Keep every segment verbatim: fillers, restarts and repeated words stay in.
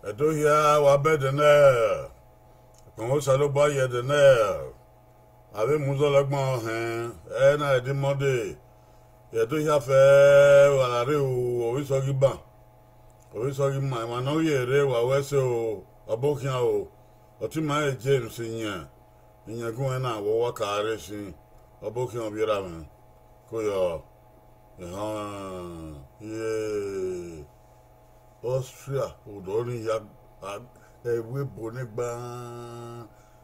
Ẹdo hia wa bẹdẹ nẹ, ẹkpẹn Osanobua ye ẹdẹ nẹ, avbe mu zọlọ ẹgbọn hẹn, ẹ na ẹdẹ Monday, Ẹdo hia fẹ wa la rre o, ovbi Isọghi ban, ovbi Isọghi ma, emwa ne ọ ghi rre wa wẹ ẹse o, ọbokhian o, ọtẹn ima James Iyẹn, Iyẹn gun ẹn na wẹ ọ wa ka rre sin, ọbokhian ovbi erha mwẹ, ko yọ, ehọn, ye Austria, odọ ni ya, a, ẹvbo ebo ne gba,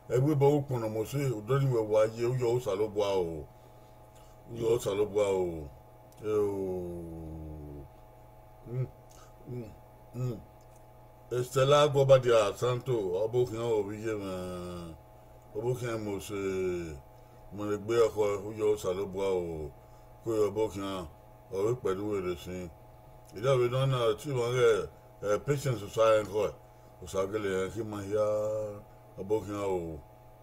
ẹvbo ebo ukpọn ne ọ mose, odọ ni wẹ wa ye, u yọ Osanobua o, u yọ Osanobua o, eo, mm, mm, mm. Estela Aguabadia Santo, ọbokhian ovbi iye mwẹ, ọbokhian mose, mu ne egbe ọkhọ, u yọ Osanobua o, ko yọ ọbokhian, ọ vbe kpẹdẹ uwẹ rre sin. Erriọ vbe nọ na, te ima ghẹ, eh, Patience Osaẹnkhọ, Osagele rẹn khin ima hia, ọbokhian o,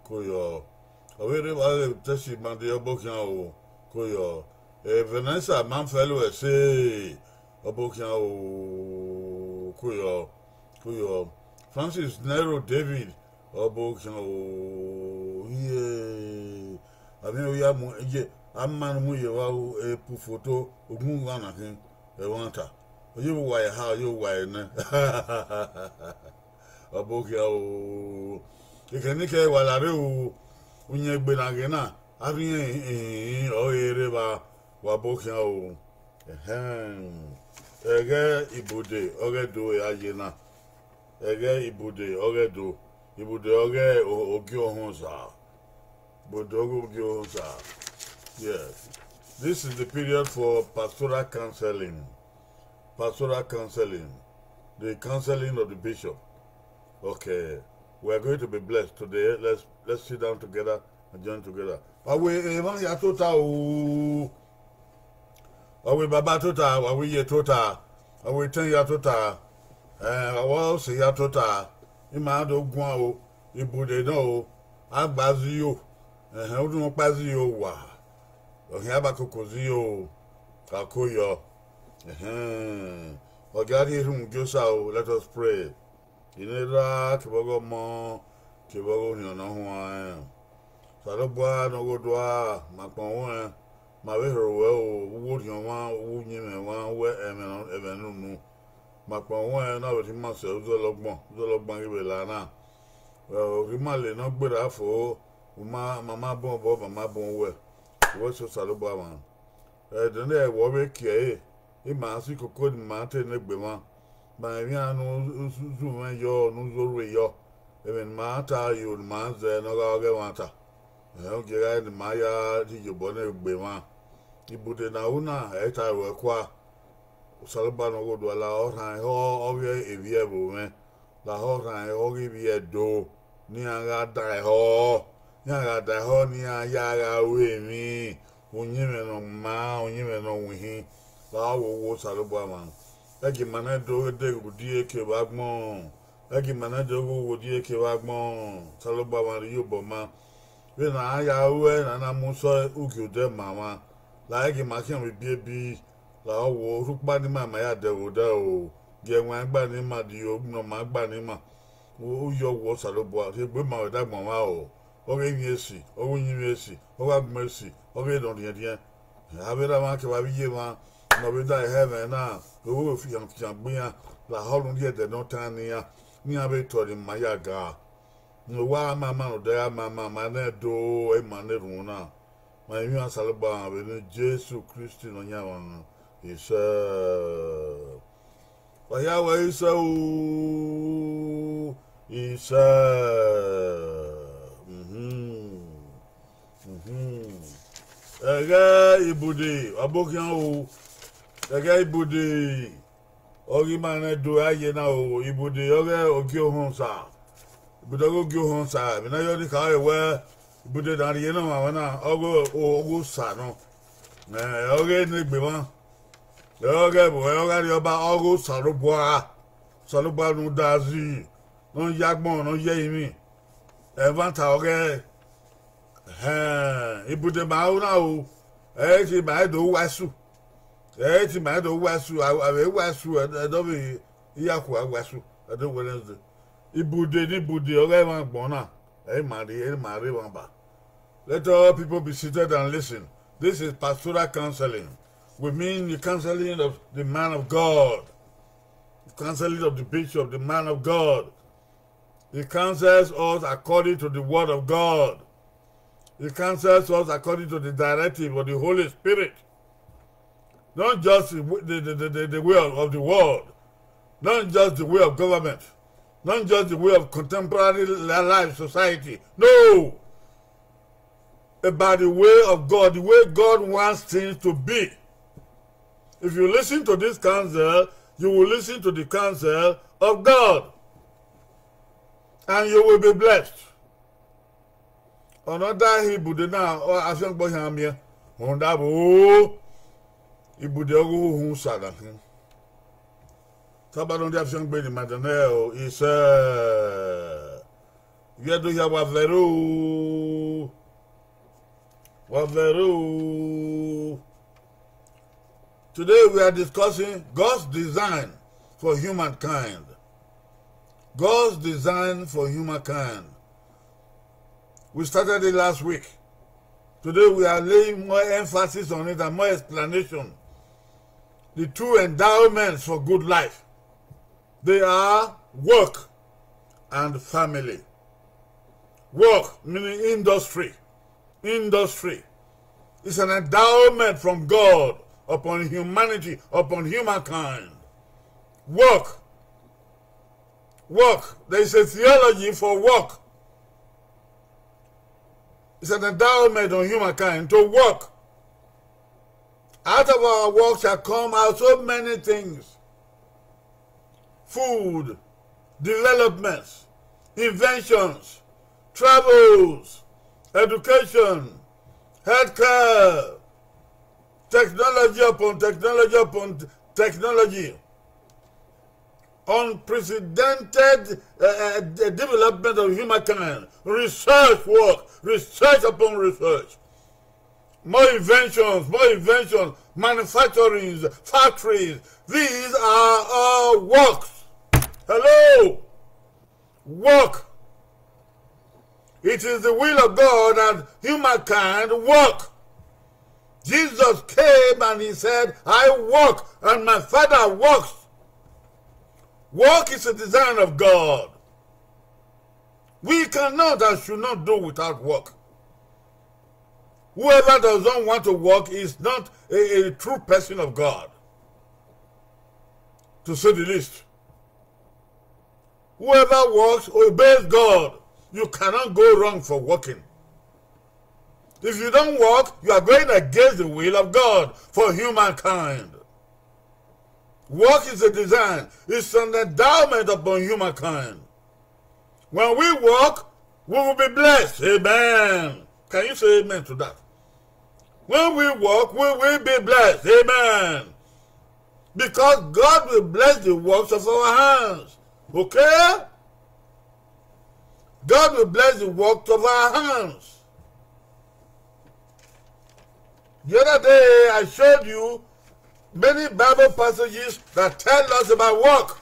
ko yọ. Ọ vbe rre evba ghe Tẹsi ma de ọbokhian o, ko yọ. Eh, Vanessa ma fẹlẹ ẹse, Ọbo khian o, koyọ, koyọ. Francis Nero David, ọbo khian o, hie, avbe ya mu ye, a ma ne mu ye vbe aro, e pu foto, ogun gha na khin, ẹmwata, ọ ye vbe uwa eha, ọ ye vbe uwa enẹ. Ọbo khian o, ekhẹn ne I kẹ wa la rre o, uyẹn egbe na ghe na, a rhiẹn ihinrin ọre rre evba, wa ọbo khian o. Ẹghẹ Ibude ọghe do a ye na, ẹghẹ Ibude ọghe do, Ibude ọghe Ogie Ohunsa, Ibude ọghe Ogie Ohunsa. Yes, this is the period for pastoral counseling, pastoral counseling, the counseling of the bishop. Okay, we are going to be blessed today. Let's let's sit down together and join together. Wa wẹ emwa ya tota o, wa wẹ baba tota, wa wẹ iye tota, wa wẹ etẹn ya tota, wa wẹ ọse ya tota. Ima do guan o, Ibude nọ o, a gba zẹ iyo, ẹhẹn, u dun ọkpa zẹ iyo wa, ọ khian ba koko zẹ iyo, ka ko yọ, ẹhẹn, ọ gia rhie erhunmwu gie Osa o. Let us pray. I ne erha kevbe ọghe Ọmọ kevbe ọghe Orhiọn Ne Ọ Huanrẹn. Osanobua ne ọghe odua, ma kpọnmwẹ ruẹn, ma vbe rho ruẹ o, vbe uwu orhiọn mwa, vbe uwu uyinmwẹ mwa, vbe ẹmwẹ ne unu. Ma kpọnmwẹ ruẹn ne a vbe rhie ima sẹ uzọla ọgbọn, uzọla ọgbọn ghi vbe la na. Ọ rhie ima le ne ọ gberra fo, u ma ma ma bun obọ, ma ma bun uwẹ, wẹ sẹ Osanobua mwa. Ẹdẹ ne ẹvbo vbe kie ẹre, ima si koko ne ima te ne egbe mwa, ma emwi iran ne u zu mwẹ yọ, ne u zorhu yọ, emwi ne ima ta yo, ne ima zẹ ne ọ gha ọghe ẹmwata, ẹhẹn, u gie gha re ne ima ya rhie iyobọ ne egbe mwa. Ibude ne a ru na, ẹ i ta ruẹ kua. Osanobua ne ọghe odua, lahọ rhan ehọ ọghe evbi ẹvbo mwẹ, lahọ rhan ehọ ọghe ivbi Ẹdo, ne iran gha da ehọ, ne iran gha da ehọ ne iran ya gha ru emwi, uyinmwẹ ne ọ maa, uyinmwẹ ne ọ winhin, lahọ wo wo Osanobua mwa. Ẹgie ima ne Ẹdo ghe de ghe ugie kevbe agbọn, ẹgie ima ne Ẹdo ghe ugie kevbe agbọn, Osanobua mwa rhie iyobọ ma. Vbene a ya ruẹ ne a na mu sẹ ugie odẹ ma mwa, lahọ ẹgie ima khian vbe ibiebi, lahọ wo rhukpa ne ima ma ya dẹ vbe odẹ o, gie ẹwaẹn gba ne ima, gie ne ọ ma gba ne ima. U yọ wẹ Osanobua, rhie egbe ma vbe ẹdagbọn mwa o, ọghe emwi esi, ọghe uyinmwẹ esi, ọghe agbọn esi, ọghe ne ọ rhiẹnrhiẹn, avbe erha mwa kevbe avbe iye mwa ne ọ vbe da hẹ mwẹ na, vbe fian fian gbe iran, lahọ ne u rhie ẹdẹ ne ọ tan ne iran, ne iran vbe tọ ne ima ya ga. Ne uwa ma ma ne odẹ gha ma ma ma nẹ do, ima ne erhunmwu na. Ma emwi Osanobua vbe eni Jesu Kristi Nọyaẹnmwa, isẹ. Wa hia wẹ isẹ o, isẹ. Ẹghẹ Ibude, ọbo khian o, ẹghẹ Ibude ọghe ima ne Ẹdo a ye na o, Ibude ọghe Ogie Ohunsa, Ibude ọghe Ogie Ohunsa, emwi ne a yọ ni khare wẹ, Ibude ne a rhie ne ọmwa mwẹ na, ọghe, ọghe Osa nọ, ọghe ne egbe mwa, ọghe ẹvbo, ọghe arriọba, ọghe Osanobua, Osanobua ne u da zẹ, ne ọ ya agbọn, ne ọ ya ẹrinmwi, ẹmwata ọghe, Ibude ma ru na o, ẹ i te ima do wa ẹsu, ẹ i te ima do wa ẹsu, a vbe wa ẹsu, Ẹdo vbe iraku a wa ẹsu, Ẹdo Wednesday, Ibude ne Ibude ọghe ẹmwẹ agbọn na, ẹ i ma rre, ẹ i ma rre emwa ba. Let all people be seated and listen. This is pastoral counseling. We mean the counseling of the man of God, the counseling of the bishop, the man of God. He counsels us according to the word of God. He counsels us according to the directive of the Holy Spirit. Not just the, the, the, the, the way of, of the world, not just the way of government, not just the way of contemporary li-, life society. No! About the way of God, the way God wants things to be. If you listen to this counsel, you will listen to the counsel of God. And you will be blessed. Ọ na da he Ibude na, ọ, afiangbe ọ khian miẹn. Rhunmwuda vbe o, Ibude ọghe Ohunsa na khin. Taba ne ọ dia afiangbe ne ima dẹ nẹ o, isẹ. Ivbi Ẹdo hia, wa vẹrẹ o, wa vẹrẹ o. Today we are discussing God's design for humankind. God's design for humankind. We started it last week. Today we are laying more emphasis on it and more explanation. The two endowments for good life. They are work and family. Work, meaning industry. Industry is an endowment from God upon humanity, upon humankind. Work. Work. There is a theology for work. It's an endowment on humankind to work. Out of our work shall come out so many things: food, developments, inventions, travels, education, healthcare, technology upon technology upon t-, technology, unprecedented uh, uh, development of humankind, research work, research upon research, more inventions, more inventions, manufacturings, factories. These are all works. Hello? Work. It is the will of God that humankind work. Jesus came and he said, "I work and my Father works." Work is a design of God. We cannot and should not do without work. Whoever does not want to work is not a, a true person of God, to say the least. Whoever works obeys God. You cannot go wrong for working. If you don't work, you are going against the will of God for humankind. Work is a design, it's an endowment upon humankind. When we work, we will be blessed. Amen. Can you say amen to that? When we work, we will be blessed. Amen. Because God will bless the works of our hands. Okay? God will bless the works of our hands. The other day, I showed you many Bible passages that tell us about work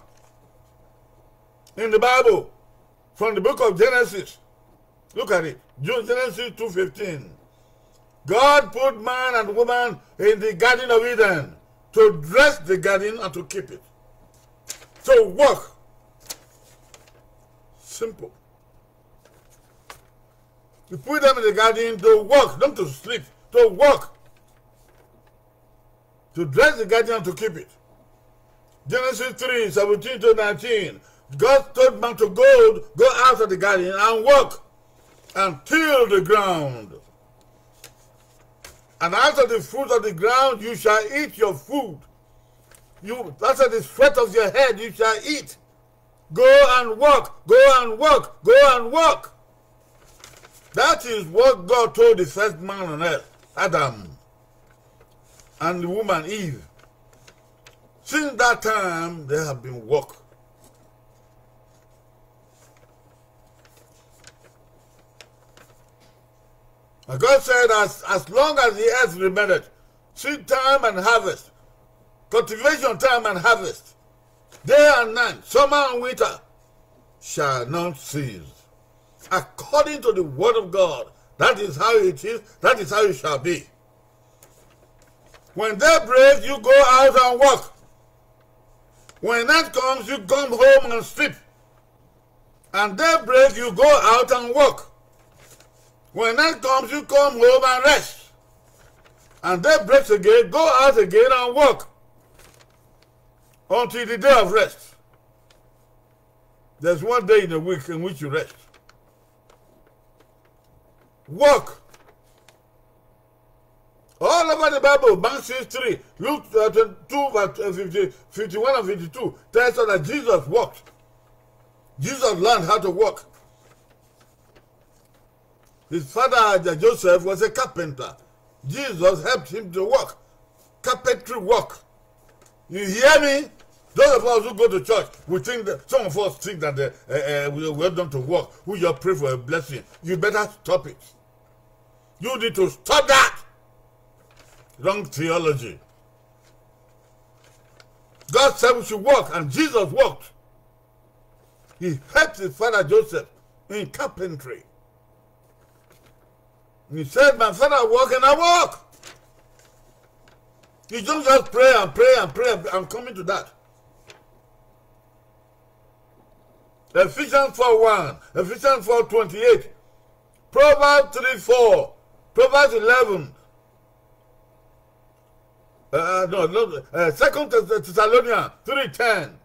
in the Bible, from the book of Genesis. Look at it. Gen-, Genesis two fifteen. God put man and woman in the Garden of Eden to dress the garden and to keep it. So work. Simple. He put them in the garden to work, not to sleep, to work. To dress the garden and to keep it. Genesis three seventeen to nineteen. God told man to go, go out of the garden and work and till the ground. And out of the fruit of the ground you shall eat your food. You, out of the sweat of your head you shall eat. Go and work, go and work, go and work. That is what God told the first man on earth, Adam, and the woman, Eve. Since that time, they have been work. And God said, as, as long as the earth remaineth, seed time and harvest, cultivation time and harvest, day and night, summer and winter, shall not cease. According to the word of God, that is how it is, that is how it shall be. When day break, you go out and work. When night comes, you come home and sleep. And day break, you go out and work. When night comes, you come home and rest. And day breaks again, go out again and work. Until the day of rest. There's one day in a week in which you rest. Work. All over the Bible, Mark six three, Luke uh, twenty-two, verse uh, fifty, fifty-one and fifty-two, tells us that Jesus worked. Jesus learned how to work. His father, Joseph, was a carpenter. Jesus helped him to work. Carpentry work. You hear me? Those of us who go to church, we think that some of us think that uh, uh, we, we don't to work. We just pray for a blessing. You better stop it. You need to stop that. Wrong theology. God said we should work, and Jesus worked. He helped his father Joseph in carpentry. He said, "My father work and I work." You don't just pray and pray and pray. I'm coming to that. Ephesians four one, Ephesians four twenty-eight, Proverbs three four, Proverbs eleven, uh, no, no, uh, Second Thess- Thessalonians three ten.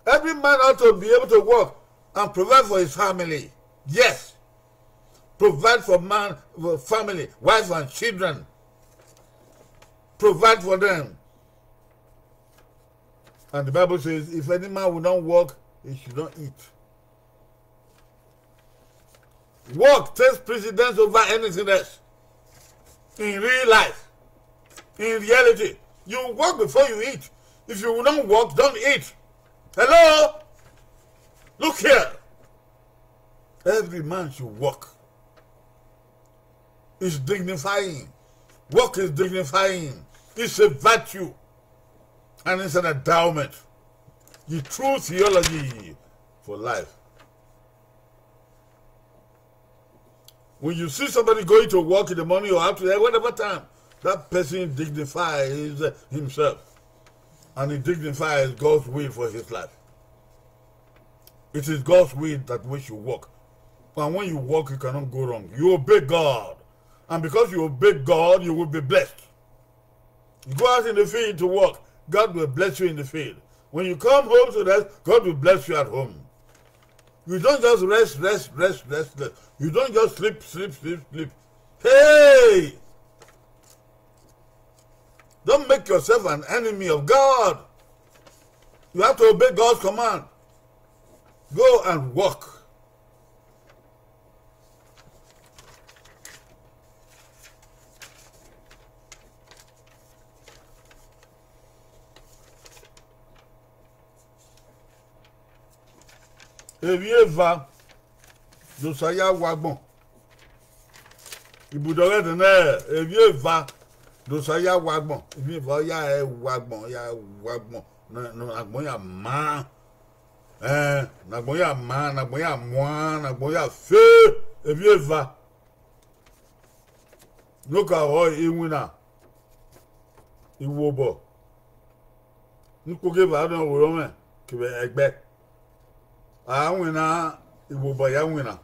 Every man ought to be able to work and provide for his family. Yes. Provide for man, for family, wife and children. Provide for them. And the Bible says, if any man will not work, he should not eat. Work takes precedence over anything else. In real life, in reality, you work before you eat. If you will not work, don't eat. Hello? Look here. Every man should work. It's dignifying. Work is dignifying. It's a virtue. And it's an endowment. The true theology for life. When you see somebody going to work in the morning or after, whatever time, that person dignifies himself. And he dignifies God's will for his life. It is God's will that we should work. And when you work, you cannot go wrong. You obey God. And because you obey God, you will be blessed. You go out in the field to work, God will bless you in the field. When you come home to rest, God will bless you at home. You don't just rest, rest, rest, rest, rest. You don't just sleep, sleep, sleep, sleep. Hey! Don't make yourself an enemy of God. You have to obey God's command. Go and work. Emwi eva ne Osa ya wu agbọn. Ibudọ ghẹ nẹ, emwi eva ne Osa ya wu agbọn. Emwi eva ya wu agbọn, ya wu agbọn. Ne agbọn ya maa. Ẹn, ne agbọn ya maa, ne agbọn ya muan, ne agbọn ya fe, emwi eva. Ne ọ ka họ iwinna, iwobọ, ne ukpogieva ne ọ vbe orọmwẹ kevbe ẹgbẹ. A winna, iwobọ ya winna.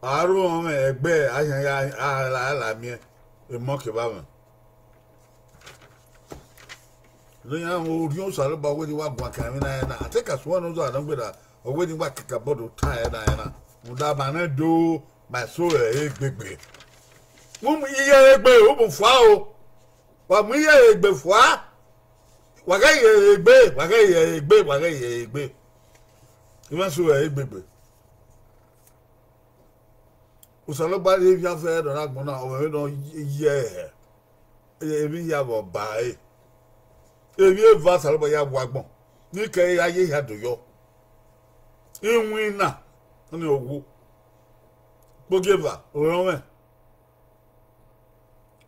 A ru orọmwẹ ẹgbẹ, a hian ya a la miẹn emọ kevbe amwẹ. Ne iran vbe orhiọn Osanobua wẹ ne I wa guan kan emwi na ẹre na, a te ka suẹn ne Osanobua nọ gberra, ọ wẹ ne I wa kakabọ do ta ẹre na ẹre na, rhunmwuda ma rẹn do, ma eso ẹre gbegbe. Mu iye ẹre gbe, u mu fua o. Wa mu iye ẹre gbe fua. Wa ghẹ ye ẹre gbe, wa ghẹ ye ẹre gbe, wa ghẹ ye ẹre gbe. I mwẹ eso ẹre gbegbe. Osanobua rhie evian fẹ ne ọ na gbọn na, ọ mwẹ vbene ọ ye hẹ. Emwi hia vbe ọba ẹre. Emwi eva Osanobua ya wu agbọn, ne I kẹre ya ye hia do yọ. Iwinna, ọnii ọ wo. Ukpogieva, orọnmwẹ.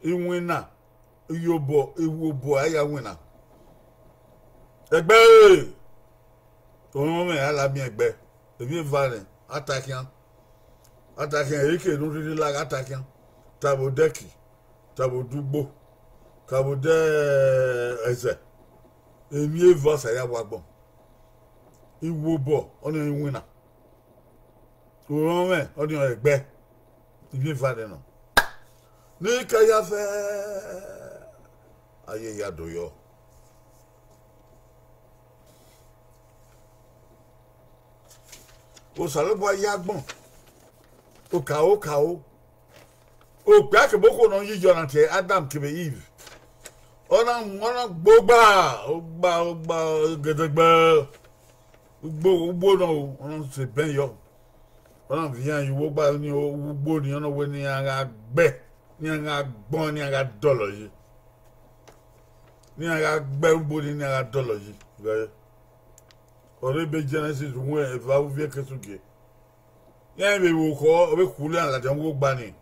Iwinna, iyobọ, iwobọ a ya winna. Ẹgbẹ ẹre, orọnmwẹ a la miẹn ẹgbẹ, emwi eva nẹ, a ta khian. A ta khian, ehe ke ne u rhirhi la gha ta khian. Ta vbe odẹ ẹki, ta vbe odẹ ugbo, ta vbe odẹ ẹzẹ. Emwi eva Osa ya wu agbọn. Iwobọ, ọnii iwinna. Orọnmwẹ, ọnii ẹgbẹ. Emwi eva nẹ nọ. Ne I ka ya fẹ, a ye hia do yọ. Osanobua ya agbọn, okaro okaro, okpia kevbe okhuo ne ọ yi yọ na tie Adam kevbe Iv. Ọ na, ọ na gbe ogba, ogba, ogba, gẹdẹgbẹ, ugbo, ugbo nọ, ọ na sẹ ebẹn yọ. Ọ na viọ iran ye uwu ogba ni, ugbo ni, ọ na wẹ ne iran gha gbe, ne iran gha gbọn, ne iran gha dọlọ yi. Ne iran gha gbe ugbo ni, ne iran gha dọlọ yi. Vbe ọ rre ebe Genesis, uhunmwu eva, uvbi ẹre ke sẹ ugie. Iran vbe vbe okhọ, ọ vbe khulo iran ladian uwu ogba ni.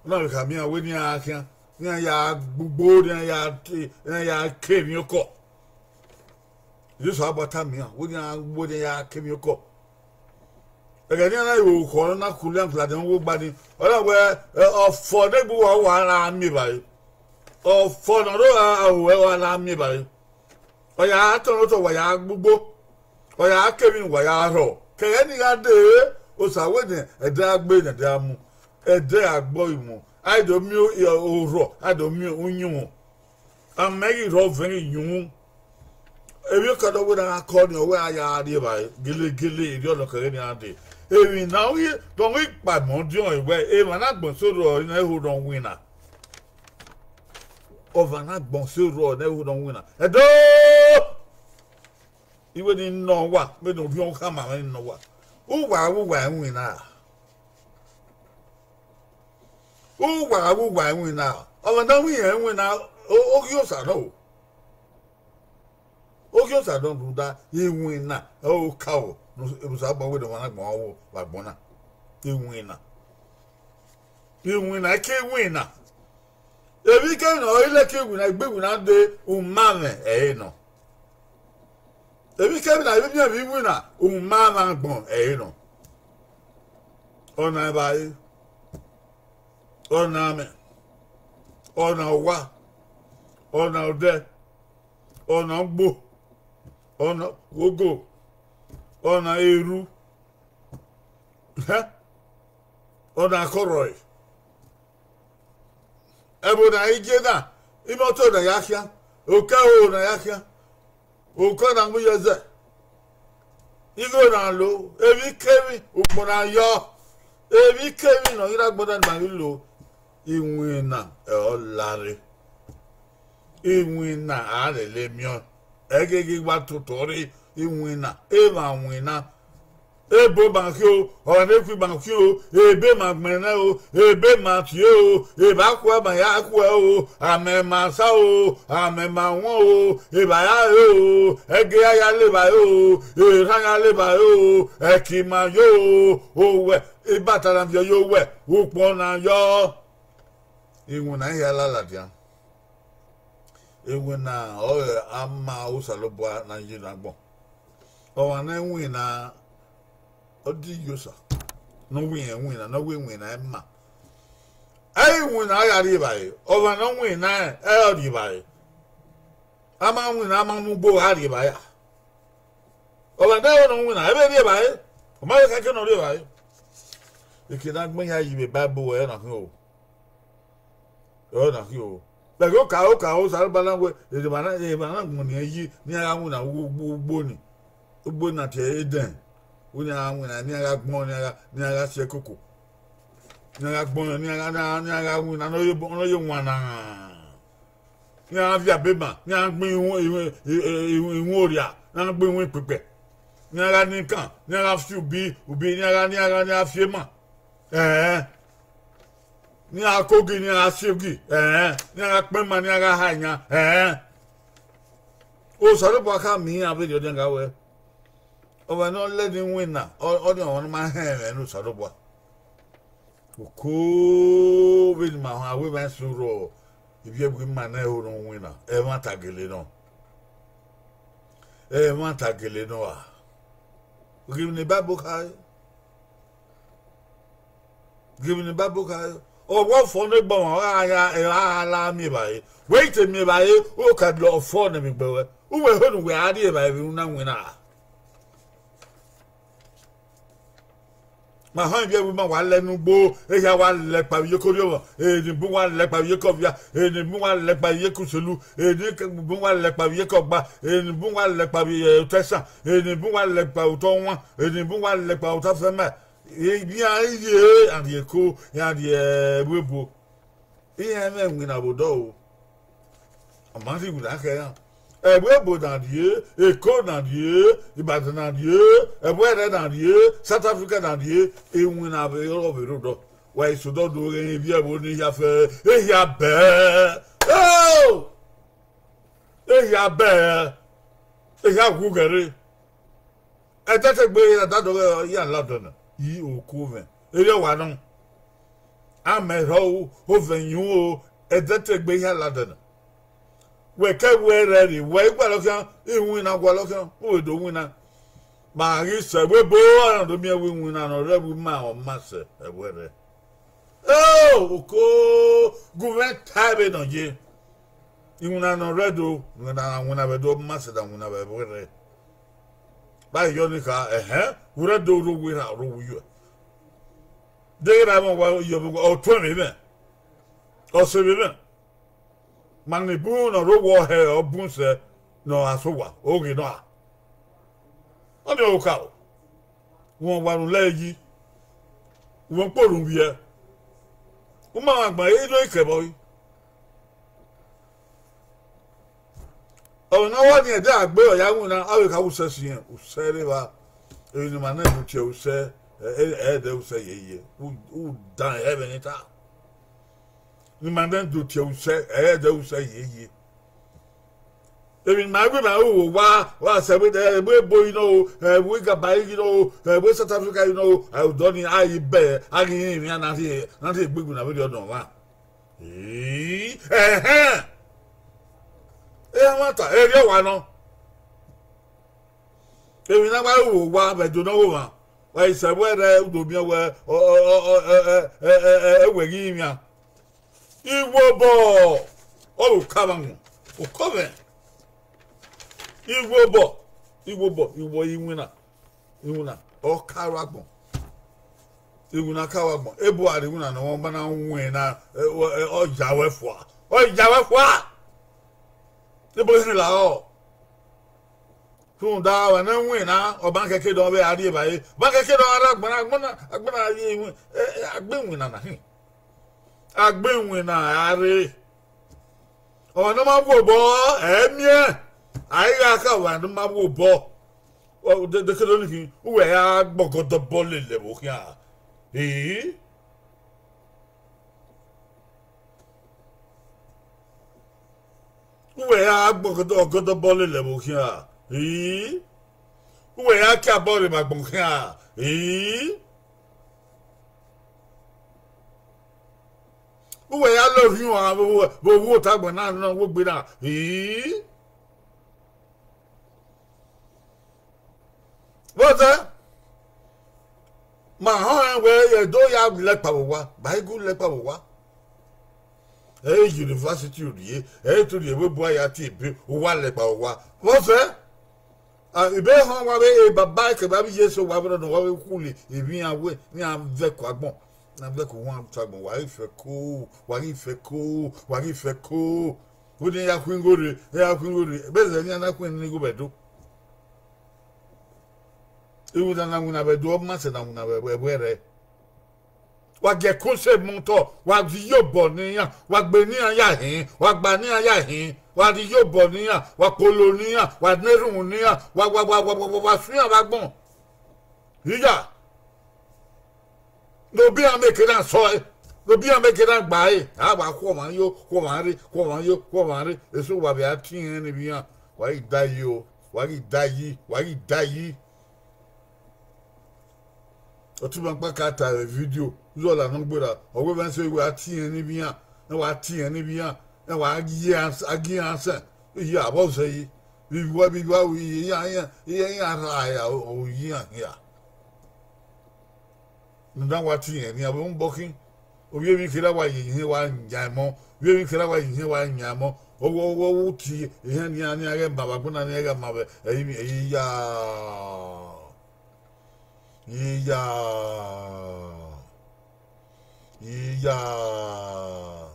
Ọ na vbe khama iran wẹ ne iran gha khian, iran ya gbugbo, iran ya te, iran ya ke emwiokọ. Jesu a gba tama iran wẹ iran gbo, iran ya ke emwiokọ. Ẹghẹ ne iran na ru okhọ ne ọ na kule iran ladian uwu ogba nii, ọ na wẹ, ẹ, ọfọ ne egbe uwa, uwa ra miẹn evbare. Ọfọ ne ọ rre aro ruẹ, uwa ra miẹn evbare. Ọ ya tọn otọ, wa ya gbugbo, ọ ya ke emwi, wa ya rhọ. Ke ẹghẹ ne I gha dee, Osa wẹ ne ẹdẹ a gbe ne ẹdẹ a mu, ẹdẹ a gbọ imu, a i do miẹn orhọ, a i do miẹn uyinmwẹ. A mẹ ghi rhọ vẹn ghi yunmwu. Emwi okadọ wẹ ne a gha kọ nii, ọ wẹ a ya rri evbare gelegele, erriọ ne ọ ke ẹghẹ ne iran dee. Emwi ne ọ ghi, ne ọ ghi kpa mẹ ọdiọn wẹ emwa ne agbọn eso rrọọ ne ẹho ne ọ winna. Ọmwa ne agbọn eso rrọọ ne ẹho ne ọ winna. Ẹdo! Iwẹ ne I nọ uwa, vbene Orhiọn khama mwẹ ne I nọ uwa. Uwa gha vbe uwa iwinna. Uwa gha vbe uwa iwinna. Ọmwa ne ọ winna iwinna, o, Orhiọn Osa nọ o. Orhiọn Osa nọ rhunmwuda iwinna ọre okaro ne Osanobua wẹ ne ọmwa ne agbọn ọre vbe agbọn na. Iwinna. Iwinna, eke iwinna. Emwi kemwi ne ọ i leke iwinna, egbe iwinna dee, umamwẹ ẹre nọ. Emwi kemwi ne a i miẹn vbe iwinna, umamwẹ agbọn ẹre nọ. Ọna evbare, ọna amẹ, ọna owa, ọna odẹ, ọna ugbo, ọna ogo, ọna erhu, hẹ, ọna akọrhọre. Ẹvbo ne a i gie na, imọto ne a ya khian, okẹrhọ ne a ya khian, okọ na mu ye ẹzẹ, igho na lo, emwi kemwi ukpọn na yọ, emwi kemwi ne ọ ghi rre agbọn na ma ghi lo, iwinna ọre ọ la rre. Iwinna a lele miẹn, ẹghẹ ghi wa totọ rre, iwinna, emwa winna. Ebo ma khin o, ọmwa ne khui ma khin o, ebe ma gbẹnnẹ o, ebe ma tie o, evba khuẹ ma ya khuẹ o, amẹ ma sa o, amẹ ma wọn o, evba ya re o, ẹge ya ya le evbare o, erhan ya le evbare o, ẹki ma yo o, owẹ, ibata na viọ ye owẹ, ukpọn na yọ. Iwinna hia la ladian. Iwinna ọre a ma Osanobua ne a ye ne agbọn. Ọmwa ne winna, ọ di ye Osa. Ne ọ wẹ irẹn winna, ne ọ wẹ iwinna ima. Ẹ i winna a ya rri evbare, ọmwa ne ọ winna rẹn, ẹ i rri evbare. A ma winna, a ma mu ugbo gha rri evbare a. Ọmwa ne ọ winna, ẹ vbe rri evbare, ọ ma vbe khẹke ne ọ rri evbare. Eke ne a gbẹn ya yi vbe Bible ẹre na khin o. Ẹre na khin o. Bẹghe okaro okaro Osanobua na wẹ, emwa na, emwa na gbọn ne iran yi, ne iran gha winna ugbo, ugbo, ugbo ni. Ugbo na tie Edẹn. Wẹ ne iran gha winna, ne iran gha gbọn, ne iran gha, ne iran gha si ẹkoko. Ne iran gha gbọn, ne iran gha, ne iran, ne iran gha winna, ne ọ ye, ne ọ ye wan na. Ne iran gha viọ abe ma, ne iran gha gbẹn iwinna, iwinna, iwinna orria, ne iran gha gbẹn iwinna ikpẹkpẹ. Ne iran gha ne ikan, ne iran gha fi ubi, ubi, ne iran gha, ne iran gha, ne iran gha fi ema. Ẹẹn. Ne iran gha kogi, ne iran gha si ogi, ẹẹn. Ne iran gha kpẹn ima, ne iran gha ha yan, ẹẹn. Osanobua khama iran vberriọ ọdiọn gha wẹ, ọmwa ne ọ lẹ ne iwinna, ọ, ọnii ọmwa ne ọ ma họn ẹmwẹ ne Osanobua. Oko vbene ima họn avbe emwa eso rrọọ, ivbi ẹvbo ima ne ẹho ne ọ winna, ẹmwata gele nọ. Ẹmwata gele nọ a. Ghe emwi ne Baibol khare. Ghe emwi ne Baibol khare. Ọ wẹ ọfọ ne egbe ọmwa, ọ gha ya, ọ gha la miẹn evbare. Wẹ i te miẹn evbare, u ka la ọfọ ne vbe egbe ruẹ. Uwẹ ho ne uwẹ a rri evbare vbe iwinna winna. Ma họn ivbi ẹvbo ima wa lẹ ne ugbo, ehia wa lẹ kpa vbe iyeke orhiọmwọ, eni bun wa lẹ kpa vbe iyeke ọvia, eni bun wa lẹ kpa vbe iyeke uselu, eni bun wa lẹ kpa vbe iyeke ọgba, eni bun wa lẹ kpa vbe, eh, otọ ẹsan, eni bun wa lẹ kpa vbe otọ ọwan, eni bun wa lẹ kpa vbe otọ afẹn ima. Iran rrie, iran rrie eko, iran rrie ẹvbo ebo. Iran i mwẹ iwinna vbe odọ o. Ọ ma rhie iwinna khẹ iran. Ẹvbo ebo na rrie, Eko na rrie, Ibadan na rrie, ẹvbo ẹrẹ na rrie, South Africa na rrie, iwinna vbe ọrọ vbe rre odọ. Wa i sẹ odọ do ghe ivbi ẹvbo ni hia fẹ, ehia bẹẹ. Oh! Ehia bẹẹ. Ehia wu ghẹ rre. Ẹdẹ te gbe iran da dọghe ya la odọ na, yi oko mwẹ. Erriọ wa nọ. Amẹ rhọ o, ovẹn yun o, Ẹdẹ te egbe hia ladẹ nọ. Wẹ kẹ wẹ rẹ rre, wẹ i gualọ khian, iwinna gualọ khian, u vbe do winna. Ma ghi sẹ wẹ ebo ọna do miẹn wẹ iwinna ne ọ rre ẹvbo ima ọ ma sẹ ẹvbo ẹrrẹ. Oko, gu mwẹ ta vbene ọ ye. Iwinna ne ọ rre do, iwinna na winna vbe do, ọ ma sẹ da winna vbe ẹvbo ẹrrẹ. Vbe a yọ ni kha, ẹhẹn, u rre do rre owa erha, rre owa iyuẹ. Deghẹ ra mwẹ wa yọ vbe owa, ọ tuẹn vbe mwẹ, ọ sẹ vbe mwẹ. Ma ne bun ne ọ rre owa ọhẹ, ọ bun sẹ ne ọ gha sẹ owa, oghe nọ a. Ọnii ọre okaro. Wọn wa ne u lẹ yi, wọn kpe orhunmwu vbiẹ, u ma mwẹ agbọn, ẹ i do ikẹbọ re. Ọmwa ne ọ wa ni ẹdẹ a gbe ọ ya winna, a vbe kha usẹ si irẹn, usẹ rre evba. Emwi ne ima nẹ do tie usẹ, ẹ, ẹ, ẹdẹ usẹ yeye, u, u dan ẹmwẹ ne I ta. Ne ima nẹ do tie usẹ, ẹdẹ usẹ yeye. Emwi ne ima gbe ima ru vbe owa, wa sẹ vbe, ẹ, vbe ebo yi nọ o, ẹ, vbe Gabari yi nọ o, ẹ, vbe South Africa yi nọ o, ẹ, odọ ni a i bẹ, a ghi rinmwian ne a rhie, ne a rhie egbegbu ne a vberriọ nọ ọmwa. Ii, ẹhẹn. Ẹmwata, erriọ wa nọ. Emwi ne a wa ru vbe owa vbe Ẹdo ne ọ ghe ọmwa, wa i sẹ wẹ rẹ u do miẹn wẹ, ọ, ọ, ọ, ọ, ẹ, ẹ, ẹ, ẹ, ẹ, wẹ ghi rinmwian. Iwobọ ọre okavbe agbọn, okọmwẹ. Iwobọ, iwobọ, iwọ iwinna, iwinna ọ ka ru agbọn. Iwinna ka ru agbọn, ebo a rre iwinna ne ọ ma na wẹn na, ẹ, ọ, ẹ, ọ ya wẹ fua, ọ ya wẹ fua. Ebo hin lahọ. Rhunmwuda ọmwa ne winna, ọ ma kẹke ne ọ vbe a rri evbare, ọ ma kẹke ne ọ gha rre agbọn, agbọn na, agbọn na ye iwin, ẹ, ẹ, agbọn iwinna na hin. Agbọn iwinna a rre. Ọmwa ne ọ ma wu obọ, ẹ i miẹn. A i gha kha ọmwa ne ọ ma wu obọ. Ọ, de, de kene ọnii khin, uwẹ ya gbe ọgọdọbọ lele ẹvbo khian. Ii. Uwẹ ya gbe ọgọdọ, ọgọdọbọ lele ẹvbo khian. Ii. Uwẹ ya kie abọ rre vbe agbọn khian. Ii. Uwẹ ya lọ rhiọn vbe owa otagbọn na ne ọ wo gbe na. Ii. Vbọzẹ, ma họn rẹn wẹ Ẹdo ya lẹkpa vbe owa, ba i gu lẹkpa vbe owa. Ẹ i re university u rrie, ẹ i re te u rrie vbe ebo a ya tie ebe, u wa lẹkpa vbe owa. Vbọzẹ, a, I be họn wa vbe e baba kevbe avbe iye eso wa vbe nọ, wa vbe khule emwi iran wẹ ne iran vẹ ẹko agbọn, ne iran vẹ ẹko uwan ta agbọn, wa ghi fẹ ko, wa ghi fẹ ko, wa ghi fẹ ko. Vbene iran ya khuin igho rre, iran ya khuin igho rre, ebe zẹ ne iran na khuin igho vbe Ẹdo. Iwinna na winna vbe Ẹdo, ọ ma sẹ na winna vbe ẹvbo ẹrrẹ. Wa gie ẹko sẹ emọ otọ, wa rhie iyobọ ne iran, wa gbe ne iran ya hin, wa gba ne iran ya hin, wa rhie iyobọ ne iran, wa kpolo ne iran, wa ne erhunmwu ne iran, wa, wa, wa, wa, wa, wa, wa suẹn iran vbe agbọn. Iya, ne obi iran vbe ke na sọe, ne obi iran vbe ke na gba ẹre, a wa khu ọmwa yo, khu ọmwa rre, khu ọmwa yo, khu ọmwa rre, eso wa vbe a tie irẹn ne ivbi iran, wa ghi da yi o, wa ghi da yi, wa ghi da yi. Ọtẹn ima ọkpa ka ta vbe vidio, uzọla ne ọ gberra, ọ wẹ mwẹ sẹ wẹ a tie irẹn ne ivbi iran, ne wa tie irẹn ne ivbi iran, ne wa gie iran, a gie iran sẹ, iya vbọ zẹ yi, vbe iwa, vbe iwa, iran, iran, iran, iran ra ya, o, o, iran hia. Ne wa tie irẹn ne iran vbe obọ khin, ovbi emwi kherha wa ye ihin wa yan ẹmọ, ovbi emwi kherha wa ye ihin wa yan ẹmọ, ọ, ọ, ọ, ọ tie iran ne iran, ne iran ghẹ ma vbe agbọn na, ne iran ghẹ ma vbe ẹrinmwi, ẹre iya. Iya, iya,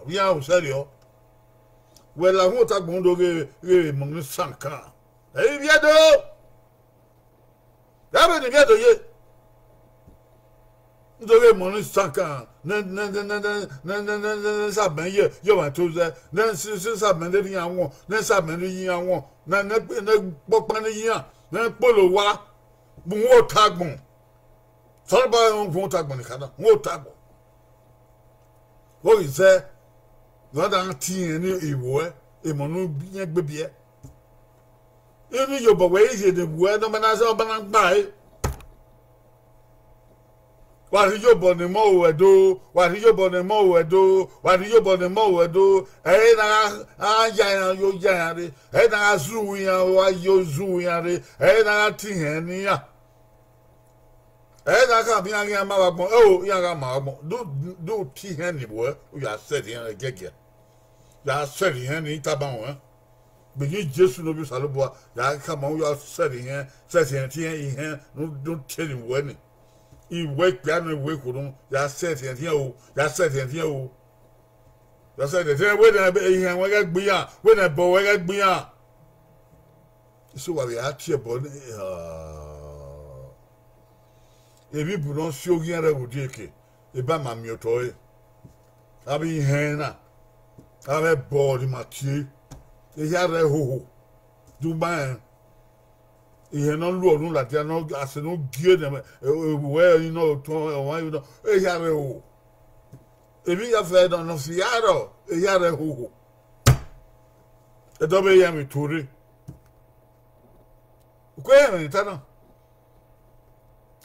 vbe iran usẹrriọ, wẹ la uhunmwu otagbọn do ghe, ghe emọ ne isan kan, ẹ i vbiẹ do, ẹ vbe ne I vbiẹ do ye, do ghe emọ ne isan kan, ne, ne, ne, ne, ne, ne, ne, ne, ne, ne sabẹn ye, ye ọmwa to zẹ, ne si, si sabẹn de iran wọn, ne sabẹn de iran wọn, ne, ne, ne kpọkpan ne iran, ne kpolo owa, vbe uhunmwu otagbọn. Sọlọba rẹn uhunmwu otagbọn ni kha na, uhunmwu otagbọn. Vbọ ghi zẹ, ne ọ na tie irẹn ne iwẹ, emọ ne irẹn gbe biẹ. Inu iyobọ wẹ i rhie ne wẹ ne ọ ma na zẹ, ọ ma na gba ẹre. Wa rhie iyobọ ne emọ ru ẹdo, wa rhie iyobọ ne emọ ru ẹdo, wa rhie iyobọ ne emọ ru ẹdo. Ẹre na gha, a ya iran yo ya iran rre, ẹre na gha zu iran, wa yo zu iran rre, ẹre na gha te ihẹn ne iran. Ẹre na khama iran ghi iran ma vbe agbọn, ẹo, iran gha ma vbe agbọn. Do, do te ihẹn ni wẹ, u ya sẹrriẹ iran giẹgiẹ. Ya sẹrriẹ ihẹn ni tama ruẹn. Vbe iyẹn Jesu ne Ovbi Osanobua, ya khama u ya sẹrriẹ ihẹn, sẹrriẹ ihẹn, ihẹn ne u, ne u tie ne iwẹ ni. Iwẹ ikpia ne iwẹ ikhuo nu, ya sẹrriẹ ihẹn o, ya sẹrriẹ ihẹn o. Ya sẹrriẹ ihẹn, wẹ ne ihẹn ruẹn ghẹ gbe iran, wẹ ne ẹbọ ruẹn ghẹ gbe iran. Eso wa vbe a tie ẹbọ ne, emwi bu ne ọ si oghian rẹ vbe odieke, eba ma miẹn otọ ẹre. Avbe ihẹn na, avbe ẹbọ ne ima tie, ehia rre hoho, do ma rẹn. Ihẹn ne ọ luọ unu ladian, ne ọ, asẹ ne u gie ne ruẹ ẹre nọ otọ ọmwa, ehia rre hoho. Emwi iyafẹ nọ, ne ọ fi a rrọọ, ehia rre hoho. Ẹdẹ ọ vbe ya mwẹ tuorre. Uko ẹmwẹ ne I ta na.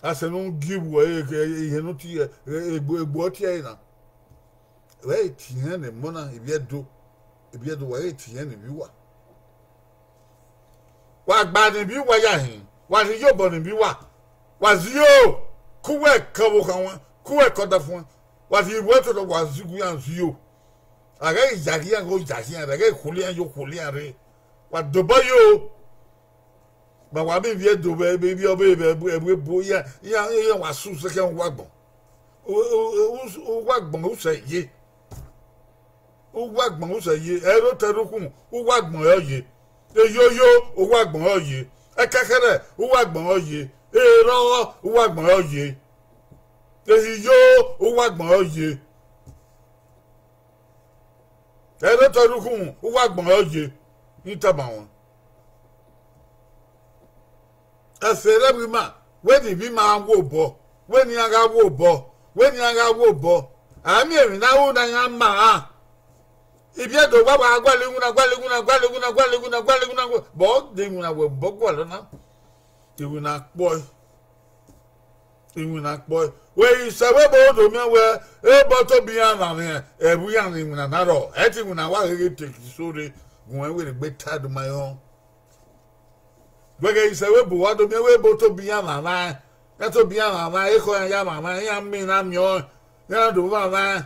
Asẹ ne u gie vbuẹ, ihẹn ne u tie, egbe, egbe ọ tie ẹre na. Wa ghi tie ihẹn ne emọ na, ivbi Ẹdo, ivbi Ẹdo, wa ghi tie ihẹn ne ivbi uwa. Wa gba ne ivbi uwa ya hin, wa rhie iyobọ ne ivbi uwa, wa zio, ke uwẹ ke ọvbokhan wan, ke uwẹ ke ọdafẹn wan, wa rhie iwẹ totọ, wa zighi iran zio. A ghẹ ghi ya ghi iran ghe ya ghi iran rre, a ghẹ ghi khulo iran yo khulo iran rre, wa dobọ yo. Ma wa miẹn ivbi Ẹdo vbe, vbe, vbe, vbe, vbe, vbe, vbe ebo iran, iran, iran wa su sẹkẹ uwu agbọn. U, u, u, uwu agbọn usẹ ye. Uwu agbọn usẹ ye. Ẹrotọ ẹre ukhunmwu, uwu agbọn ọre ọ ye. Eyoyo, uwu agbọn ọre ọ ye. Ẹkẹkhẹrhẹ, uwu agbọn ọre ọ ye. Erọghọ, uwu agbọn ọre ọ ye. Ehiyo, uwu agbọn ọre ọ ye. Ẹrotọ ẹre ukhunmwu, uwu agbọn ọre ọ ye. I tama ruẹn. Ẹfe rre ẹvbo ima, wẹ ne ivbi ima gha wo obọ, wẹ ne iran gha wo obọ, wẹ ne iran gha wo obọ. A miẹn emwi ne a ru ne iran ma ra. Ivbi Ẹdo wa wa gualọ iwinna, gualọ iwinna, gualọ iwinna, gualọ iwinna, gualọ iwinna, gualọ iwinna, but de iwinna wẹ obọ gualọ na? Iwinna kpọe. Iwinna kpọe. Wẹ ghi sẹ vbe ebo do miẹn wẹ, ebo tobọ iran mwa mwẹ, ẹvbo iran ne iwinna na rrọọ, ẹ te iwinna wa gheghe teki iso rre, gu ẹn werriegbe ta do ma họn. Wẹ ghẹ ghi sẹ vbe ebo wa do miẹn wẹ ebo tobọ iran mwa mwẹ, iran tobọ iran mwa mwẹ, ekhọe iran ya mwa mwẹ, iran miẹn na miẹn ọnrẹn, iran na do mwa mwẹ,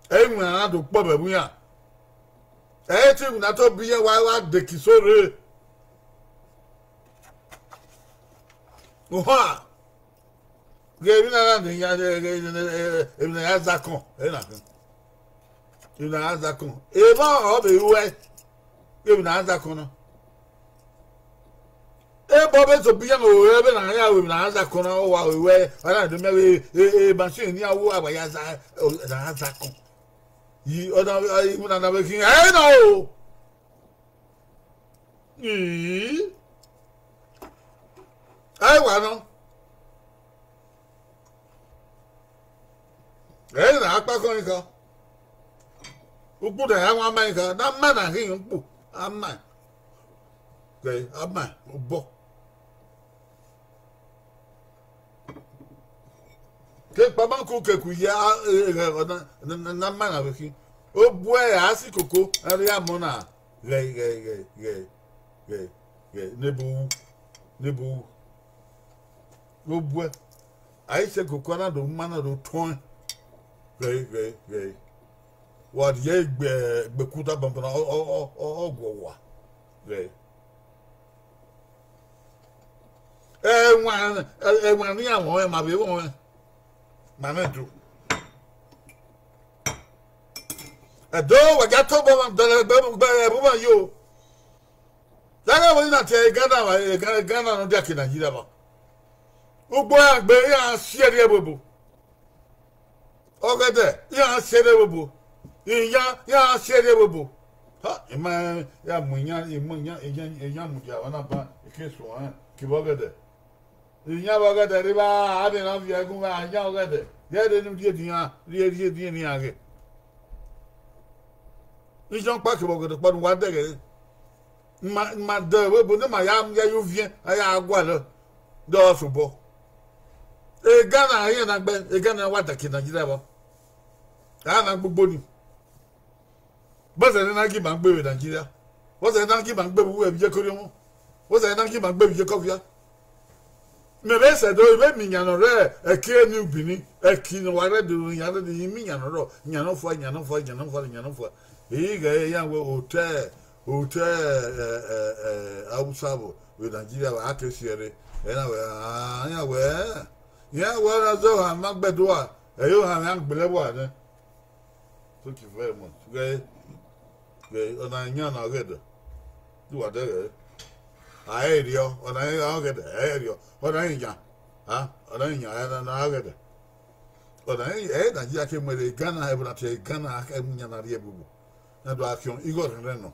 ẹ iwinna na do kpọ vbe ẹvbo iran. Ẹ i te iwinna tobọ iran wa, wa deki iso rre. Ohan, ghẹ emwi na na ne iran, emwi ne a ya zakọn, ẹ na khin. Emwi ne a ya zakọn. Emwa ọ vbe ruẹ, emwi ne a ya zakọn na. Ebo vbe tobọ iran ne ore vbe na ya ru emwi ne a ya zakọn na, ọ wa ruẹ, ọ na do miẹn vbe, e, e, machine ne iran wu a wa ya za, ọ, ne a ya zakọn. Yi, ọ na, iwinna na vbe khin, ẹ na o. Ii. Ẹ wa nọ. Ẹ na akpa kọrin kan. Ukpu da ya wan ma kan, na ma na hin ukpu. A ma. Ke a ma, obọ. Ke kpama ku ke ku ya, e, e, e, na, na, na, na ma na vbe khin. Obuẹ a si koko, a rhie amọ na. Ghẹ, ghẹ, ghẹ, ghẹ, ghẹ, ghẹ, ne ebo ru, ne ebo ru. Obuẹ, a i sẹ koko na do ma na do tuẹn. Ghẹ, ghẹ, ghẹ. Wa rhie egbe, egbe kuta banbanna, ọ, ọ, ọ, ọ, ọ guọ wa. Ghẹ. Ẹwaẹn, ẹwaẹn ne iran mwẹ ọnrẹn, ma vbe mwẹ ọnrẹn. Ma mwẹ do. Ẹdo, wa gia tobọ ọmwa dọlọ egbe, egbe, ẹvbo mwa yo. Daghe vbe na tie Ghana, Ghana, Ghana ne ọ dia ke Nigeria ba. Ugbo iran gbe, iran si ẹre ẹvbo ebo. Ọgẹdẹ, iran si ẹre ẹvbo ebo. Iyan, iran si ẹre ẹvbo ebo. Ha, ima ya mu iyan, imu iyan, iyan, iyan mudia, ọna ba, ike suẹn, kevbe ọgẹdẹ. Iyan vbe ọgẹdẹ rre evba, a vbe na viọ ẹgun vbe ayan ọgẹdẹ. Rhie ẹre ne u rhie dian, rhie, rhie dian ne iran ghe. Iyan ọkpa kevbe ọgẹdẹ ọkpa ne uwa dẹghe re. Ma, ma dẹ vbe ebo ne ma ya, ya ye uviẹn, a ya gualọ. Dọ ọ sobọ. Ghana, iran na gbe Ghana wa daki Nigeria vbọ. A na gbogbo ni. Vbọzẹ ne na gie ima gbe vbe Nigeria? Vbọzẹ ne na gie ima gbe vbe uwẹ vbe iyeke orhiọnmwẹ? Vbọzẹ ne na gie ima gbe vbe iyeke ọvia? Mẹ vbe sẹ do, I vbe miẹn iyan ne ọ rre ẹki New Benin, ẹki ne wa rre do, iran rre do, I miẹn iyan ne ọ rrọọ, iyan ne ọ fua, iyan ne ọ fua, iyan ne ọ fua, iran wẹ otẹ, otẹ, Hausa vbe Nigeria, a ke si ẹre, ẹ na wẹ, ah, iran wẹ, iran wẹ na zẹ ohan ma gbẹdua, ẹ i re ohan mwẹ iran gbele vbe uwa nẹ. Thank you very much. Ghẹ, ghẹ, ọna iyan na ọghẹdẹ. Uwa dẹghẹ. A i re ọna iran ọghẹdẹ, ẹ i re ọna iyan. A, ọna iyan, ẹ na ọghẹdẹ. Ọna ẹ Nigeria ke mu ẹre Ghana, ẹvbo na tie Ghana, a mu iyan na rrie ẹvbo. Na do a khiọn igho rhẹnrhẹn nọ.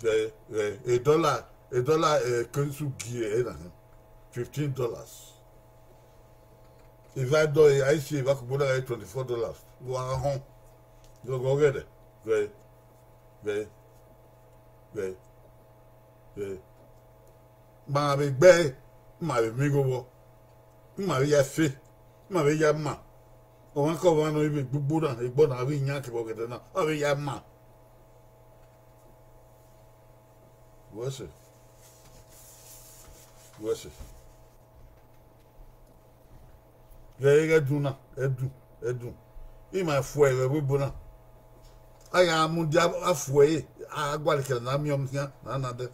Ghẹ, ghẹ, a dollar, a dollar, eh, currency gie ẹre na hin. Fifteen dollars. Eva dọ, a i si eva kugbo na gha twenty-four dollars. Wa họn. Gọgọ ghẹdẹ. Ghẹ, ghẹ, ghẹ, ghẹ. Ma vbe gbe ẹre, ma vbe miẹn igho vbọ, ma vbe ya fe, ma vbe ya ma. Ọmwaikọmwa nọ i vbe gbugbu na, egbọ na vbe iyan kevbe ọghẹdẹ na, ọ vbe ya ma. Wẹ sẹ, wẹ sẹ. Ghẹ, ghẹ dun na, ẹdun, ẹdun. Ima fuẹ vbe ẹvbo ebo na. A ya mudia, a fuẹ ẹre, a gualọ ke na miẹn ọmọ khian na na dẹ.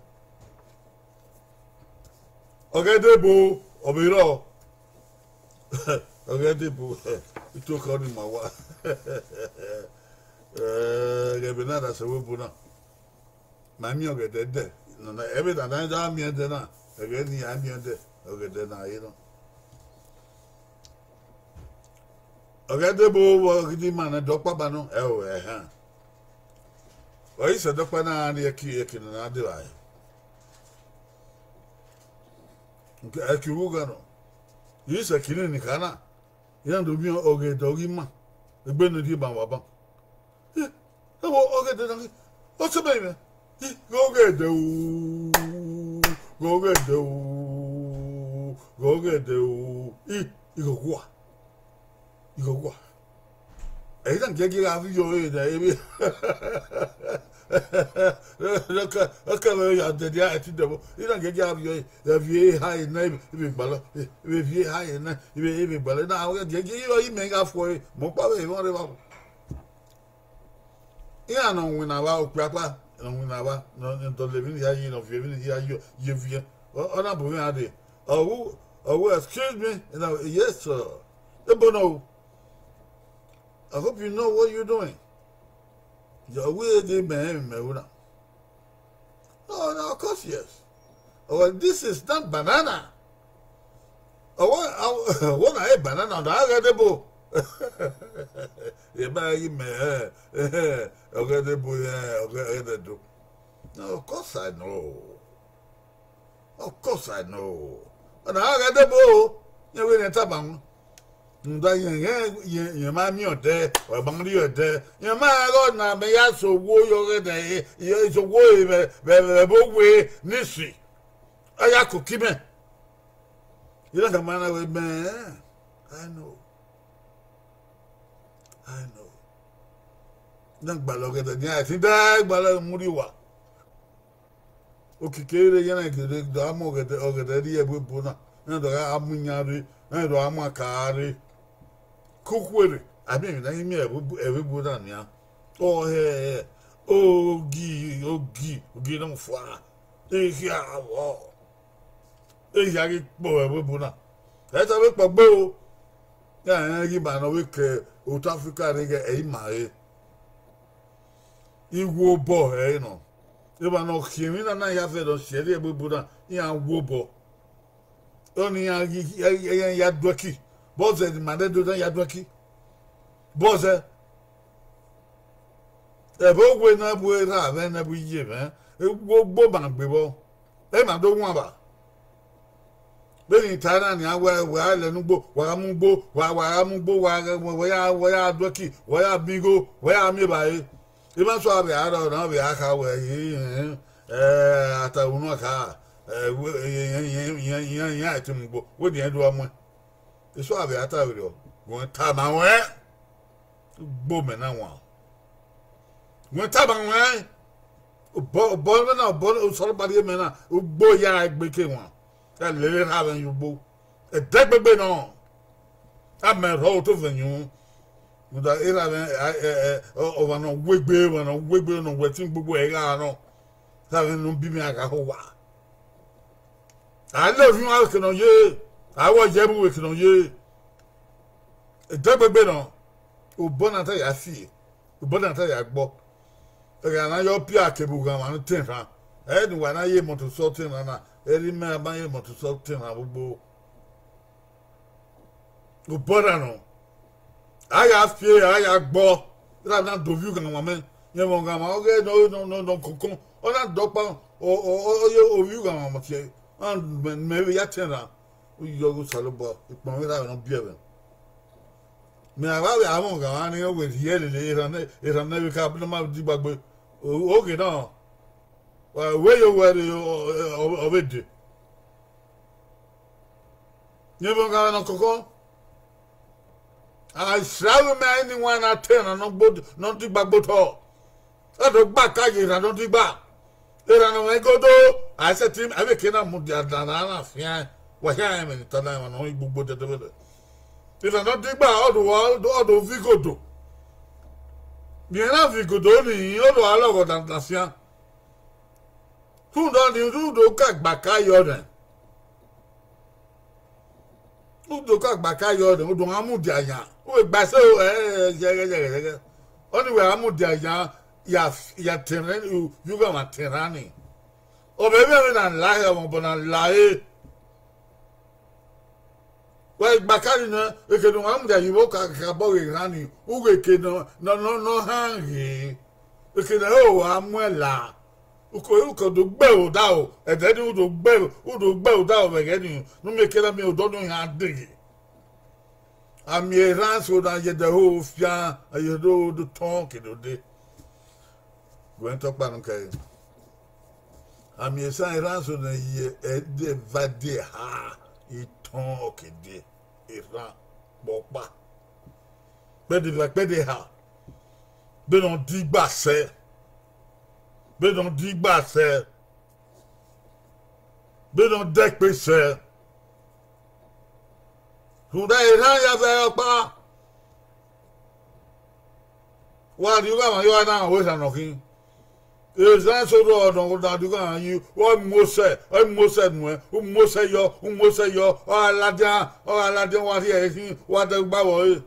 Ọghe Ẹdẹbo, ọ vbe rrọọ. Ọghe Ẹdẹbo, itokan ni ma wa. Eh, ghẹ vbe na da sẹ ẹvbo ebo na. Ma miẹn ọgẹdẹ dẹ, nana, ẹvbo na na da miẹn dẹ na, ẹghẹ ne iran miẹn dẹ, ọgẹdẹ na re nọ. Ọghe Ẹdẹbo vbe ọ ghi di ima nẹ, dọkpa ba nọ, ẹo, ẹhan. Ọ i sẹ dọkpa na gha rrie ẹki, ẹki ne a na dee vba ẹe. Ẹki vbe ugha nọ, I sẹ ẹki ni ni kha na, iran do miẹn ọgẹdẹ ọghe ima, egbe ne ọ rhie ban vbe aban. Ẹvbo ọgẹdẹ na ghi, ọ sẹ mẹ mwẹ, I, ghe ọgẹdẹ o, ghe ọgẹdẹ o, ghe ọgẹdẹ o, I, I ghe ọgua, I ghe ọgua. Ẹ i na giẹgiẹ gha viọ ẹre nẹ, emwi, ọ ke vbe ya dẹdẹ ẹtin dẹvbo, I na giẹgiẹ gha viọ ẹre, ẹ viọ eha ẹre nẹ, I vbe gbalọ, ẹ viọ eha ẹre nẹ, I vbe, I vbe gbalọ, na giẹgiẹ, I rọ imẹ gha fo ẹre, mẹ ọkpa vbe emwa rre evba. Iran ne ọ winna vba okpia ọkpa, ne ọ winna vba, ne ọ dọlọ emwi ne hia yi, ne ọ viọ emwi ne hia yi, ye viẹ, ọ, ọ na bu mwẹ iran dee. Ọ wu, ọ wu, excuse me, you know, yes, sir. Ebo nọ o. I hope you know what you're doing. Ọ wu, e de mẹ, mẹ wu na. No, no, of course, yes. Oh, well, this is not banana. Oh, what, oh, what na banana? Na ọghe Ẹdẹbo. Ye ma ghi mẹ, eh, eh, ọghe Ẹdẹbo, eh, ọghe Ẹdẹdo. No, of course I know. Of course I know. Na ọghe Ẹdẹbo, iran vbe ne tama wọn. Rhunmwuda iran, iran, iran, iran ma miẹn ọdẹ, ọ ma rrie ọdẹ. Iran ma ghe na mẹ ya sẹ owo ye ọghe ẹdẹ, ye sẹ owo vbe, vbe, vbe, vbe owe ni si. Ọ ya koko imẹ. I na khama na wẹẹ, mẹ, I know. I know. Na gbalọ ọgẹdẹ, ne iran ẹtin da gbalọ mu rrie owa. Okike rre, iran na gele do a mu ọgẹdẹ, ọgẹdẹ rrie ẹvbo ebo na, iran do gha mu iyan rre, iran do gha mu aka rre. Ke ukhuerre, a miẹn emwi ne a i miẹn ẹvbo ebo, ẹvbo ebo na nian. Ọ hẹ, ogi, ogi, ogi ne ọ fua, ehia vbọ, ehia ghi kpọ vbe ẹvbo ebo na. Ẹ i ta vbe kpọ gbe o, iran rẹn ghi ma ne ọ vbe ke otọ Africa rre ghẹ, ẹ i ma re. Iwu obọ ẹre nọ. Emwa ne ọ khian emwi na na ya fẹ ne ọ si ẹre ẹvbo ebo na, iran wu obọ. Ọni iran ghi, iran ya duẹki. Bọzẹ ne ima nẹ do na ya duẹki. Bọzẹ. Ẹvbo owe na bu erha mwẹ, na bu iye mwẹ, wo gbo ma gbe vbọ. Emwa do wan vba. Vbene I ta na nian, wẹ, wẹ a lẹ ne ugbo, wa gha mu ugbo, wa, wa gha mu ugbo, wa, wa, wa ya, wa ya duẹki, wa ya miẹn igho, wa ya miẹn evbare. Emwa sua vbe a rrọọ na, vbe a kha wẹ, ẹ, ata unu a kha, ẹ, wẹ, iran, iran, iran, iran, iran, iran ẹtin mu ugbo, wẹ ne iran do a muẹn. Eso a vbe a ta vberriọ, wẹ tama ruẹn, ugbo mẹ na wan. Wẹ tama ruẹn, obọ, obọ mwẹ na, obọ Osanobua rhie mẹ na, ugbo ya egbe ke wan. Ẹ lele erha mwẹ ye ugbo. Ẹdẹgbegbe nọ, a mẹ rhọ otọ vbe yun. Rhunmwuda erha mwẹ, ẹ, ẹ, ẹ, ọ, ọmwa ne ọ wegbe, ọmwa ne ọ wegbe, ne ọ wẹ ẹtin gbogbo ẹre gha nọ. Erha mwẹ ne ọ bi mwẹ a gha ho owa. A love you, a vbe eke ne ọ ye, a wẹ ọ ye ẹvbo vbe eke ne ọ ye. Ẹdẹgbegbe nọ, obọ na ta ya fi, obọ na ta ya gbọ. Ẹghẹ a na yọ pia kevbe ughanmwa ni tẹn erhan, ẹ ne uwa na ye mọto sọ tẹn erhan na, ẹ rhie mẹ a ma ye mọto sọ tẹn erhan vbe ugbo. Obọ na nọ, a ya fi, a ya gbọ, erha na do ovbi ughanmwa mẹ, rẹn mwẹ ughanmwa ọghe nọ, nọ, nọ, nọ kọnkọn, ọ na dọkpa, ọ, ọ, ọ, ọ ye ovbi ughanmwa ọmọtiẹ, a mẹ, mẹ vbe ya tẹn erhan. U yọ ghe Osanobua, ikpọnmwẹ erha mwẹ ne ọ biẹ mwẹ. Mẹ a vbe avbe amwẹ ọghanmwa ni, ọ wẹ rhie lele erhan ne, erhan ne vbe ka ne ma digbagbe. O, oke na, wẹ ye owẹ rre, ọ, ọ, ọ vbe dee. Rẹn mwẹ ughanmwa ne ọ kọnkọn. A srẹ avbe mẹ ni wan na tẹn erhan ne ọ gbo, ne ọ digbagbe otọ. Ọ do gba ka ye erhan ne ọ digbagbe. Erhan ne ọ mwẹ igodo, a i sẹtin, a vbe ke na mudia dan na na fian, wa khian rẹn ẹmwẹ ne I ta na, emwa ne ọ i gbugbo dẹdẹvbe nẹ. Erhan ne ọ digbagbe, ọ do wa, ọ do, ọ do viọ igodo. Vbe iran viọ igodo nii, ọ do wa lọghọ dan na fian. Rhunmwuda ọnii, u do ka gba ka yọ nẹ. U do ka gba ka yọ nẹ, u do gha mudia yan. U vbe gba ẹse o, ẹ, ẹ, yẹghẹ, yẹghẹ, yẹghẹ. Ọnii wẹ a mudia yan, ya, ya tẹn erhan, u, u gha ma tẹn erhan nii. Ọ vbe vbe na la hẹ, ọmọ obọ na la ẹre. Wẹ gba ka nii nẹ, eke ne uwa mudia ye vbe okakabọ ghe erhan nii, u ghe eke nọ, nọ, nọ, nọ han ghe. Eke ne ọ wa muẹn la. Uko, uko do gbe vbe odaro, ẹdẹ nii u do gbe, u do gbe vbe odaro vbe ẹghẹ nii, ne u miẹn eke na miẹn odọ ne ọ yan deghe. A miẹn erhan eso na ye ẹdẹ ho fian, a ye do, do tọn ke do de. Wẹ tọ ọkpa ne u kẹre. A miẹn esan erhan eso ne ye ẹdẹ eva ẹdẹ eha, itọn ọ ke de, erhan kpọkpa. Kpẹdẹ eva, kpẹdẹ eha, vbene ọ digbagbe sẹ, vbene ọ digbagbe sẹ, vbene ọ dẹkpe sẹ. Rhunmwuda erhan ya vbe ọkpa, wa rhie ughanmwa ye ọna, wẹ erhan ne ọ khin. Erhan eso rrọọ ne ọ na rhie ughanmwa yi, ọ mu osẹ, ọ mu osẹ nuẹn, u mu osẹ yọ, u mu osẹ yọ, ọ gha ladian, ọ gha ladian, wa rhie ẹre khin, wa dẹ gba vbọ ẹre.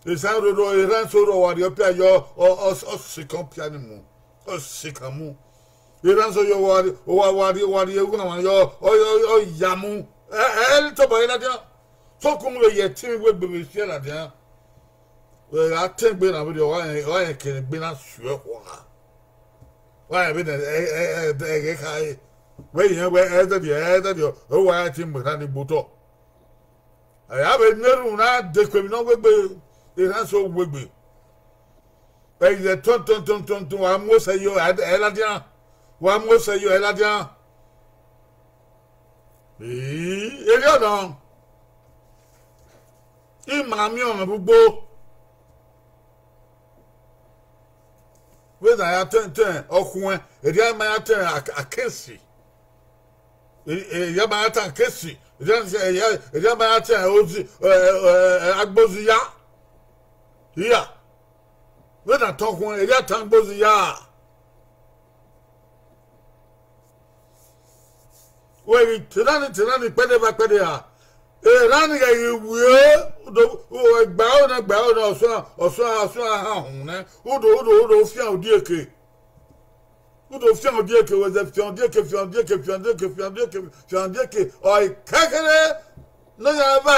Esan roro, erhan eso rrọọ wa rhie ọpia yọ, ọ, ọ, ọ sikọn ọpia ni mu, ọ sikọn mu. Erhan eso yọ, wa rhie, wa, wa rhie, wa rhie ughanmwa yọ, ọ, ọ, ọ ya mu. Ẹ, ẹ, ẹ tobọ ẹre ladian. Sokun vbe ye ẹtin vbe egbe vbe siẹ ladian. Wẹ gha tẹn egbe na vberriọ, ọ gha rẹn, ọ gha rẹn kere egbe na suẹ khua. Wa rẹn vbene ẹ, ẹ, ẹ, ẹghẹ khare. Wẹ rẹn wẹ ẹ dẹdẹ, ẹ dẹdẹ, ọ wa rẹn te mu erhan ni gbe otọ. Ẹ ya vbe ne erhunmwu na dekun emwi ne ọ wegbe, erhan eso wegbe. Ẹ i zẹ tọn tọn tọn tọn tọn, wa mu osẹ yọ, ẹ, ẹ ladian. Wa mu osẹ yọ, ẹ ladian. Ii, erriọ nọ. I ma miẹn ọmwa vbe ugbo. Vbene a ya tẹn, tẹn ọkhuẹn, erriọ ma ya tẹn ak-, akesi. E-, erriọ ma ya tẹn akesi. Erriọ, erriọ, erriọ ma ya tẹn ozi, ẹ, ẹ, ẹ, agbozi ya. Iya. Vbene a tọn ọkhuẹn, erriọ a tẹn agbozi ya. Wẹ ghi te erhan ni, te erhan ni, kpẹdẹ eva, kpẹdẹ eha. Erhan ni ghẹ ghi wie, u do, u gba ẹro nẹ, gba ẹro nẹ, ọsuẹn, ọsuẹn, ọsuẹn a han uhunmwu nẹ. U do, u do, u do fian odieke. U do fian odieke, wẹ zẹ fian odieke, fian odieke, fian odieke, fian odieke, fian odieke. Ọ i kẹkẹrẹ ne ọ ya vba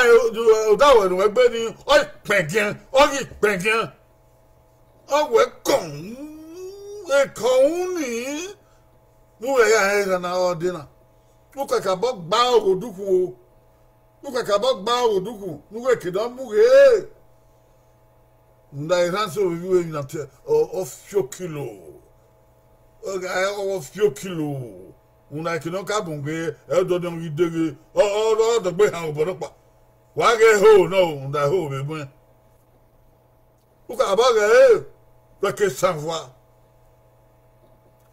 odaro ne uwẹ gbe nii, ọ i kpẹngiẹn, ọ ghi kpẹngiẹn. Ọ wẹ kọn, ekọn unu ni, ne u ghẹ ya rẹn erhan na ọ dee na. U kakabọ gba ọghe odukhunmwu o. U kakabọ gba ọghe odukhunmwu, ne u ghẹ ke ne ọ mu ghe. Rhunmwuda erhan eso vbe ivbi uwẹ emwi na te, ọ, ọ fiokilo. Ọ gha, ọ fiokilo. Rhunmwuda eke ne ọ ka bun ghe, ẹ dọdẹ ghi deghe, ọ, ọ, ọ dọgbe han obọ nọkpa. Wa ghẹ ho nọ, rhunmwuda ẹho vbe muẹn. U kha ba ghẹ re, wẹ ke sanfua.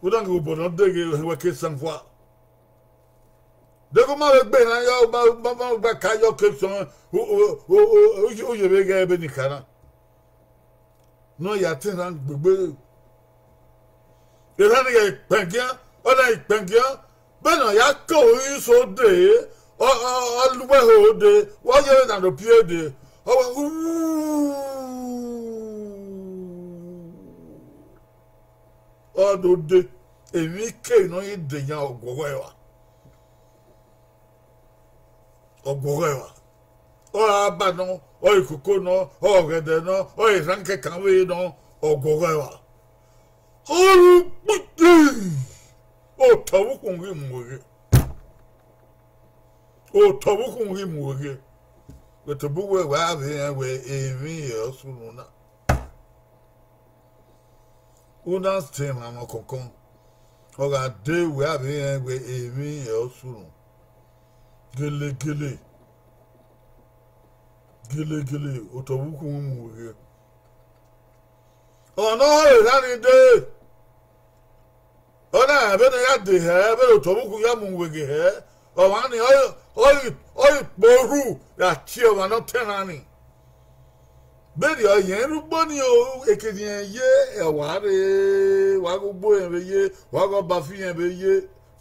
U na ghe obọ ne ọ deghe, wẹ ke sanfua. Deghẹ u ma vbe gbe erhan yọ, u ma, u ma, u ma gba ka yọ ke sọn, u, u, u, u, u, u ye vbe ghẹ vbene I ka na. Ne ọ ya te erhan gbegbe. Erhan ni ghẹ kpẹngian, ọ na kpẹngian, vbene ọ ya ke ori so dee, ọ, ọ, ọ lu ẹho dee, ọ ye vbe na do pie dee, ọ wẹ, u, ọ do dee, emwi ke ne ọ ye de yan ọguọghọ ẹvba. Ọguọghọ ẹvba. Ọ ra ba nọ, ọ re koko nọ, ọ ọghẹdẹ nọ, ọ re erhan kẹkan vbe nọ, ọguọghọ ẹvba. Ọ ru kpiti, otọ vbe ukhunmwu ghi mu eghe. Otọ vbe ukhunmwu ghi mu eghe. Wẹ tobọ uwẹ, wẹ a vbe rẹn wẹ emwi ẹre ọ sunu na. U na sẹ emwa mwẹ kọnkọn, ọ gha dee wẹ a vbe rẹn wẹ emwi ẹre ọ sunu. Gelegele, gelegele, otọ vbe ukhunmwu mu eghe. Ọna ọrọre erhan ni dee. Ọ na rẹn vbene ọ ya dee hẹ, vbene otọ vbe ukhunmwu ya mu weghe hẹ, ọmwa ni, ọ, ọ, ọ ghi kpe orhu ya tie ọmwa ne ọ tẹn erhan ni. Vberriọ irẹn rre ugbo ni o, eke ne irẹn ye, wa rre, wa ghe ugbo irẹn vbe ye, wa ghe ọbafi irẹn vbe ye,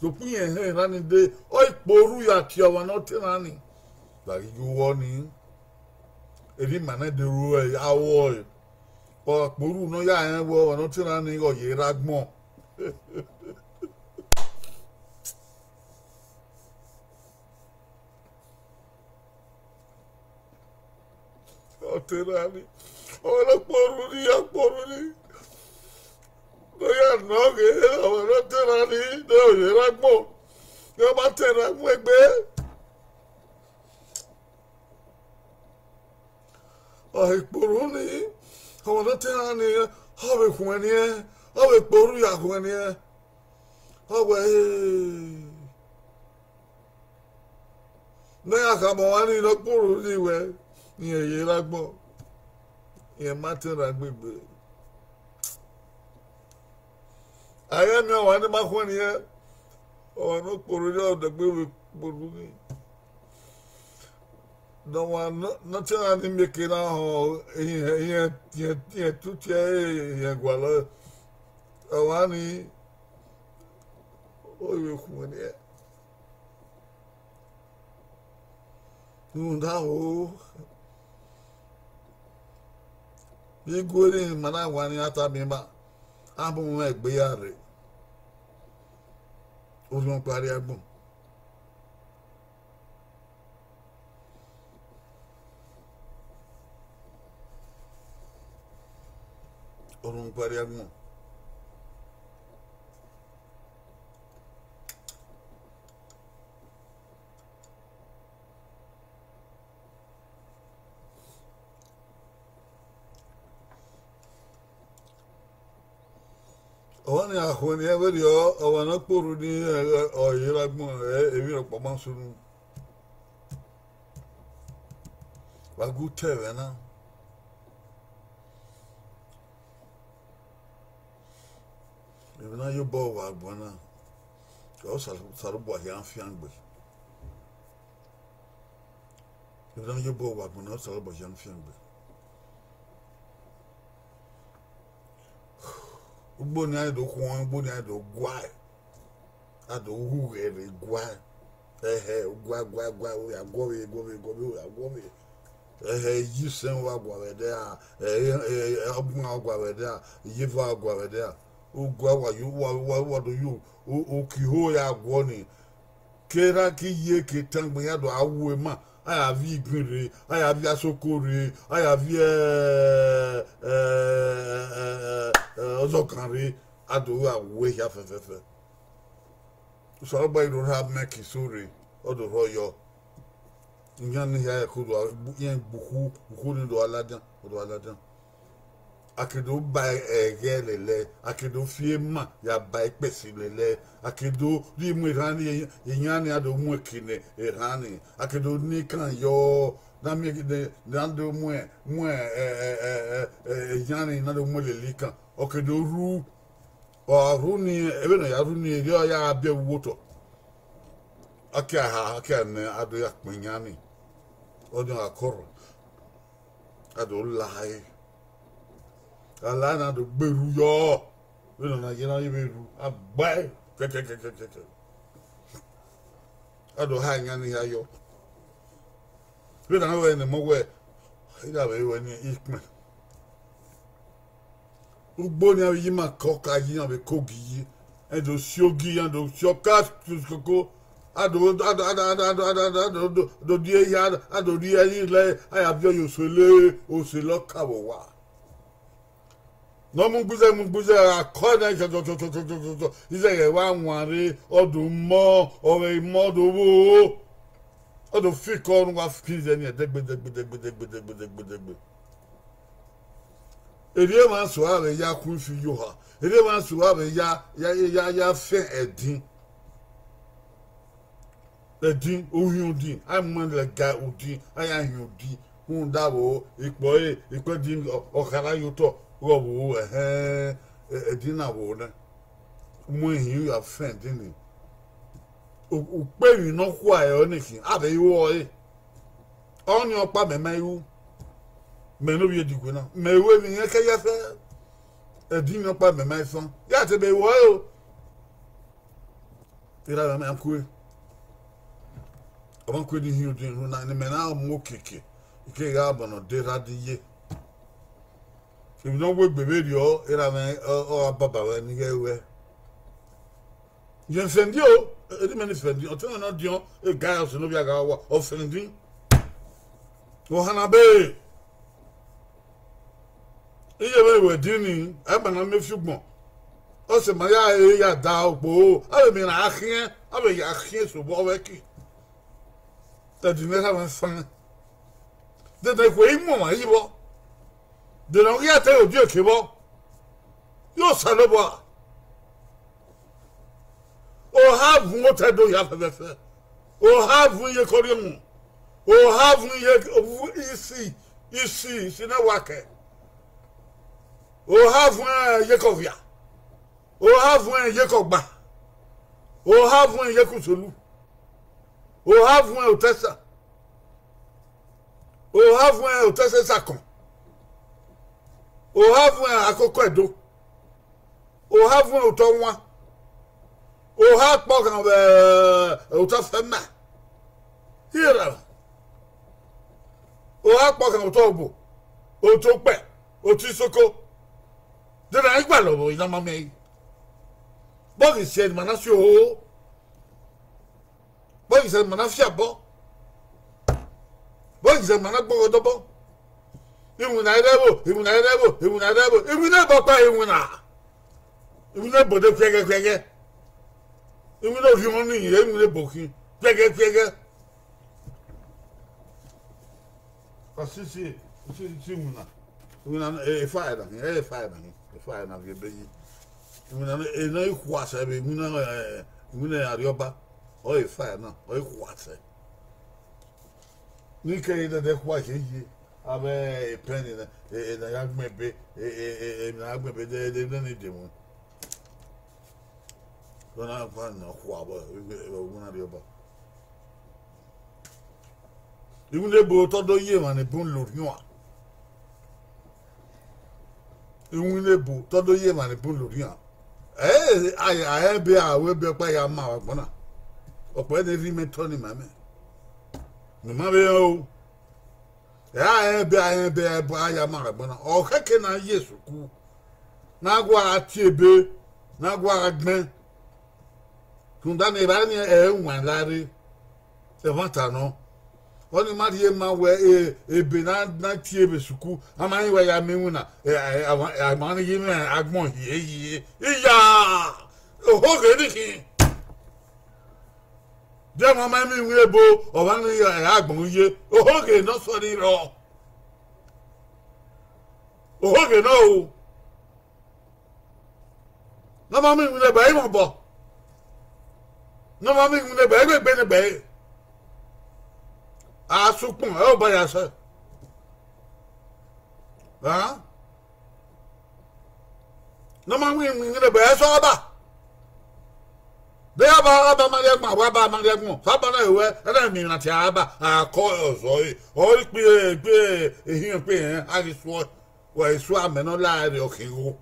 sokpan irẹn họn erhan ni dee, ọ ghi kpe orhu ya tie ọmwa ne ọ tẹn erhan ni. Wa ghi ye uwu ọnii, erha ima nẹ de ru ẹre, a ru ẹre. Ọ kpe orhu ne ọ ya rẹn wẹ ọmwa ne ọ tẹn erhan ni ghe ọ ye rre agbọn. Ọ tẹn erhan ni, ọmwa ne ọ kpe orhu ni, ọ kpe orhu ni, ne ọ ya nọ ghe ọmwa ne ọ tẹn erhan ni, ne ọ ye rre agbọn, ne ọ ma tẹn erhan mu egbe. Ọ he kpe orhu ni, ọmwa ne ọ tẹn erhan ni, ọ vbe khuẹnniẹn, ọ vbe kpe orhu ya khuẹnniẹn. Ọ wẹ, ne a khama ọmwa ni ne ọ kpe orhu ni wẹ, irẹn ye rre agbọn, irẹn ma tẹn erhan gbegbe. A ghẹ miẹn ọmwa ne ma khuẹnniẹn, ọmwa ne ọ kpe orhu ni, ọ dẹgbe vbe kpe orhu ni. Ne ọmwa ne ọ tẹn erhan ni mieke na họn, irẹn, irẹn, irẹn tutu ẹre, irẹn gualọ ọmwa ni, ọ vbe khuẹnniẹn. Rhunmwuda o, vbe igue ne ima na wanniẹn, a tama ima, a mu mwẹ egbe ya rre, orhiọn ọkpa rre agbọn. Orhiọn ọkpa rre agbọn. Ọmwa ni a khuẹnniẹn vberriọ, ọmwa ne ọ kpe orhu ni, ọ ye rre agbọn, emwi rhọkpa ma sunu. Wa gu te ẹmwẹ na. Emwi ne a ye obọ vbe agbọn na, ọ Osa-, Osanobua khian fiangbe. Emwi ne a ye obọ vbe agbọn na, ọ Osanobua khian fiangbe. Ugbo ni a do khuọnmwi, ugbo ni a do guae, a do ghughe rre guae. Ẹhẹ, guae, guae, guae, u ya guọvbe, guọvbe, guọvbe, u ya guọvbe. Ẹhẹ, iyisẹn wa gua vbe ẹdẹ a, ọgbọn wa gua vbe ẹdẹ a, iyeva wa gua vbe ẹdẹ a. Uguae wa yo, wa, wa, wa do yo, okiho ya guọ ni. Ke erha ki ye ke tangbe, iran do a wu ema, a ya viọ igbin rre, a ya viọ asoko rre, a ya viọ, ẹ, ẹ, ẹ, ẹ, ẹ, ọzọkan rre, a do gha wu ehia fẹfẹfẹ. Osanobua ghi do rha mẹ ke iso rre, ọ do rhọ yọ. Iran ni hia ẹko do a, iran gbe ukhu, ukhu ni do a ladian, ọ do a ladian. A ke do ba ẹghẹ lele ẹe, a ke do fi ema ya ba ikpẹsi lele ẹe, a ke do rhie mu erhan ni, iran ni a do mu ẹki ne erhan ni, a ke do ne ikan yọ, Ne a miẹn ghi ne, ne a do mu, mu, ẹ, ẹ, ẹ, ẹ, ẹ, iyanrin ne a do mu lele ikan, ọ ke do rhu. Ọ rhu ni, vbene ọ ya rhu ni, erriọ ọ ya gha biẹ vbe uwu otọ. A kia ha, a kia nẹ, a do ya kpẹn iyanrin, ọdiọn gha kọrọ, a do la ẹre. A la na do gbe erhu yọ, vbene ọ na ye na ye vbe erhu, a gba ẹre kẹkẹkẹkẹkẹ. A do ha iyanrin hia yọ. Vbene a wẹ ne emọ wẹ, I gha vbe ruẹ ne ikpẹn. Ugbo ne iran vbe ye ima ke ọka yi, iran vbe ke ogi yi, ẹ do si ogi, iran do si ọka koko, a do, a do, a do, a do, a do, a do, a do, a do, do die hia, a do die ẹre lẹ, a ya viọ ye osele, osele ọka vbe owa. Ne ọ mu gbe izẹ, mu gbe izẹ, a kọ nẹ, izẹghẹ wa wanre, ọ do mọ, ọ vbe mọ, ọ do vbo, ọ do fi ikọ ne uwa fi izẹ ni dẹgbe, dẹgbe, dẹgbe, dẹgbe, dẹgbe, dẹgbe, dẹgbe. Erriọ emwa sua vbe ya khu ifi ye oha, erriọ emwa sua vbe ya, ya, ya, ya fẹn ẹdin. Ẹdin, uhiẹn odin, a mu lẹga odin, a ya hiẹn odin, rhunmwuda vbo, ikpọ ẹre, ikpẹdin, ọ, ọ khara ye otọ, ghe ọ vbo, ẹhẹn, ẹ-, ẹdin na vbo nẹ. Mu ehin ya fẹn ẹdin ni. U-, ukpevbi ne ọ khua ẹre ọnii khin, a vbe ru ọre. Ọnii ọkpa mẹ ma ru. Mẹ ne ovbi Edigue na, mẹ ru emwi ne kẹyẹfẹ. Ẹdin ne ọkpa mẹ ma san. Ya te be ru ọre o. Erha mwẹ ma kue. Ọ ma kue ni hin odin ru na, ne mẹ na mu okiekie, I kegha bọ ne ọ de erha di ye. Emwi ne ọ wegbe vberriọ, erha mwẹ, ọ, ọ gha baba mwẹ ne I ghẹ ruẹ. Yẹn fẹndi o, erha mwẹ ni fẹndi, ọtẹn mwẹ ne ọ diọn, e Gaiọs ne ovbi agha wa, ọ fẹndi. Ohanabere. Iye vbe ẹdin ni, a ma na miẹn fi ugbọn. Ọ sẹ ma ya re ya da okpo, a vbe miẹn na khiẹn, a vbe ya khiẹn sobọ vbe ẹki. Ẹdin ne erha mwẹ fan. Dede ekhue i mu ọmwa yi vbọ. De ne ọ ghi ya te odieke vbọ. Ye Osanobua. Oha vun otọ Ẹdo hia fẹfẹfẹ. Oha vun iyeke Orhiọnmwẹ. Oha vun iye, isi, isi, isi ne wa kẹ. Oha vun iyeke Ọvia. Oha vun iyeke Ọgba. Oha vun iyeke Usolu. Oha vun otọ Ẹsa. Oha vun otọ Ẹsẹsakọn. Oha vun Akoko Ẹdo. Oha vun otọ Wan. Oha kpọkhan vbe otọ Fẹma. Ira. Oha kpọkhan otọ Obo, otọ Okpẹ, otọ Isoko. De na i gbalọ vbe ọvọ, I na ma miẹn ẹre. Vbọ ghi siẹ ne ima na si oho? Vbọ ghi siẹ ne ima na fi abọ? Vbọ ghi siẹ ne ima na gbọghọ dọbọ? Iwinna i rre ẹvbo, iwinna i rre ẹvbo, iwinna i rre ẹvbo, iwinna ebo ọkpa iwinna. Iwinna ebo de khuẹghẹ khuẹghẹ. Iwinna orhiọn ni, iwinna ebo khin khuẹghẹ khuẹghẹ. Ọ si, si, si, si iwinna. Iwinna, e, efa ẹre na khin, e, efa ẹre na khin, efa ẹre na vbe ebe yi. Iwinna ne, e, ne I khua sẹ vbe iwinna, e, iwinna Arriọba, ọ efa ẹre na, ọ i khua sẹ. Ne I keghi dẹdẹ khua ye ye, avbe epẹn ni na, e, e, na ya gbẹn ebe, e, e, e, e, na ya gbẹn ebe, de, de, de, ne de mu. Ọ na kpa ne ọ khua vbọ, iwinna Arriọba. Iwinna ebo te ọ do ye emwa ni bun lorhiọn. Iwinna ebo te ọ do ye emwa ni bun lorhiọn. Ẹ, a, a, ebe a, ebe ọkpa ya ma vbe agbọn na. Ọkpa ne rhie imẹ tọ ni ma mẹ. Mẹ ma vbe rẹn o. Ẹ, a, ebe a, ebe a, ebe a ya ma vbe agbọn na. Ọ khẹke na ye esuku. Ne a gua gha tie ebe, ne a gua gha gbẹn. Rhunmwuda ne evbare ni ẹ i wan la rre, ẹmwata nọ. Ọnii ma rhie ma wẹ, e, ebe na, na tie vbe esuku, a ma rẹn wẹ ya miẹn iwinna, ẹ, ẹ, a ma, a ma rẹn ye mwẹ agbọn hie hie. Iya! Ohoghe ni khin. De ma ma miẹn iwinna ebo, ọ ma rẹn ya agbọn ye. Ohoghe ne ọ sọ ni rrọọ. Ohoghe nọ o. Ne ọ ma miẹn iwinna ebo, ẹ i mwẹ obọ. Ne ọ ma miẹn iwinna ebo, ẹ i gbe egbe ne egbe ẹre. A sẹ ukpọn, ẹ, ọ ba ya sẹ. A, ne ọ ma win iwinna, ebe ẹsọ ọba. De ya ba, a ba ma rhie ẹgbọn, wa ba ma rhie ẹgbọn. Sẹ ọba na wẹ, ẹ na miẹn emwi na tie a ba, a kọ ọzọ re. Ọ i kpe, kpe, ehiẹn kpe, a ghi suọ. Wa i suọ amẹ ne ọ la ẹre ọ khin igho.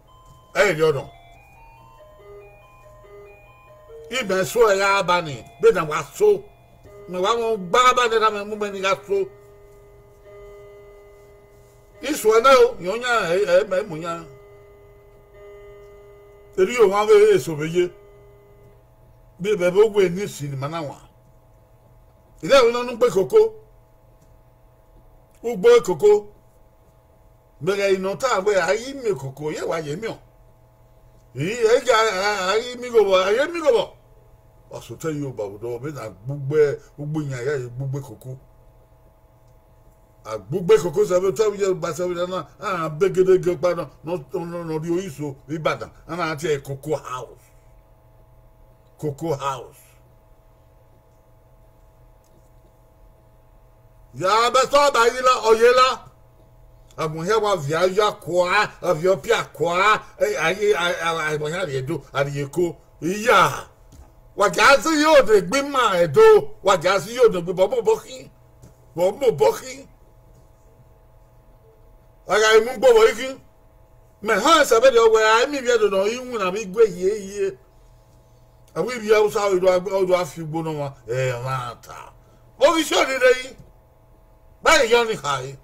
Ẹ i rhiọ nọ. Imẹ so ẹre a ba ni, vbene a wa so. Mẹ wa wọn gba ba nẹ, mẹ mu mẹ ni gha so. Isuẹ nẹ o, yan yan, ẹ, ẹ, mẹ mu yan. Erriọ ọmwa vbe eso vbe ye. Vbe, vbe, vbe owe ni si ne ima na wan. Ẹ i re ẹvbo ne ọ nu ugbo koko. Ugbo koko. Mẹ ghẹ ne ọ ta wẹ, a i miẹn koko, ye wa ye miẹn. I, ẹ i ga, a, a i miẹn igho vbọ, a ye miẹn igho vbọ. Wa sotọ ye obọ vbe odọ, vbene a gbe ugbo, ugbo iyan ya ye gbe ugbo koko. A gbe ugbo koko sẹ vbe otọ vbe iye gba sẹ vbe na, a begedege ọkpa nọ, nọ, nọ, nọ rrie iso vbe Ibadan, a na tie ẹre Cocoa House. Cocoa House. Ya bẹ sọ ba yi la, ọ ye la. Agbọn hia wa viọ ayo akua, a viọ ọpia akua, ẹ, a, a, a, agbọn hia rrie Ẹdo, a rrie Eko. Iya, wa gia si ye odegbe ima Ẹdo, wa gia si ye odegbe, vbe ọmọ obọ khin, vbe ọmọ obọ khin. A gha mu ugbo vbe ọ i khin. Mẹ họn ẹsẹ vberriọ wẹ, a i miẹn ivbi Ẹdo ne ọ i winna vbe igue hiehiere. Avbe ivbi Hausa ọ i do, ọ i do fi ugbo ne ọmwa ẹmwata. Vbe ọ ghi si ọnii rre yi? Vbe a ye ọnii khare?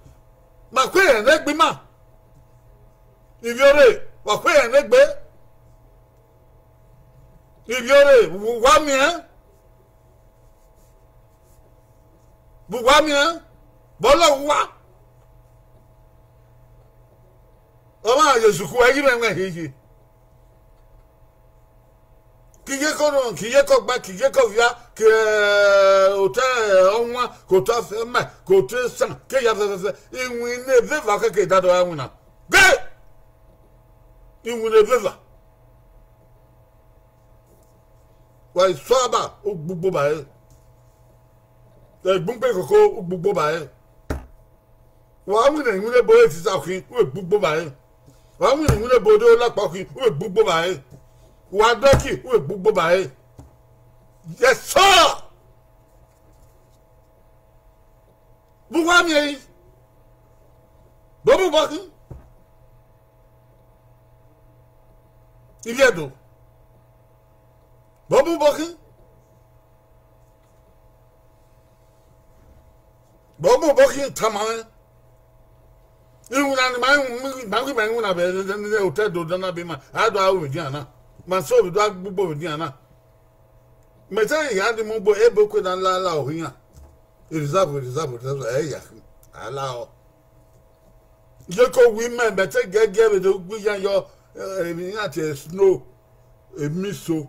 Ma kue rẹn ne egbe ima. Ivbi ore, wa kue rẹn ne egbe. Ivbi ore, wa miẹn. Vbe uwa miẹn, vbe ọ lọghọ uwa. Ọmwa ye sukhu, ẹ ghi mwẹ ẹmwẹ hihi. Ke iyeke ọnọ, ke iyeke ọgba, ke iyeke ọvia, ke, eh, otọ, eh, ọwan, ke otọ afẹn ima, ke otọ esan, ke ya fẹfẹfẹ. Iwinna eveva kẹkẹ dadọ ra winna. Ghe! Iwinna eveva. Wa i suaba, u gbe ugbo ba ẹre. Ẹgbugbe koko, u gbe ugbo ba ẹre. Wa winna iwinna ebo re tisa khin, u gbe ugbo ba ẹre. Wa winna iwinna ebo re olakpa khin, u gbe ugbo ba ẹre. Wa dọki, u gbe ugbo ba ẹre. Yes, sir! Vbe uwa miẹn ẹre? Vbe ọ mu obọ khin? Ivbi Ẹdo. Vbe ọ mu obọ khin? Vbe ọ mu obọ khin tama mwẹ? Iwinna ne ima, ima ghi ma iwinna vbe otọ Ẹdo na be ima, a do aro vbe edian na. Ma so vbe do a gbe ugbo vbe edian na. Mẹ te ya di mu ugbo, ebe okue na la la ohian. Reserve, reserve, reserve, ẹ ya khin, a la ọ. Iyeke owa imẹ, mẹ te gẹgẹ vbe do gbe iyan yọ, eh, emwi iran tie snow, emiso,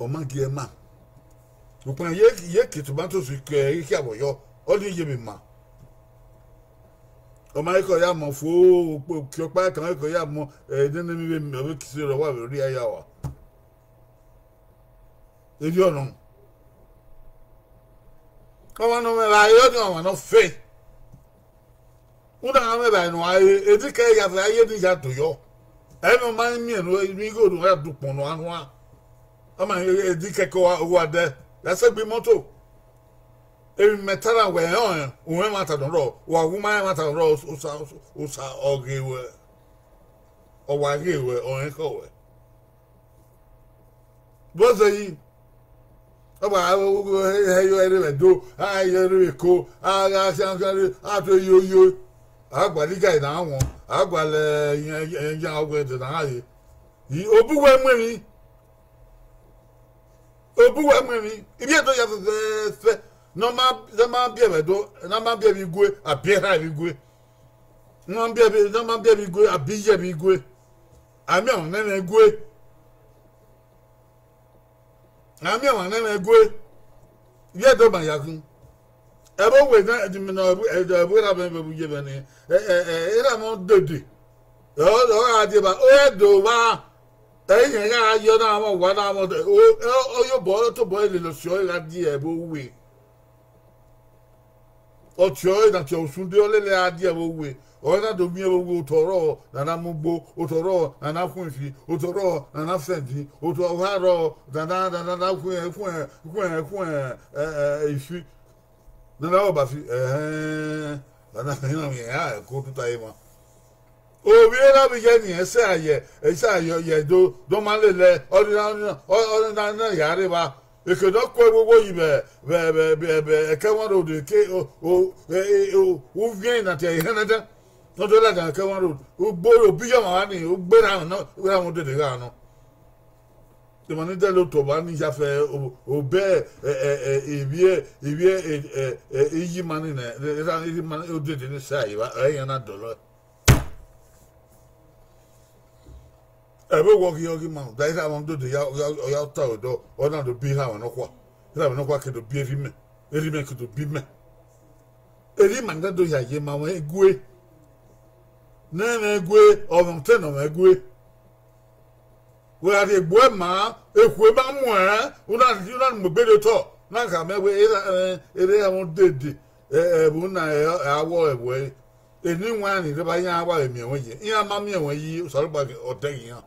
ọ ma gie ma. Ukpọn ye, ye ke tomatoes ke ikhiavọ yọ, ọ ni ye vbe ma. Ọ ma ke ọ ya mọ fo, ukpo, ke ọkpa kan ke ọ ya mọ, eh, nene emwi vbe, vbe kisi rọ wa vbe rria ya wa. Erriọ nọ. Ọmwa ne ọ mwẹ vbe a re, ọni ọmwa ne ọ fe. Una gha mwẹ vbe a re ne uwa re, edikẹ ya vbe a ye ni ya do yọ. Ẹmwẹ ọ ma miẹn ne igho ne uwa ya dukpọn ne uwa nuan. Ọ ma edikẹ ke uwa, uwa dẹ, ya sẹ gbe imọto. Emwi mẹ ta na wẹ rẹn ọnrẹn, u mwẹ ẹmwata nọ rrọọ, wa wu ma rẹn ẹmwata nọ rrọọ, osa, osa, osa ọ ghe ruẹ, ọ wa ghe ruẹ, ọ rẹn ekhọe ruẹ. Vbe ọ zẹ yi? Ọ ba hẹ yọ ẹre vbe Ẹdo, a hẹ yọ ẹre vbe Eko, a gha khian khian re, a to yo yo. A gualọ igari na wọn, a gualọ iyan, iyan ọghe ẹdẹ na ye. I, obuwẹ mu emwi. Obuwẹ mu emwi. Ivbi Ẹdo ya fẹfẹfẹ. Ne ọ ma, ne ọ ma biẹ vbe Ẹdo, ne ọ ma biẹ vbe igue, a biẹ erha vbe igue. Ne ọ ma biẹ vbe, ne ọ ma biẹ vbe igue, a biẹ iyẹ vbe igue. A miẹn ọmwa ne ẹmwẹ igue. A miẹn ọmwa ne ẹmwẹ igue. Ivbi Ẹdo ma ya khin. Ẹvbo owe na, ẹdimẹ na, ẹvbo, ẹvbo erha mwẹ vbe ye mwẹ ni, ẹ, ẹ, ẹ, erha mwẹ ọ dede. Ọ, ọ gha die ba, ọ rẹ do vba, ẹ, irẹn gha ye na mwẹ, wa na mwẹ, o, ọ, ọ ye obọ, ọ tobọ lele ọsi ọre gha die ẹvbo owe. Ọ tie ọre na tie usunde, ọ lele a die vbe owe. Ọ na do miẹn vbe owe, otọ rrọọ na na mu ugbo, otọ rrọọ na na khuẹn fi, otọ rrọọ na na fẹn din, otọ ọha rrọọ na na na na na khuẹn khuẹn khuẹn khuẹn, ẹ, ẹ, ifi. Na na ọba fi, ẹhẹn, na na iran vbe iran ẹko tuta emwa. Ovbi erha vbe iye ni, ẹsẹ a yẹ, ẹsẹ a yẹ, ọ yẹ do, do ma lele, ọ ni na, ọ, ọ ni na, na ya rre evba. Eke ne ọ kue vbe owo yi vbe, vbe, vbe, vbe, vbe Ẹkẹvọn Road, eke, o, o, e, e, o, uviẹn na tie ẹre hẹnẹdẹ. Ne ọ do ladian Ẹkẹvọn Road. Ugbo, obi yọ ọmwa ni, ugbo erha nọ, erha odede gha nọ. Emwa ni dẹle otọ vba ni ya fẹ, o, obẹ, ẹ, ẹ, ẹ, ivbi, ivbi, ẹ, ẹ, ẹ, iye ima ni nẹ, erha, erha ima ni odede ni sa evba, ẹ, iran na dọlọ. Ẹvbo wọ ghi ọghe ima, da erha mwẹ dode ya, ya, ya ta odọ, ọ na do bi erha mwẹ nọkhua. Erha mwẹ nọkhua ke do bi erha imẹ, erha imẹ ke do bi mẹ. Erha ima na do ya ye ma mwẹ gue. Ne ẹmwẹ gue, ọ mwẹ otọ ne ọ mwẹ gue. Wẹ gha rhie egbe ma, ekhue ma muẹn, u na, u na mu egbe rre otọ, na khama wẹ erha, ẹ, erha mwẹ dede, ẹ, ẹvbo na, ẹ, ẹ, awọ ẹvbo ẹre. Eni iwinna ni rre evba, iran wa vbe miẹn ruẹn ye, iran ma miẹn ruẹn yi, Osanobua ghi, ọ dẹghe iran.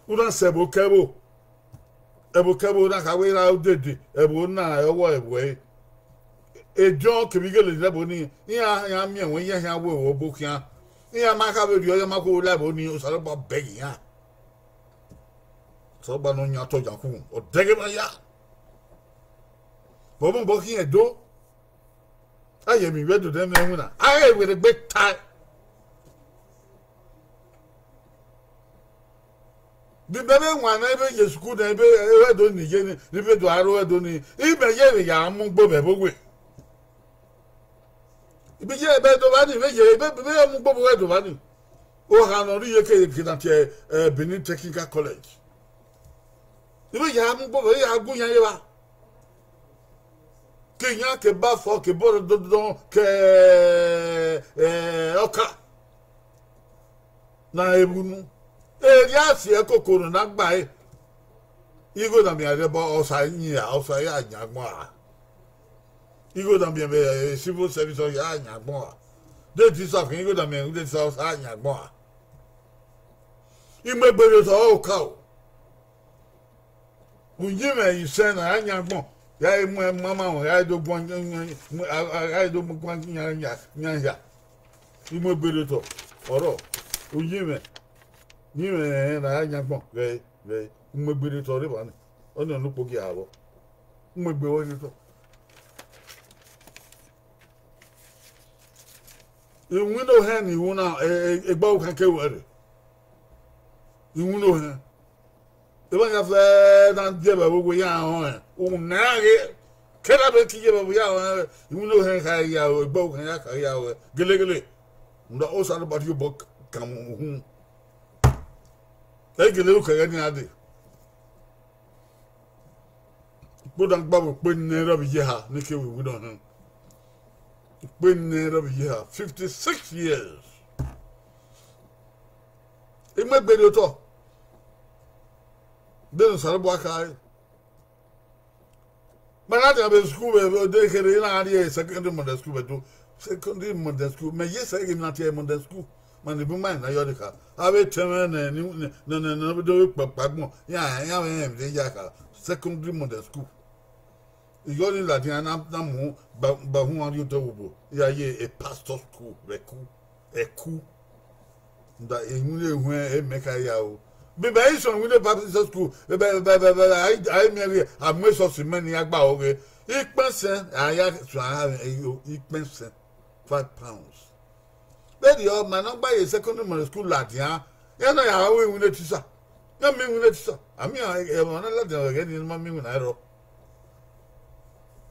U na sẹ ẹvbo ke ẹvbo, ẹvbo ke ẹvbo na kha wẹ erha odede, ẹvbo na ọghe ẹvbo ẹre. Ediọn kevbe ighele ni rre ẹvbo ni, iran, iran miẹn ruẹn yi, iran khian wẹ ẹvbo khian. Iran ma kha vbe rhie ọyọnma khuo la ẹvbo ni, Osanobua bẹghe iran. Osanobua ne ọ yan otọ yan khu, ọ dẹghe ma ya. Vbe ọ mobọ khian do, a ye emwi vbe do nẹ mwẹ iwinna, a ghe werriegbe tae. Vbe imẹ vbe wan nẹ, I vbe ye sukuru nẹ, I vbe, ẹ, ẹdẹ ni ye ni, I vbe do aro ẹdẹ ni, imẹ ye vbe ya mu ugbo vbe ẹvbo we. I vbe ye vbe do vba ni, I vbe ye, I vbe, I vbe ya mu ugbo vbe ẹdẹ vba ni. Ohan ne ọ rre iyeke ke na tie, ẹ, Benin Technical College. I vbe ya mu ugbo vbe, I ya gu iran ye evba. Ke iran ke ba fọ, ke bọ dọdọdọ, ke, ẹ, ọka. Na evbunu. Erriọ a si ẹkoko ne ọ na gba ẹre. Igho na miẹn rre, but ọ sa yin a, ọ sa ya yan agbọn a. Igho na miẹn vbe, eh, civil service, ọ ya yan agbọn a. De teacher khin, igho na miẹn de teacher, ọ sa yan agbọn a. I mu egbe rre otọ, ọ ka o. Uyinmwẹ isẹn na ya yan agbọn, ya mu ẹmwẹ mama ruẹn, ya do guan, ya do guan yan, yan, yan ya. I mu egbe rre otọ, ọrọ, uyinmwẹ, uyinmwẹ na ya yan agbọn ghẹ, ghẹ, I mu egbe rre otọ rre evba ni, ọnii ọnii ukpo gie a vbọ, I mu egbe ruẹ rre otọ. Iwinna ohẹn ne I wu na, e, e, egbe ọvbokhan ke ruẹ rre. Iwinna ohẹn. Emwa ya fẹ na die vbe ẹvbo wẹ ya rọnrẹn, u na ghe, ke na vbe ke iye vbe ẹvbo ya rọnrẹn, iwinna ohẹn kha ya ruẹ, egbe ọvbokhan ya kha ya ruẹ gelegele. Rhunmwuda Osanobua rhie obọ kan uhunmwu. Ẹ i gele ru khẹ ẹghẹ ne iran dee. Ikpodangba vbe ukpe nẹ rọ vbe iye eha ne ke vbe iwinna ohẹn. Ukpe nẹ rọ vbe iye eha, fifty six years. I mu egbe rre otọ. Vbene Osanobua khare. Ma na dia vbe school vbe, vbe de kherhe, I na rrie secondary model school vbe do. Secondary model school, mẹ ye sẹ ghe emwi na tie model school. Ma ni bu ma na yọ de kha. Avbe etẹn mwẹ nẹ, nẹ, nẹ, nẹ, nẹ, do vbe kpakpa agbọn. Iran, iran mwẹ rẹn vbe ya kha. Secondary model school. Iyọ ni ladian na, na mu ba, ba huan rrie odẹ vbe obo. Ya ye a pastor school vbe Ẹku. Ẹku. Rhunmwuda iwinna ehwẹn, e mẹ kha ya ro. Vbe imẹ i sọn iwinna Baptist school, vbe, vbe, vbe, vbe, a i, a i miẹn vbe a mu esọsi mẹ ne iran gba ro ghe. Ikpẹsẹn, a ya suẹn a, ikpẹsẹn, five pounds. Vberriọ, ma ne ọ gba ye secondary model school ladian, iran na ya ru iwinna teacher. Iran miẹn iwinna teacher. A miẹn ẹmwẹ ọna ladian ẹghẹ ni ma miẹn iwinna ẹrọ.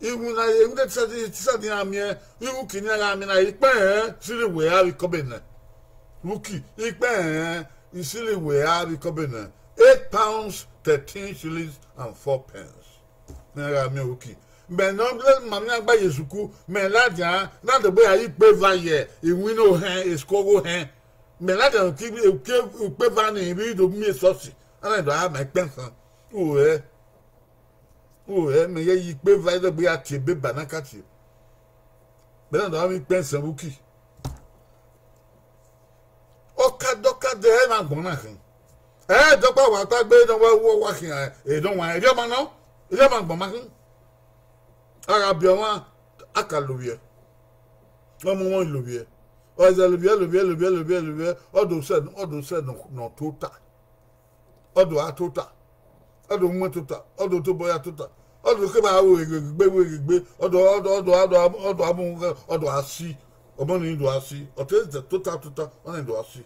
Iwinna, iwinna teacher, teacher ni iran miẹn, uki ne iran gha miẹn na, ikpẹn isiri wẹ a vbe ikọbe nẹ. Uki, ikpẹn isiri wẹ a vbe ikọbe nẹ. Eight pounds, thirteen shillings and four pence. Ne iran gha miẹn uki. Mẹ ne ọ ma miẹn gba ye sukuru, mẹ ladian, na dogbe ya ye ikpe eva ye iwinna ohẹn, esukuru ọghe ohẹn. Mẹ ladian uki, uki, ikpe eva ni, I vbe do miẹn esọsi. A na do a ma ikpẹn san. Uwẹ. Ẹ, mẹ ye yi ikpe eva, ẹdẹgbe ya tie ebe ba na ka tie. Bẹlẹ do avbe ikpẹn sẹ vbe uki. Ọkadẹ ọkadẹ ẹ ma gbọn na khin. Ẹ dọkpa wa ta gbe ne wa wa khian, e nọ wa, erriọ ma nọ, erriọ ma gbọn ma khin. A gha biẹ ọmwa, a ka lovbiẹ. Ọmọ wọn lovbiẹ. Ọ zẹ lovbiẹ, lovbiẹ, lovbiẹ, lovbiẹ, lovbiẹ, ọ do sẹ, ọ do sẹ nọ, nọ tota. Ọ do a tota. Ọ do wọn tota. Ọ do tobọ ya tota. Ọ do keba wo egbe, wo egbe. Ọ do, ọ do, ọ do, ọ do, ọ do amu, ọ do a si. Ọmọ ni do a si. Ọ te zẹ tota tota, ọ ni do a si.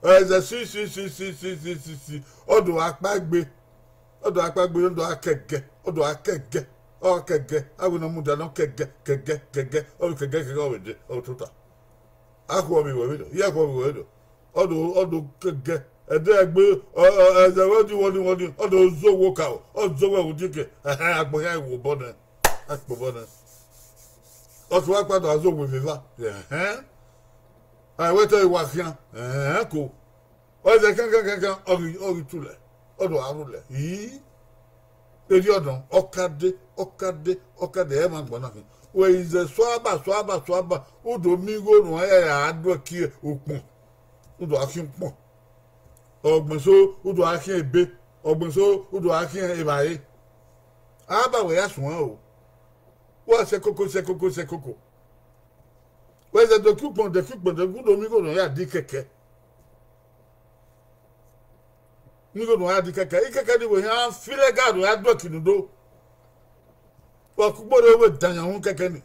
Ẹ zẹ si, si, si, si, si, si, si, si. Ọ do a kpa egbe. Ọ do a kpa egbe, ọ do a kẹgẹ, ọ do a kẹgẹ, ọ kẹgẹ. Avbe ne ọ mudia nọ kẹgẹ, kẹgẹ, kẹgẹ. Ọ vbe kẹgẹ, kẹgẹ, ọ vbe de, ọ tota. Akhuọ vbe wẹ vbe dọ, iye akhuọ vbe wẹ vbe dọ. Ọ do, ọ do kẹgẹ. Ẹdẹ ẹgbe, ọ, ọ, ẹzẹ wẹ di wọni wọni, ọ do zo wo ka o, ọ zo wẹ wo dieke. Ẹhẹn, agbọn hia wo obọ nẹ, akpobọ nẹ. Ọ ke wa kpa do a zo wo veva. Ẹhẹn. A wẹ te wa khian. Ẹhẹn, ko. Ọ zẹ kankankankan, ọ ghi, ọ ghi tulẹ, ọ do a rhulẹ. Ii, erriọ nọ, ọkade, ọkade, ọkade, ẹ ma gbọn na khin. Wẹ i zẹ suaba, suaba, suaba, u do miẹn igho ne uan ya ya do ẹki ukpọn, u do a khian ukpọn. Ọgbẹn so, u do a khian ebe, ọgbẹn so, u do a khian evbare. A ba wẹ ya suẹn o. Wa sẹ koko, sẹ koko, sẹ koko. Wẹ zẹ do ẹki ukpọn, do ẹki ukpọn, do ẹki ukpọn, u do miẹn igho ne uan ya di kẹkẹ. Nigho ne uan ya di kẹkẹ, ikẹkẹ ni wẹ hia filẹ ga do ya do ẹki ne u do. Wa kugbo rre, wẹ danyan uhunmwu kẹkẹ ni,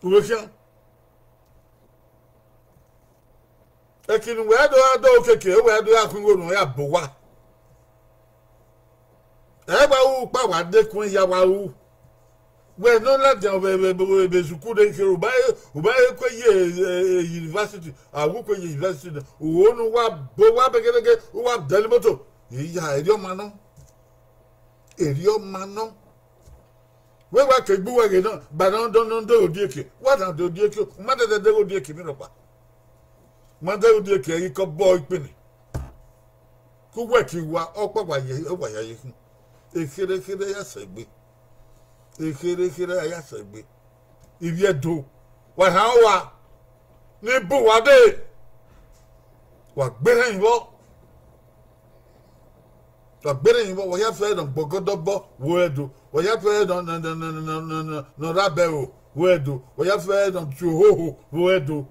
u vbe khian. Ẹki ne uwẹ do ya do keke, wẹ do ya khuẹn igho ne uan ya bọ owa. Ẹ wa ru ukpa, wa dekun ya wa ru. Wẹ ne ọ ladian vbe, vbe, vbe, vbe sukuru de kherhe, u ma he, u ma he kue ye, e, e, university, a wu kue ye university na, u ho ne uwa bọ owa begerege, uwa dẹle imoto. Iya, erriọ ma nọ. Erriọ ma nọ. Wẹ wa ke gbe uwẹ ghe nọ, ba nọ, nọ, nọ, do odieke, wa na do odieke, u ma dẹdẹ deghẹ odieke emwi rhọkpa. Ma dẹghe odieke ẹre i ke ọbọ ikpinni. Ke uwẹ ke wa, ọkpa wa ye, wa ya ye khin. Ekherhe kherhe ya sẹ egbe. Ekherhe kherhe ya sẹ egbe. Ivbi Ẹdo, wa họn uwa, ni bu uwa dee. Wa gbe rẹn vbọ. Wa gbe rẹn vbọ, wa ya fẹ nọ gbọgọdọbọ vbe Ẹdo. Wa ya fẹ nọ, nọ, nọ ra bẹvbo vbe Ẹdo. Wa ya fẹ nọ tie ohoho vbe Ẹdo.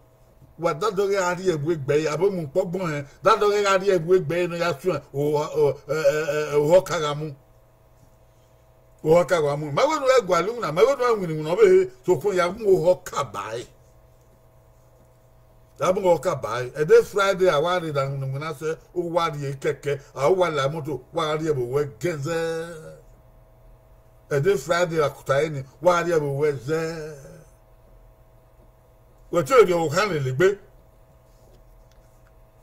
Wa da dọghe gha rrie ẹvbo egbe ẹre, avbe mu ukpọgbọn hẹn, da dọghe gha rrie ẹvbo egbe ẹre ne ọ ya suẹn ohọ, ọ, ẹ, ẹ, ẹ, ohọ ka gha mu. Ohọ ka gha mu. Ma wẹ ne u ẹ gualọ iwinna, ma wẹ ne u ẹ winna iwinna ọvbehe, sokpan ya mu ohọ ka ba ẹre. Ya mu ohọ ka ba ẹre. Ẹdẹ Friday, a wa rre da winna iwinna sẹ, u wa rrie kẹkẹ, a u wa la imoto, wa rrie ẹvbo wẹ gẹzẹ. Ẹdẹ Friday, a kuta ẹre ni, wa rrie ẹvbo wẹ zẹ. Wẹ te rhie ọvbokhan lele egbe.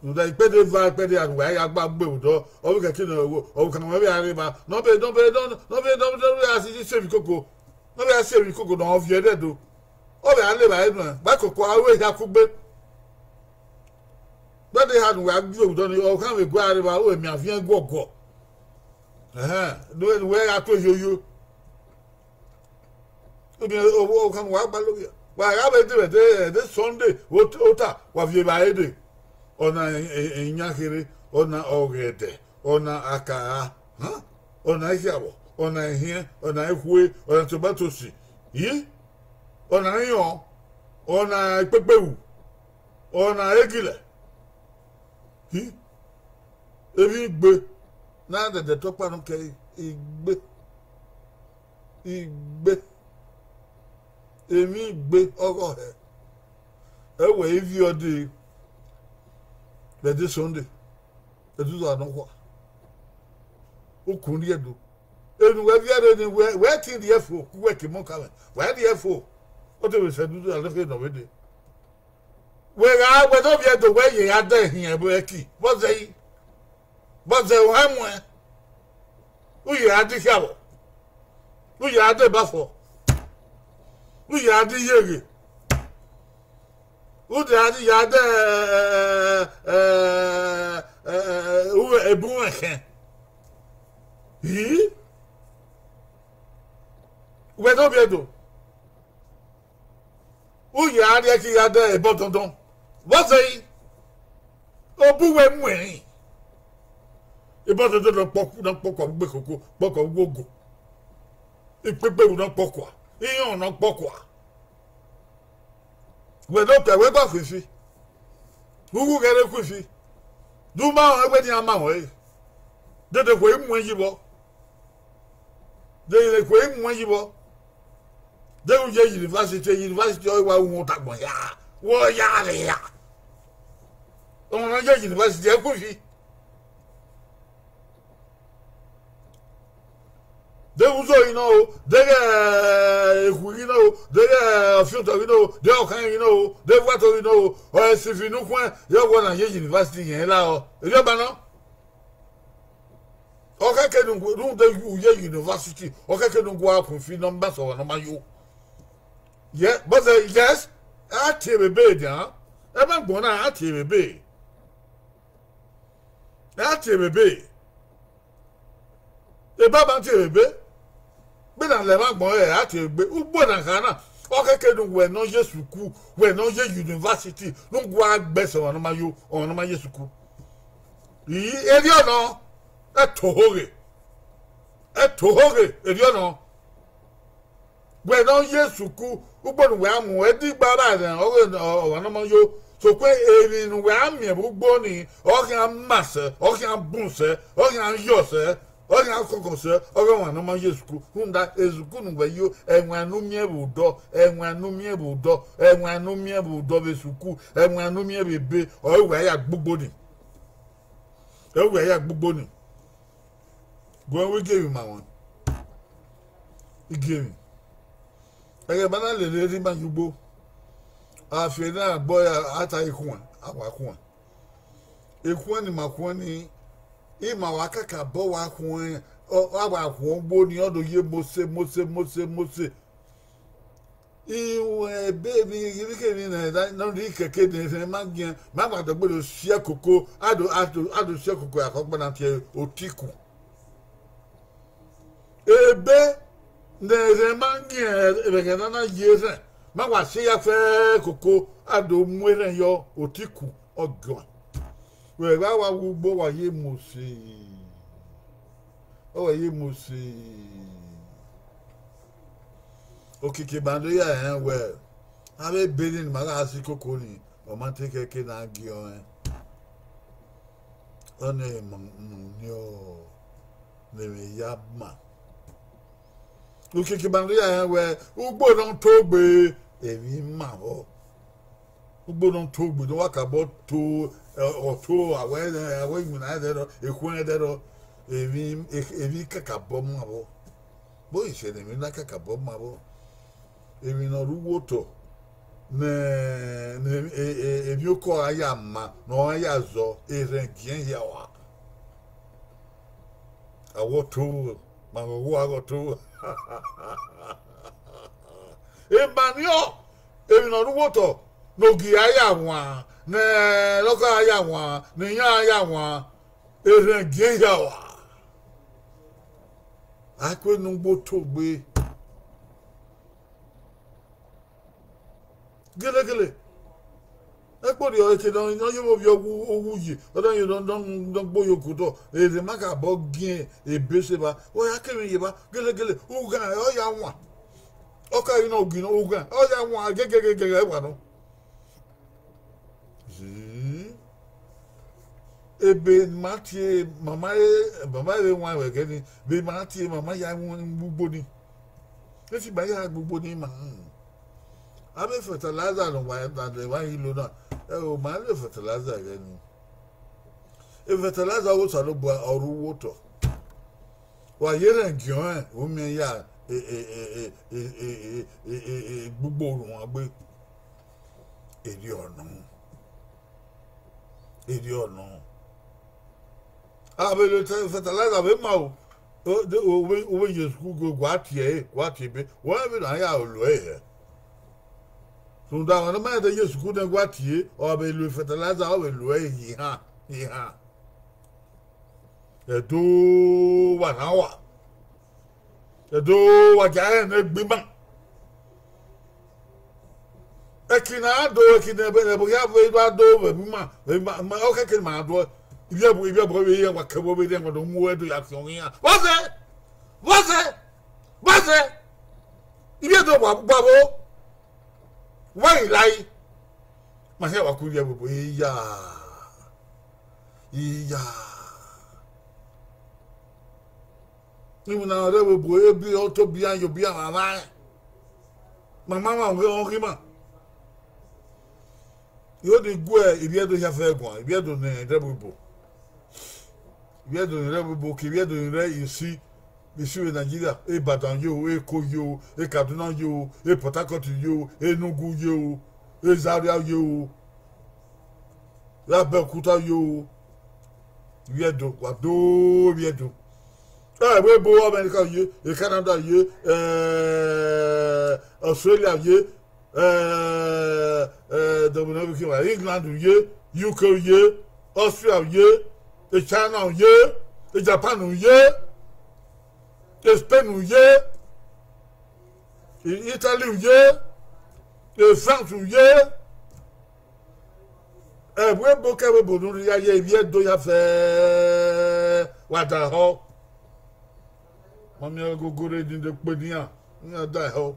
Rhunmwuda ikpẹdẹ eva, ikpẹdẹ iran ne uwa ya gba gbe vbe odọ, ọ vbe kẹki ne ọvbokhan ne uwa vbe a rre evba, ne ọ be, ne ọ be, ne ọ be, ne ọ be, ne ọ be a si, si emwi koko, ne ọ vbe a si emwi koko ne ọ viẹ ẹdẹdo. Ọ vbe a le evbare nuẹn, gba koko a ru ehia kugbe. Ikpẹdẹ eha ne uwa gbe vbe odọ ni, ọvbokhan vbe gu a rre evba, ọ vbe miẹn aviẹn guọguọ. Ẹhẹn, ne uwẹ, ne uwẹ gha tu eyoyo. Ọvbokhan ne uwa gbalọ vbe, wa gha vbe dee vbe ẹdẹ, ẹdẹ Sunday, ota, wa viẹ evbare dee. Ọna iyan kherhe, ọna ọghẹdẹ, ọna akagha, hẹn? Ọna ikhiavbọ, ọna ehiẹn, ọna ikhue, ọna tomatoes, yi? Ọna irẹn, ọna ikpekperu, ọna egilẹ, yi? Emwi igbe, ne a dẹdẹ tọ ọkpa nọ kẹre, igbe, igbe, emwi igbe ọghọ hẹ. Ẹ wẹ ivie ọ dee, vbe ẹdẹ Sunday, ẹdẹ uza nọkhua, ukun rhie do. Enu wẹ viẹ rre ni wẹ, wẹ te rhie fo, ku wẹ ke mọ ka mwẹ, wẹ rhie fo, ọ te vbe sẹ ẹdẹ uza nọkhua nọ vbe dee. Wẹ gha wẹ ne ovbi Ẹdo wẹ ye gha dẹ hin ẹvbo ẹki, vbọ zẹ yi? Vbọ zẹ, u hẹ muẹn? U ye gha dẹ ikhiavbọ, u ye gha dẹ ebafọ, u ye gha dẹ iyeghe, u de gha dẹ, ya dẹ, ẹ, ẹ, ẹ, ẹ, ẹ, ẹ, ebun ẹkhẹn. Ii? Wẹ ne ovbi Ẹdo, u ya rrie ẹki ya dẹ ebọ dọndọn. Vbọzẹ i, obu wẹ mu ẹrin. Ebọ dọndọn ne ọ kpọkua, ne ọ kpọkua vbe ugbo koko, kpọkua vbe ugbo ogo. Ikpegberu ne ọ kpọkua, irẹn ne ọ kpọkua. Wẹ ne okpia wẹ gba khuifi, ughu ghẹ rre khuifi, de u ma rẹn wẹ ne iran ma ruẹ ẹre. Dede khuẹ i muẹn yi vbọ. Dede khuẹ i muẹn yi vbọ. Deghẹ u ye university, university ọre wa ru uhunmwu ọta agbọn hia, wẹ ọ ya rre hia. Ọmwa ne ọ ye university, ẹ khuifi. Deghẹ uzo ghi nọ o, deghẹ ekhui ghi nọ o, deghẹ ọfiotọ ghi nọ o, deghẹ ọkhan ghi nọ o, deghẹ ẹvbuato ghi nọ o, ọ ẹsifi ne u khuẹn, yọ wẹ na ye university yẹn la ọ. Erriọ ọba nọ. Ọ khẹke ne u gu-, rhunmwuda u ye university, ọ khẹke ne u gua khuifi ne ọ ma sẹ ọmwa ne ọ ma yo. Yẹ, but, eh, yes, a tie vbe ebe nian, ẹ ma gbọn na, a tie vbe ebe. A tie vbe ebe. Eba ma tie vbe ebe. Vbene a lẹ emwa agbọn ẹre, a tie vbe ebe. Ugbo na kha na, ọ khẹke ne uwẹ ne ọ ye sukuu, wẹ ne ọ ye university, ne u gua gbe ẹse ọmwa ne ọ ma yo, ọmwa ne ọ ma ye sukuu. I, erriọ nọ, ẹ to ohoghe. Ẹ to ohoghe, erriọ nọ. Wẹ ne ọ ye sukuu, ugbo ne uwẹ a mu, ẹdẹ igba vbe rẹn ọghe ọmwa ne ọ ma yo. Sokpan emwi ne uwẹ a miẹn vbe ugbo ni, ọ khian ma sẹ, ọ khian bun sẹ, ọ khian yọ sẹ, ọ khian kọkọ sẹ, ọghe ọmwa ne ọ ma ye sukuu. Rhunmwuda, esukuu ne uwẹ yo, ẹwaẹn ne u miẹn vbe odọ, ẹwaẹn ne u miẹn vbe odọ, ẹwaẹn ne u miẹn vbe odọ vbe sukuu, ẹwaẹn ne u miẹn vbe ebe, ọre uwẹ ya gbe ugbo ni. Ọre uwẹ ya gbe ugbo ni. Gu ẹre wẹ igiemwi ma wọn. Igiemwi. Ẹghẹ ma na lele erha ima ye ugbo. A fi erha agbọ ra, a ta ikhuẹn, a wa khuẹn. Ikhuẹn ne ima khuẹn ni, ima wa kakabọ wa khuẹn, ọ, a wa khuẹn ugbo ni, ọ do ye mose, mose, mose, mose. Iwẹn ebe emwi, emwi kemwi ne, ne ọ rhie kẹkẹ ne erhẹn ma giẹn, ma gba dọgbe do siẹ koko, a do, a do, a do siẹ koko, a kọ gba na tie otiku. Ebe ne erhẹn ma giẹn, vbe ẹghẹ ne a na ye erhẹn, ma wa siẹ ya fẹ koko, a do mu erhẹn yọ, otiku, ọ giẹn. Wẹ gha wa wu ugbo, wa ye mose. Ọ wẹ ye mose. Okiekie ma do ya rẹn wẹ, avbe ebe ni ne ima gha si koko ni, ọ ma te khẹke ne a gie ọnrẹn. Ọnii ma mu ni ọ, ne emwi ya ma. Okiekie ma do ya rẹn wẹ, ugbo ne ọ to gbe, emwi ma vbọ. Ugbo ne ọ to gbe, ne ọ wa kakabọ to, ẹ, ọ to, a wẹ, a wẹ iwinna ẹdẹrọ, ekhun ẹdẹrọ, emwi, emwi kakabọ ma vbọ. Vbe Orisẹ ne emwi na kakabọ ma vbọ. Emwi ne ọ rre uwu otọ, ne, ne, e, e, emwiokọ gha ya ma, ne ọ gha ya zọ, erhẹn giẹn hia ọa. A wẹ ọ to, ma ghọghọ a ghọ to. Emaniọ, emwi ne ọ rre uwu otọ, ne ogie a ya wan, ne ọkọ a ya wan, ne iyan a ya wan, erhẹn giẹn hia ọa. A kue ne ugbo to gbe. Gelegele. Ẹkpo rriọ, eke ne ọ ye vbe ovbi ọghe uwu ye, ọ da ye ne ọ gbe oyo ke otọ, erhẹn ma kakabọ giẹn ebe sẹ evba, ọ ya kemwi ye evba, gelegele, ughan ọ ya wan. Ọ ka ghi nọ ogi nọ, ughan ọ ya wan, gegegege ẹwa nọ. Ebe ne ima tie mama, mama vbe wan vbe ẹghẹ ni, vbe ima tie mama ya mu ugbo ni. Esi ima ya gbe ugbo ni ma. Avbe fertilizer ne uwa na lẹ emwa ghi lo na, ẹo, ma lẹ fertilizer ẹghẹ ni. Fertilizer ọghe Osanobua ọ rre uwu otọ. Wa ye erhẹn giẹn ọnrẹn, u miẹn ya, e, e, gbe ugbo orhuan gbe. Erriọ nọ. Erriọ nọ. A vbe lo te fertilizer vbe ma o. O, de, o, vbe, vbe ye sukuu gua tie ẹre, gua tie ebe. Wẹ vbe na ya lo ẹre hẹ. Rhunmwuda ọmwa ne ọ ma rẹn de ye sukuu nẹ gua tie, ọ vbe lo fertilizer, ọ vbe lo ẹre ye ehan, ye ehan. Ẹdo wa na wa. Ẹdo, wa gia rẹn ne egbe ima. Ẹki ne a do, ẹki ne ẹbọ hia vbe do vbe ima, vbe ima, ma, ọ khẹke ma do. Ivbi ẹbọ, ivbi ẹbọ vbe iran, wa kẹ vbe rre, wa do mu ẹdo ya khian iran. Vbọzẹ, vbọzẹ, vbọzẹ. Ivbi ẹdo wa gba vbo, wa i lai. Ma hia wa ku ivbi ẹbọ, iya, iya. Iwinna rẹ vbe bu ebi ọ to bian ye obian mwa mwa. Ma ma ma ghe ọ ghi ma. I ho ni gu ivbi ẹdo hia fẹ guan, ivbi ẹdo ne rẹ vbe obo. Ivbi ẹdo ne rẹ vbe obo, ke ivbi ẹdo ne rẹ isi, isi vbe Nigeria, Ibadan yo, Eko yo, Kaduna yo, Port Harcourt yo, Enugu yo, Zaria yo, Abeokuta yo. Ivbi ẹdo, wa do ivbi ẹdo. Ẹ vbe obo America ye, Canada ye, eh, Australia ye, eh, eh, W N B Q, England ye, U K ye, Austria ye, eh, China ye, eh, Japan ye, eh, Spain ye, eh, Italy ye, eh, France ye. Ẹvbo ebo kẹ ẹvbo ebo ne u rhia ye ivbi ẹdo ya fẹ, wa da họ. Ma miẹn ẹgogo rre ni do kpe ne iran, iran da họ.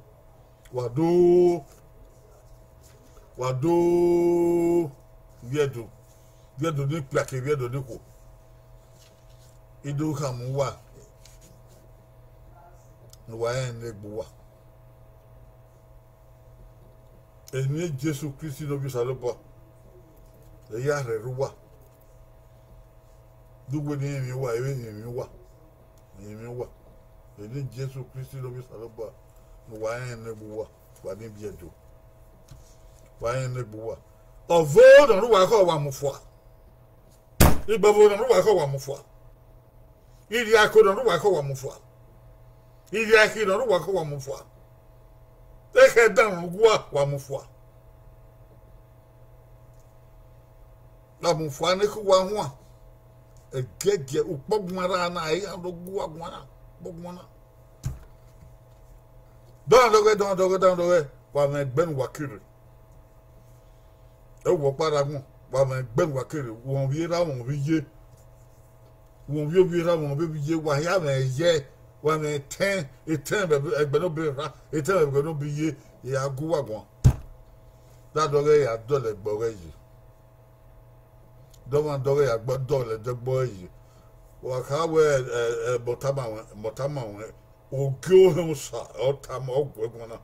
Wa do, wa do, ivbi ẹdo, ivbi ẹdo ne ikpia ke ivbi ẹdo ne ikhuo. I do khama uwa ne uwa rẹn ne egbe uwa. Eni Jesu Kristi ne Ovbi Osanobua, ẹ ya rhẹrẹ uwa. De uwẹ ne irẹn emwi uwa, ẹvbo irẹn emwi uwa, irẹn emwi uwa. Eni Jesu Kristi ne Ovbi Osanobua ne uwa rẹn ne egbe uwa, wa ni biẹ do. Wa rẹn ne egbe uwa. Ọvo ne ọ rre uwa khọ, wa mu fua. Igbọvo ne ọ rre uwa khọ, wa mu fua. Irhiako ne ọ rre uwa khọ, wa mu fua. Irhiakhi ne ọ rre uwa khọ, wa mu fua. Ekhẹ dan ne ọ rre uwa, wa mu fua. Wa mu fua ne ekhu uwa huan. Ẹgiẹgiẹ, ukpọguan ra na, iran do gu uwa guan na, ukpọguan na. Dọndọghẹ, dọndọghẹ, dọndọghẹ, wa mwẹ ẹgbẹ ne uwa kere. Ẹ wọ ọkpa rre agbọn, wa mwẹ ẹgbẹ ne uwa kere, wọn vbe erha, wọn vbe iye. Wọn vbe ovbi erha, wọn vbe ovbi iye, wa hia mwẹ ẹyẹ, wa mwẹ etẹn, etẹn vbe ẹgbẹ ne ọ be erha, etẹn vbe ẹgbẹ ne ọ be iye, ya gu uwa guan. Dọndọghẹ ya dọlọ ẹgbẹ ọghẹ yi. Dọmwadọghẹ ya dọlọ ẹgbẹ ọghẹ yi. Wa kha wẹ, ẹ, ẹ, mọtama ruẹn, mọtama ruẹn, ogie ohẹn Osa ọ tama, ọ gu ẹre guan na.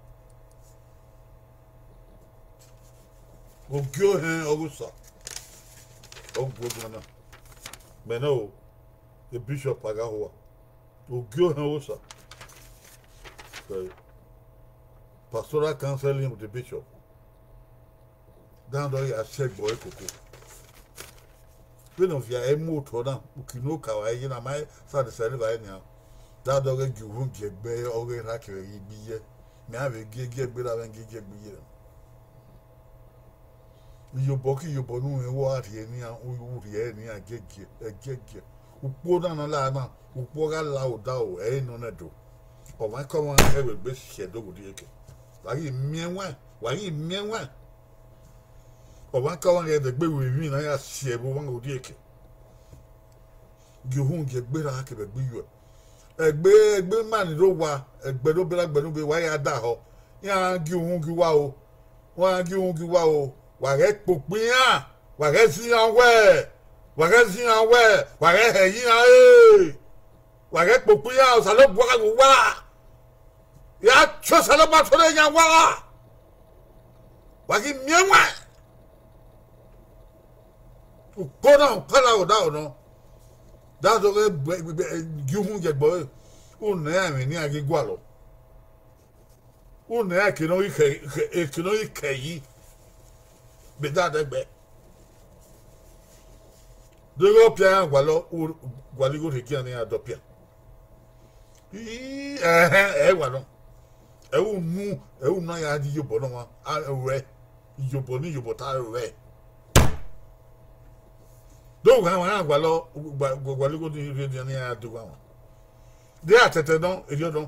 Ogie ohẹn ọghe Osa, ọ gu ẹre guan na. Mẹ nẹ o, the bishop a gha hua. Ogie ohẹn ọghe Osa. Pastoral counseling with the bishop. Dọndọghẹ ya si ẹgbẹ ọre koko. Vbene ọ via ẹre mu otọ na, uki ne okaro ye na ma sẹ adesẹ rre evbare nian. Dọndọghẹ gie uhunmwu gie ẹgbẹ ọghe erha kevbe igbi iye. Mẹ a vbe gie gie ẹgbẹe ra mwẹ gie gie ẹgbẹe iye. Iyobọ ke iyobọ ne u rẹn, wa rhie ne iran, u rhie ẹre ne iran giegie, ẹgiegie. Ukpo na ne ọ la na, ukpo gha la odaro, ẹ i re nọ nẹ do. Ọmwaikọmwa ẹvbo egbe si ẹdo vbe odiekie. Wa ghi miẹn ẹwaẹn, wa ghi miẹn ẹwaẹn. Ọmwaikọmwa ghe ẹdẹ egbe vbe emwi ne a ya si ẹvbo ọmwa vbe odiekie. Gie uhunmwu gie egbe erha kevbe egbe iyuẹ. Egbe, egbe ima ni rre owa, ẹgbẹe ne ọ be ra ẹgbẹe ne ọ be, wa ya da họ. Iran gie uhunmwu gie uwa o. Wa gie uhunmwu gie uwa o. Wa ghẹ kpokpo iran, wa ghẹ zẹ iran wẹ, wa ghẹ zẹ iran wẹ, wa ghẹ hẹ iran re. Wa ghẹ kpokpo iran, Osanobua gha ghe uwa. Ya tie Osanobua tọn ne iran wa. Wa ghi miẹn ẹwaẹn. Ukpo na, ukpo na, odaro nọ. Dọndọghẹ gie uhunmwu gie ẹgbẹ ọre. U nọ iran ẹmwẹ ne iran ghi gualọ. U nọ iran eke ne ọ ghi kẹ, eke ne ọ ghi kẹ yi. Vbe dọndọghẹ. Deghẹ ọ pia iran gualọ, u gualọ igho rhie gie iran ne iran dọ pia. Ii, ẹhẹn, ẹ i wa nọ. Ẹ i unu, ẹ i unu a ya rhie iyobọ ne ọmwa, a, ruẹ. Iyobọ ne iyobọ ta ruẹ. Do gha wa na gualọ, gua-, gua-, gualọ igho ni rhie nian ne iran ya do gha wa. De a tẹtẹ nọ, erriọ nọ.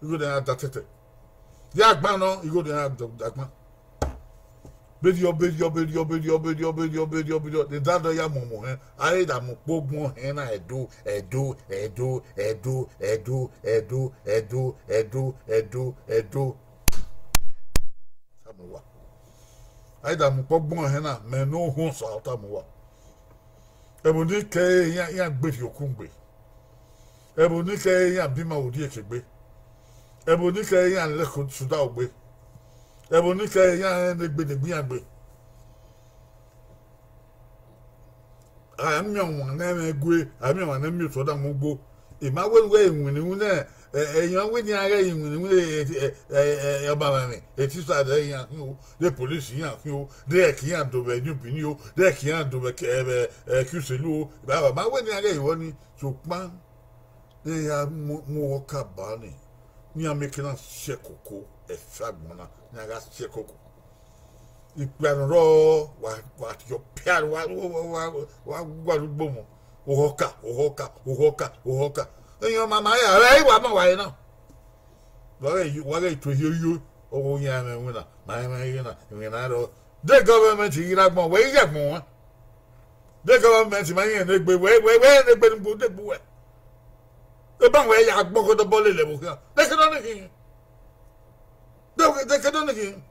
Igho ne iran da tẹtẹ. Ya gban nọ, igho ne iran da gban. Beriọ, beriọ, beriọ, beriọ, beriọ, beriọ, beriọ, beriọ, ne da dọ ya mu ọmọ hẹn, a i da mu ukpo gbọn hẹn na, ẹdo, ẹdo, ẹdo, ẹdo, ẹdo, ẹdo, ẹdo, ẹdo, ẹdo, ẹdo. Tama uwa. A i da mu ukpo gbọn hẹn na, mẹ ne ohun ọsa tama uwa. Ẹvbo ni kẹre iran, iran gbe rhiọkun gbe. Ẹvbo ni kẹre iran bi ima orhieke gbe. Ẹvbo ni kẹre iran lẹ sudaro gbe. Ẹvbo ni kẹre iran rẹn ne egbe ne egbe iran gbe. A miẹn ọmwa ne ẹmwẹ gue, a miẹn ọmwa ne miẹn otọ da mu ugbo. I ma wẹ wẹ iwinna iwinna, ẹ, ẹ, iran wẹ ne iran ghẹ iwinna iwinna, ẹ, ẹ, ẹ, ẹ, ọba mwẹ mwẹ, e teacher de iran khin o, de police iran khin o, de ẹki iran do vbe New Benin o, de ẹki iran do vbe, ẹ, vbe, ẹ, Q C L o, baba ma wẹ ne iran ghẹ vbọ ni, sokpan, ne iran mu, mu ọghọ ka ba ni, ne iran mieke na si ẹkoko, ẹfe agbọn na, ne iran gha si ẹkoko. Ikpia ne ọ rrọọ, wa, wa tiọ pia, wa, wa, wa, wa, wa gualọ ugbo mọ. Ohọka, ohọka, ohọka, ohọka. Eyan ma ma ya, ẹ, wa ma wa na. Wa ghẹ, wa ghẹ tue yo yo, ọghe oyan mwẹ winna, ma mwẹ winna, winna rọ. De government ghi ra gbọn, wẹ i ya gbọn wan. De government ma yẹn ne egbe, wẹ, wẹ, wẹ ne egbe ne gbu, ne gbu wẹ. Eba wẹ ya gbọn ko dọbọ lele ẹvbo khian. De ke dọ ne khin. De, de ke dọ ne khin.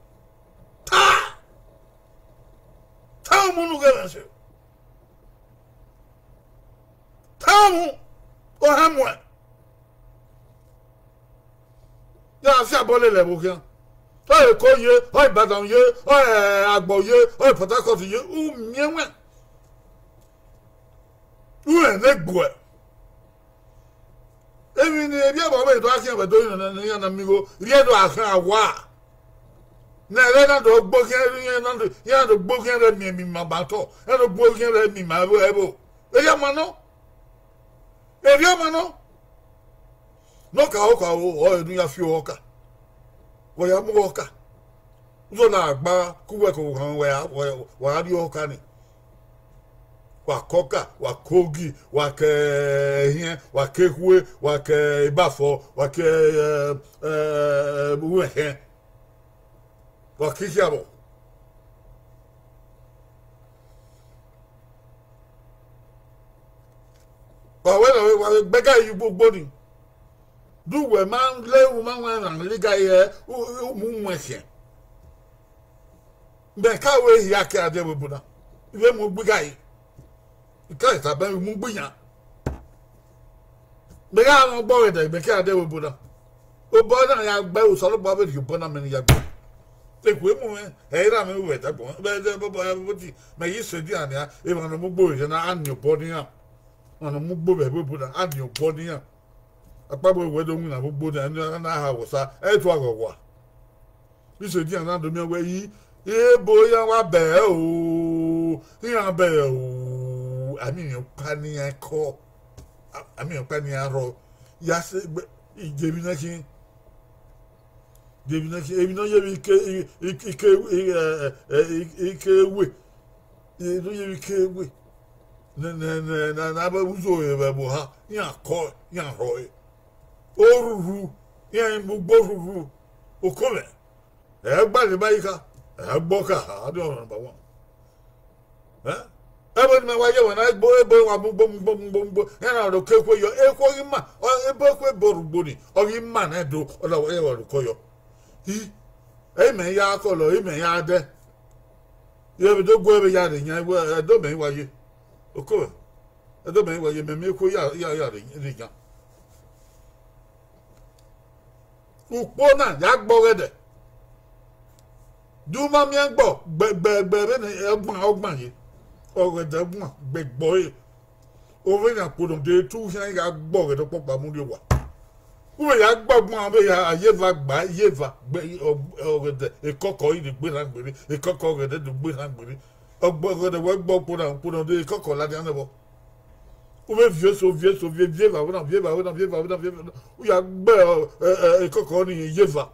Ta! Ta mu unu ghẹ mẹ se. Ta mu, ọ hẹ muẹ. Ya fi abọ lele ẹvbo khian. Ọ Eko ye, ọ Ibadan ye, ọ Agbọ ye, ọ Port Harcourt ye, u miẹn wẹ. U rẹn ne gbuẹ. Emwi ne erriọ vbe do gha khian vbe do yin ne iran na miẹn igho, rhie do gha khian wa. Ne ẹghẹ na do gbe khian, iran na do, iran do gbe khian rẹ miẹn emwi ma ba otọ, iran do gbe khian rẹ miẹn ima ẹvbo ẹvbo. Erriọ ma nọ. Erriọ ma nọ. Ne ọ ka, ọ ka, ọ, ọ, enu ya fi ọka. Wẹ ya mu ọka. Uzọ na gba, ku wẹ ko han wẹ, wẹ, wẹ a rrie ọka ni. Wa ke ọka, wa ke ogi, wa ke ehiẹn, wa ke ekhue, wa ke ibafo, wa ke, ẹ, ẹ, uwẹnhẹn. Wa ke ikhiabọ. Wa wẹ na wa gbe igari ye ugbo ni. De uwẹ ma le, u ma wọn emwa ne igari hẹ, u, u mu wọn khian. Mẹ ka wẹ hia ke a dẹ vbe ebo na. I vbe mu gbe igari. I ka tama mwẹ mu gbe iyan. Mẹ gha mwẹ ọgbọ ọghẹdẹ, mẹ ke a dẹ vbe ebo na. Obọ na ya gbe, Osanobua vbe rhie obọ na mẹ ne I ya gbe. Ekhue mu mwẹ, ẹ i ra mwẹ vbe ẹdẹ agbọn, vbe ẹdẹ bọbọ, ẹ, vbe oti, mẹ ghi sẹ dia nian, emwa ne ọ mu ugbo vbe na, a ni obọ ne iran. Emwa ne ọ mu ugbo vbe ẹvbo ebo na, a ni obọ ne iran. Akpawẹ wẹ do winna vbe ugbo na, ne a na ha wẹ osa, ẹ i tua ghọghọ a. Isẹ dia na do miẹn wẹ, i, ebo iran wa bẹre o, iran bẹre o, a miẹn emwi ọkpa ne iran kọ, a, a miẹn emwi ọkpa ne iran rrọọ, ya sẹ gbe, I je emwi na khin. De emwi ne, emwi ne ọ ye vbe ike, ike, ike, ẹ, ẹ, ike, ike ewe. Emwi ne ọ ye vbe ike ewe. Ne, ne, ne, ne, ne avbe uzo vbe ẹvbo ha, iran kọ, iran rhọe. Orhurhu, iran mu ugbo orhurhu. Oko mwẹ, ẹ gbalẹ ma yi kha, ẹ gbọ kha, a do number one. Ẹ? Ẹvbo ne imẹ wa ye ẹmwẹ na, ebo, ebo wa mu ugbo, mu ugbo, mu ugbo, mu ugbo. Iran na do ke ekhue yọ, ekhue ghi ma, ọ, ebo ekhue ebo rugbo ni, ọ ghi ma nẹ do, ọ na wa ye ẹmwẹ rukọ yọ. I, ẹ i mẹ ya kọlọ, ẹ i mẹ ya dẹ. Yẹ vbe do gu ẹvbe ya rre yan, ẹdo mẹ i wa ye. Oko mwẹ, ẹdo mẹ i wa ye, mẹ miẹn ekhue ya, ya, ya rre, rre yan. Ukpo na ya gbe ọghẹdẹ. De u ma miẹn gbe gbe, gbe, gbe vbene ọgbọn, ọgbọn ye. Ọghẹdẹ ọgbọn gbe gbe ọre. Ovbi na kpo nọ de tu khian gha gbe ọghẹdẹ ọkpọkpa mu rrie owa. U vbe ya gbe ọgbọn vbe ya ye eva gba, ye eva gbe ọ-, ọghẹdẹ ekọkọ i de gbe na gbere, ekọkọ ọghẹdẹ de gbe na gbere. Ọgbe ọghẹdẹ wẹ gbe ọkpo na, kpo nọ de ekọkọ ladian nẹ vbọ. U vbe viọ eso, viọ eso, viọ, viọ eva vbe na, viọ eva vbe na, viọ eva vbe na, viọ eva vbe na. U ya gbe, ẹ, ẹ, ekọkọ ni ye eva.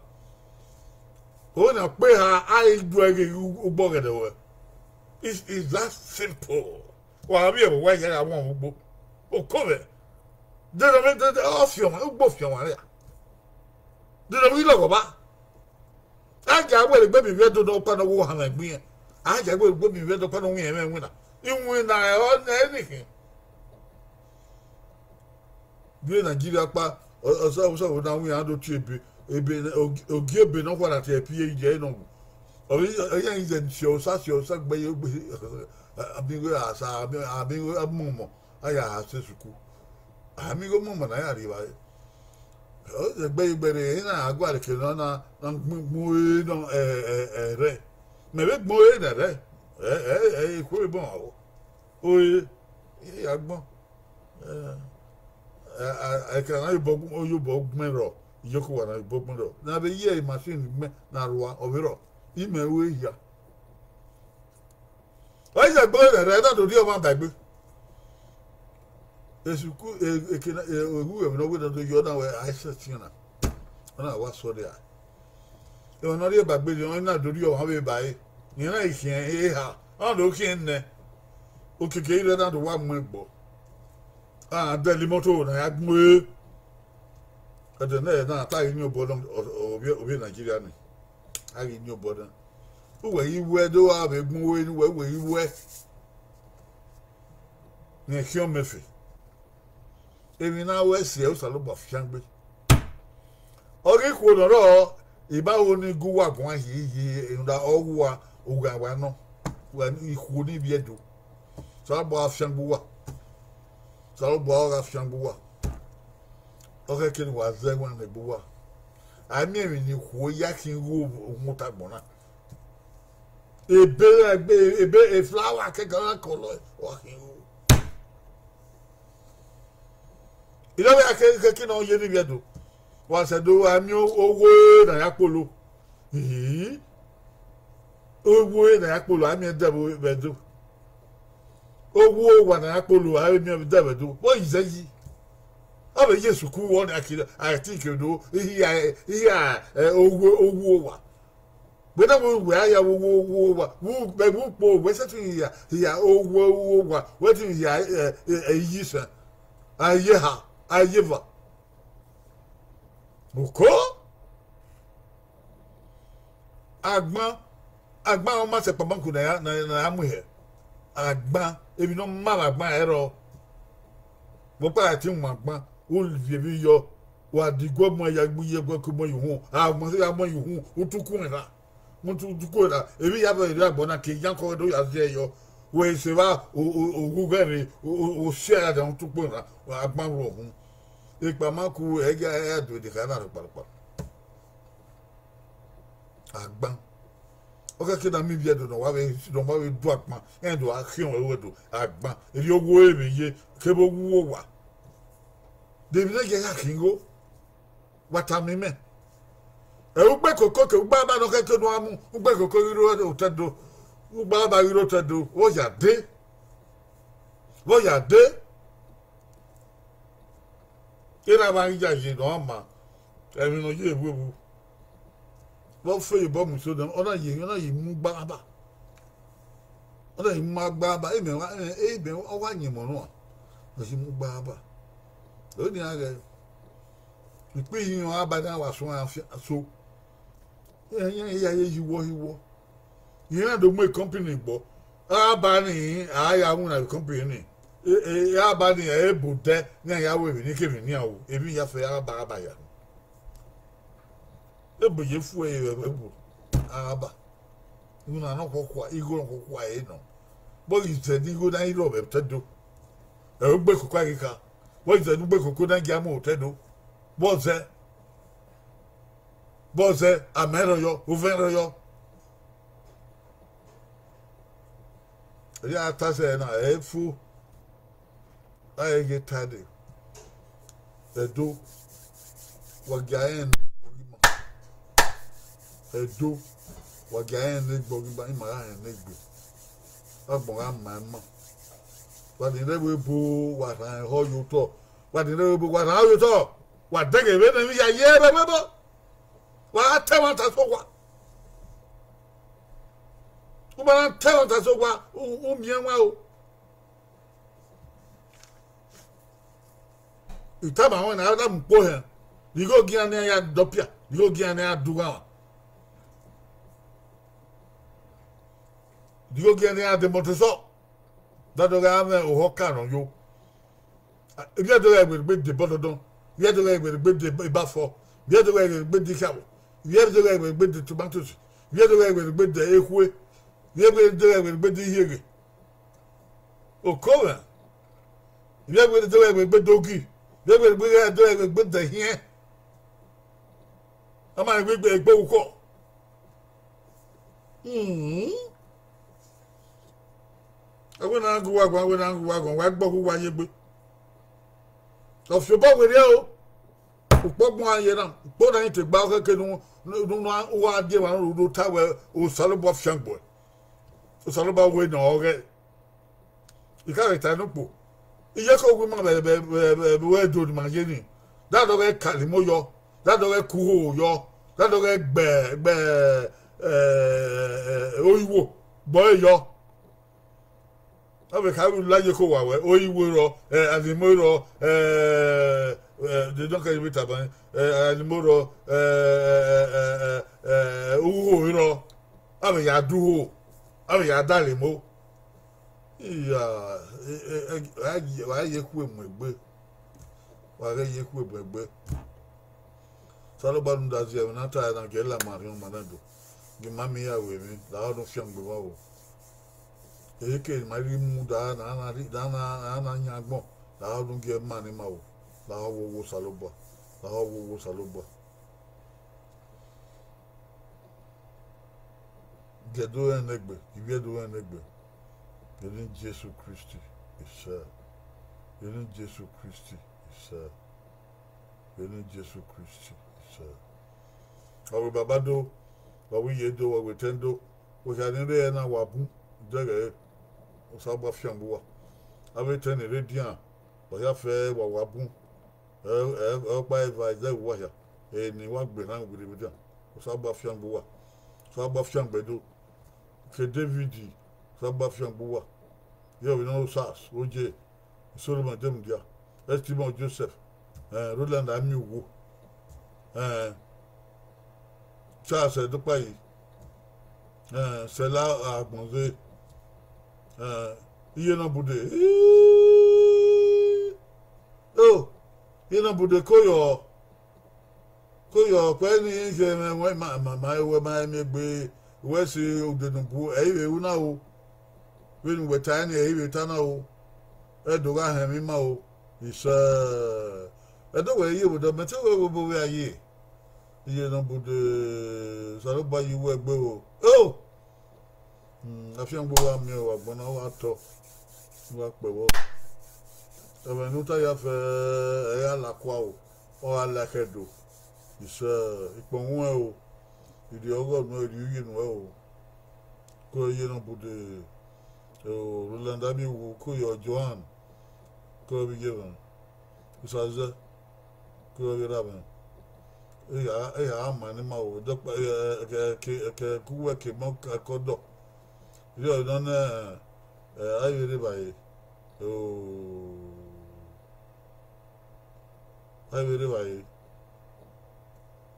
Ọ na kpe ha, a i du ẹghe u-, ugbo ọghẹdẹ ruẹ. It's, it's that simple. Wa vbe ẹvbo wa ya gha wọn ugbo. Oko mwẹ. De nọ vbe, de, de, ọ fiọ ọmwa, ugbo fiọ ọmwa rẹa. Dede ọ ghi lọghọ ba. A gia wẹ egbe mi vbe Ẹdo ne ọkpa ne ọ wo hanmwẹ egbe irẹn. A gia wẹ egbe mi vbe Ẹdo ọkpa ne ọ winna ẹmwẹ iwinna. Iwinna ọ nẹ nẹ khin. Vbe Nigeria ọkpa, ọ, ọ, sẹ, sẹ, na winna do tie ebe, ebe, ogi-, ogie ebe ne ọ khuarha tie P H D nọ wu. Ọ vbe, ọ ya ize si osa, si osa gbe ye gbe, ami ghe asa, ami, ami ghe mọmọ, a ya ha sẹ sukuu. Ami ghe mọmọ na ya rri evbare. Ọ zẹ gbe ye gbe rre, na a gualọ ke nọ na, na gbọn, gbọn ore nọ, ẹ, ẹ, ẹ, rẹ. Mẹ vbe gbọn ore nẹ rẹ. Ẹ, ẹ, ẹ, ekhue vbe bọ ore, I ya gbọn. Ẹ, ẹ, ẹ, ẹka na ye obọ, ọ ye obọ gbẹn rrọọ, iyeke uwa na ye obọ gbẹn rrọọ. Ne a vbe ye machine gbẹn ne a rua, ọ vbe rrọọ. Imẹ ru ehia. Ọ i zẹ gbe rẹrẹ na do rhie ọmwa ba egbe. Esuku, e, eke na, e, eghughẹ vbe ne ọ wẹ ne ọ do yọ na wẹ a i sẹtin na. Ọ na wa sọrri a. Emwa ne ọ rhie ba egbe rhie, ọ na do rhie ọmwa vbe ba ẹre. Rẹn na i khian eha, ọ na do khian nẹ. Okiekie i rre na do wa mu ẹgbọ. A dẹlẹ imọto na ya gbe ẹre. Ẹdẹ nẹ na ta ghi yin obọ nọ, ọ, ọ, ovbi, ovbi Nigeria ni. A ghi yin obọ nọ. Uwẹ ghi wẹ do gha vbe gbẹn uwẹ ne uwẹ, uwẹ ghi wẹ. Rẹn khian mẹ fe. Emwi na wẹ siẹ Osanobua fiangbe. Ọ ghi khuo ne ọ rrọọ, I ma ho ne I gu uwa guan hiehie, rhunmwuda ọ wu uwa, ugha wa nọ, uwa ikhuo ni vbiẹ do. Osanobua gha fiangbe uwa. Osanobua ọ gha fiangbe uwa. Ọ khẹke ne uwa zẹ ẹwaẹn ne egbe uwa. A miẹn emwi ne ikhuo ya khin igho uhunmwu otagbọn na. Ebe, ebe, ebe, e flower kẹkan na kọlọ, ọ khin igho. Irẹvbe a kẹ, kẹ, kẹ ne ọ ye ne ivbiẹ do. Wa sẹ do a miẹn owo ne a ya kpolo. Ii. Owo ne a ya kpolo, a miẹn dẹvbe do. Owo owa ne a ya kpolo, a miẹn dẹvbe do. Vbọ yi zẹ yi? Ọ vbe ye sukuu vbọ ne a kiri, a ti ke do, ihi a, ihi a, ẹ, owo, owo owa. Wẹ na wẹ, wẹ a ya vbe owo, owo owa, vbe, vbe ukpo, wẹ sẹtin ya, ya owo, owo owa, wẹ te ya, ẹ, ẹ, ẹ, iyi sẹ, a ye eha, a ye eva. Oko? Agban, agban ọ ma sẹ kpama ku na ya, na, na ya mu hẹ. Agban, emwi ne ọ ma vbe agban ẹre ọ. Vbe ọkpa ra te mu agban, u viọ emwi yọ, wa diguẹ mu ya gbe iye ẹguẹ ke mu ye uhunmwu, a mu ya mu ye uhunmwu, u tu kun ra. Mu tu, tu kun ra, emwi ya vbe rre agbọn na ke iyankọ do ya zẹ yọ. Wẹ se vba, o, o, o, ghẹ rre, o, o, o si a ya da u tu kun ra, agban vbe uhunmwu. Ekpama ku ẹgia ya do ede kha na rhọkpa rhọkpa. Agban. Ọ khẹke na miẹn ivbi Ẹdo ne ọ wa vbe, ne ọ wa vbe du agban, rẹn do gha khian ruẹ do agban. Erriọ owo ẹre vbe ye, kevbe owo owa. De emwi ne ọ ye gha khin igho? Wa tama imẹ. Ẹ, ugbe koko ke ugba aba ne ọ khẹke ne u a mu, ugbe koko ghi rre otọ Ẹdo, ugba aba ghi rre otọ Ẹdo, vbọ ya dee? Vbọ ya dee? Erha mwa ghi ya ye ne ọ ma, ẹmwẹ ne ọ ye vbe vbu. Vbe ọ fe ye obọ mu eso nẹ, ọ na ye, ọ na ye mu gba aba. Ọ na ye mu gba aba, emẹ wa, emẹ, emẹ ọ wa yin emọ nua, ọ ye mu gba aba. Ẹ nian ghẹ, ikpẹ ihinrọn aba na wa suẹn afian so. Iran ya ye hiwọ hiwọ. Iran do mu company gbọ. Aba ni, a ya winna vbe company ni. E, e, aba ni, ebo dẹ, ne a ya ru emwi ni kevbe nian o. Emwi ya fẹ aba, aba ya. Ebo ye fu ẹre vbe ebo, aba. Iwinna nọ khuọkhua, igho nọ khuọkhua ẹre nọ. Vbọ ghi zẹ ne igho na i rrọọ vbe otọ Ẹdo? Ẹ, ugbe koko a ghi kha. Vbọ ghi zẹ ne ugbe koko na i gia mu otọ Ẹdo? Vbọ zẹ? Vbọ zẹ, amẹ rrọyọ, ovẹn rrọyọ. Erriọ a ta sẹ na, ẹ i fo, a i ghe ta dee. Ẹdo, wa gia rẹn ne egbe ọghe ima. Ẹdo, wa gia rẹn ne egbe ọghe ima, ima gha rẹn ne egbe. Agbọn gha ma ima. Wa ni rre ẹvbo ebo, wa rhan ehọ ye otọ. Wa ni rre ẹvbo ebo, wa rhan ehọ ye otọ. Wa dẹghe vbene emwi ya ye vbe ẹvbo ebo. Wa gha ta ẹmwata sẹ owa. U ma na ta ẹmwata sẹ owa, u, u miẹn ẹwaẹn o. I tama ruẹn ne a na mu ukpo hẹn. Igho gian ne iran ya dọpia, igho gian ne iran dughanmwa, igho gian ne iran demọtosọ, da do gha mwẹ ohọ ọka ne ọ yo. Ivbi Ẹdo gha werriegbe de ebọdọdọn, ivbi Ẹdo gha werriegbe de ebafọ, ivbi Ẹdo gha werriegbe de ikhiawọ, ivbi Ẹdo gha werriegbe de tomatoes, ivbi Ẹdo gha werriegbe de ekhue, ivbi Ẹdo gha werriegbe de ihieghe, oko mwẹ, ivbi Ẹdo gha werriegbe de ogi, ivbi Ẹdo gha werriegbe de ehiẹn. A ma rẹn wẹ egbe ukhọ. Ẹvbo ne a gu uwa guan, ẹvbo ne a gu uwa guan, wa gbe ọghe uwa ye egbe. Ọ fi obọ werriẹ o. Ukpọgbọn a ye na, ukpo na i te gba khẹke ne u, ne u, ne uwa die emwa ne u do ta wẹ Osanobua fiangbe uẹ. Osanobua wẹ ne ọ ghẹ. I ka vbe ta nẹ ukpo, iyeke owu ima vbe, vbe, vbe, vbe uwẹ do ne ima ye ni, da dọghẹ ka alimo yọ, da dọghẹ ka uhoho yọ, da dọghẹ gbe, gbe, eh, oiwo gbe ọre yọ. Ọ vbe kha vbe la iyeke owa wẹ, oiwo rrọọ, eh, alimo rrọọ, eh, eh, de dọkẹ vbe tama, eh, alimo rrọọ, eh, eh, eh, eh, eh, uhoho rrọọ, a vbe ya da uhoho, a vbe ya da alimo. Iya, e, e, e, wa ye, wa ye khue mu egbe. Wa ghẹ ye khue mu egbe. Osanobua rhunmwuda zẹ ẹmwẹ ne a ta ẹre na, gie la ma rhiọn ma na do, gie ma miẹn ya ru emwi, lahọ ne u fiangbe vbe o. Ehe ke ma rhie mu da na, na rhie, da na, na, na yan agbọn, lahọ ne u gie ma ne ima o, lahọ vbe owa Osanobua, lahọ vbe owa Osanobua. Gie do rẹn ne egbe, ivbi Ẹdo rẹn ne egbe. Vbe eni Jesu Kristi, isẹ. Vbe eni Jesu Kristi, isẹ. Vbe eni Jesu Kristi, isẹ. Wa wẹ baba do, wa wẹ iye do, wa wẹ etẹn do, wẹ hia ni rre ẹre na wa bun, dẹghẹ Osanobua fiangbe uwa. Avbe etẹn ni rre edian, wa hia fẹ wa wa bun. Ẹ, ẹ, ọkpa eva ẹzẹ uwa hia, eni wa gbe na werriegbe edian. Osanobua fiangbe uwa, Osanobua fiangbe do. Ke David, Osanobua fiangbe uwa. Yẹ vbe nọ Osas, Oje, Solomon Demudia, Estimon Joseph, eh, Roland Amiuwu, eh, Charles Ẹdokpayi, eh, Sẹla Agbọnze, eh, iye ne ọ bude, o, iye ne ọ bude koyọ, koyọ, ọkpẹ ni kẹ mwẹ, wẹ ma, ma, ma, wẹ ma miẹn egbe, wẹ si odẹ ne u bu, ẹ i vbe ru na o. Vbene uwẹ ta ẹre ni, ẹ i vbe ta na o. Ẹ do gha họn ẹmwẹ ima o. Isẹ, Ẹdo wẹ ye vbe odọ, mẹ te wẹ vbe obọ vbe a ye. Iye ne ọ bude, Osanobua ye uwu ẹgbe o. O! Hmm, afiangbe uwa miẹn o, agbọn na wa tọ, ne uwa kpẹvbọ. Ẹmwẹ ne u ta ya fẹ, ẹ i gha la kua o, ọ gha la ẹkhẹ do. Isẹ, ikpọnmwẹ o, irri ọghọ nuẹ, irri uyi nuẹ o. Ko iye ne ọ bude, o, Roland Amiuwu, ko yọ Johan, ko vbe iye mwẹ. Osaze, ko vbe erha mwẹ. Eha, eha ma ne ima o, dọkpa, ẹ, ẹ, ke, ke, ke uwẹ ke mọ ka ẹkọ dọ. Rhie nọ nẹ, ẹ, a i vbe rre evbare. O, a i vbe rre evbare.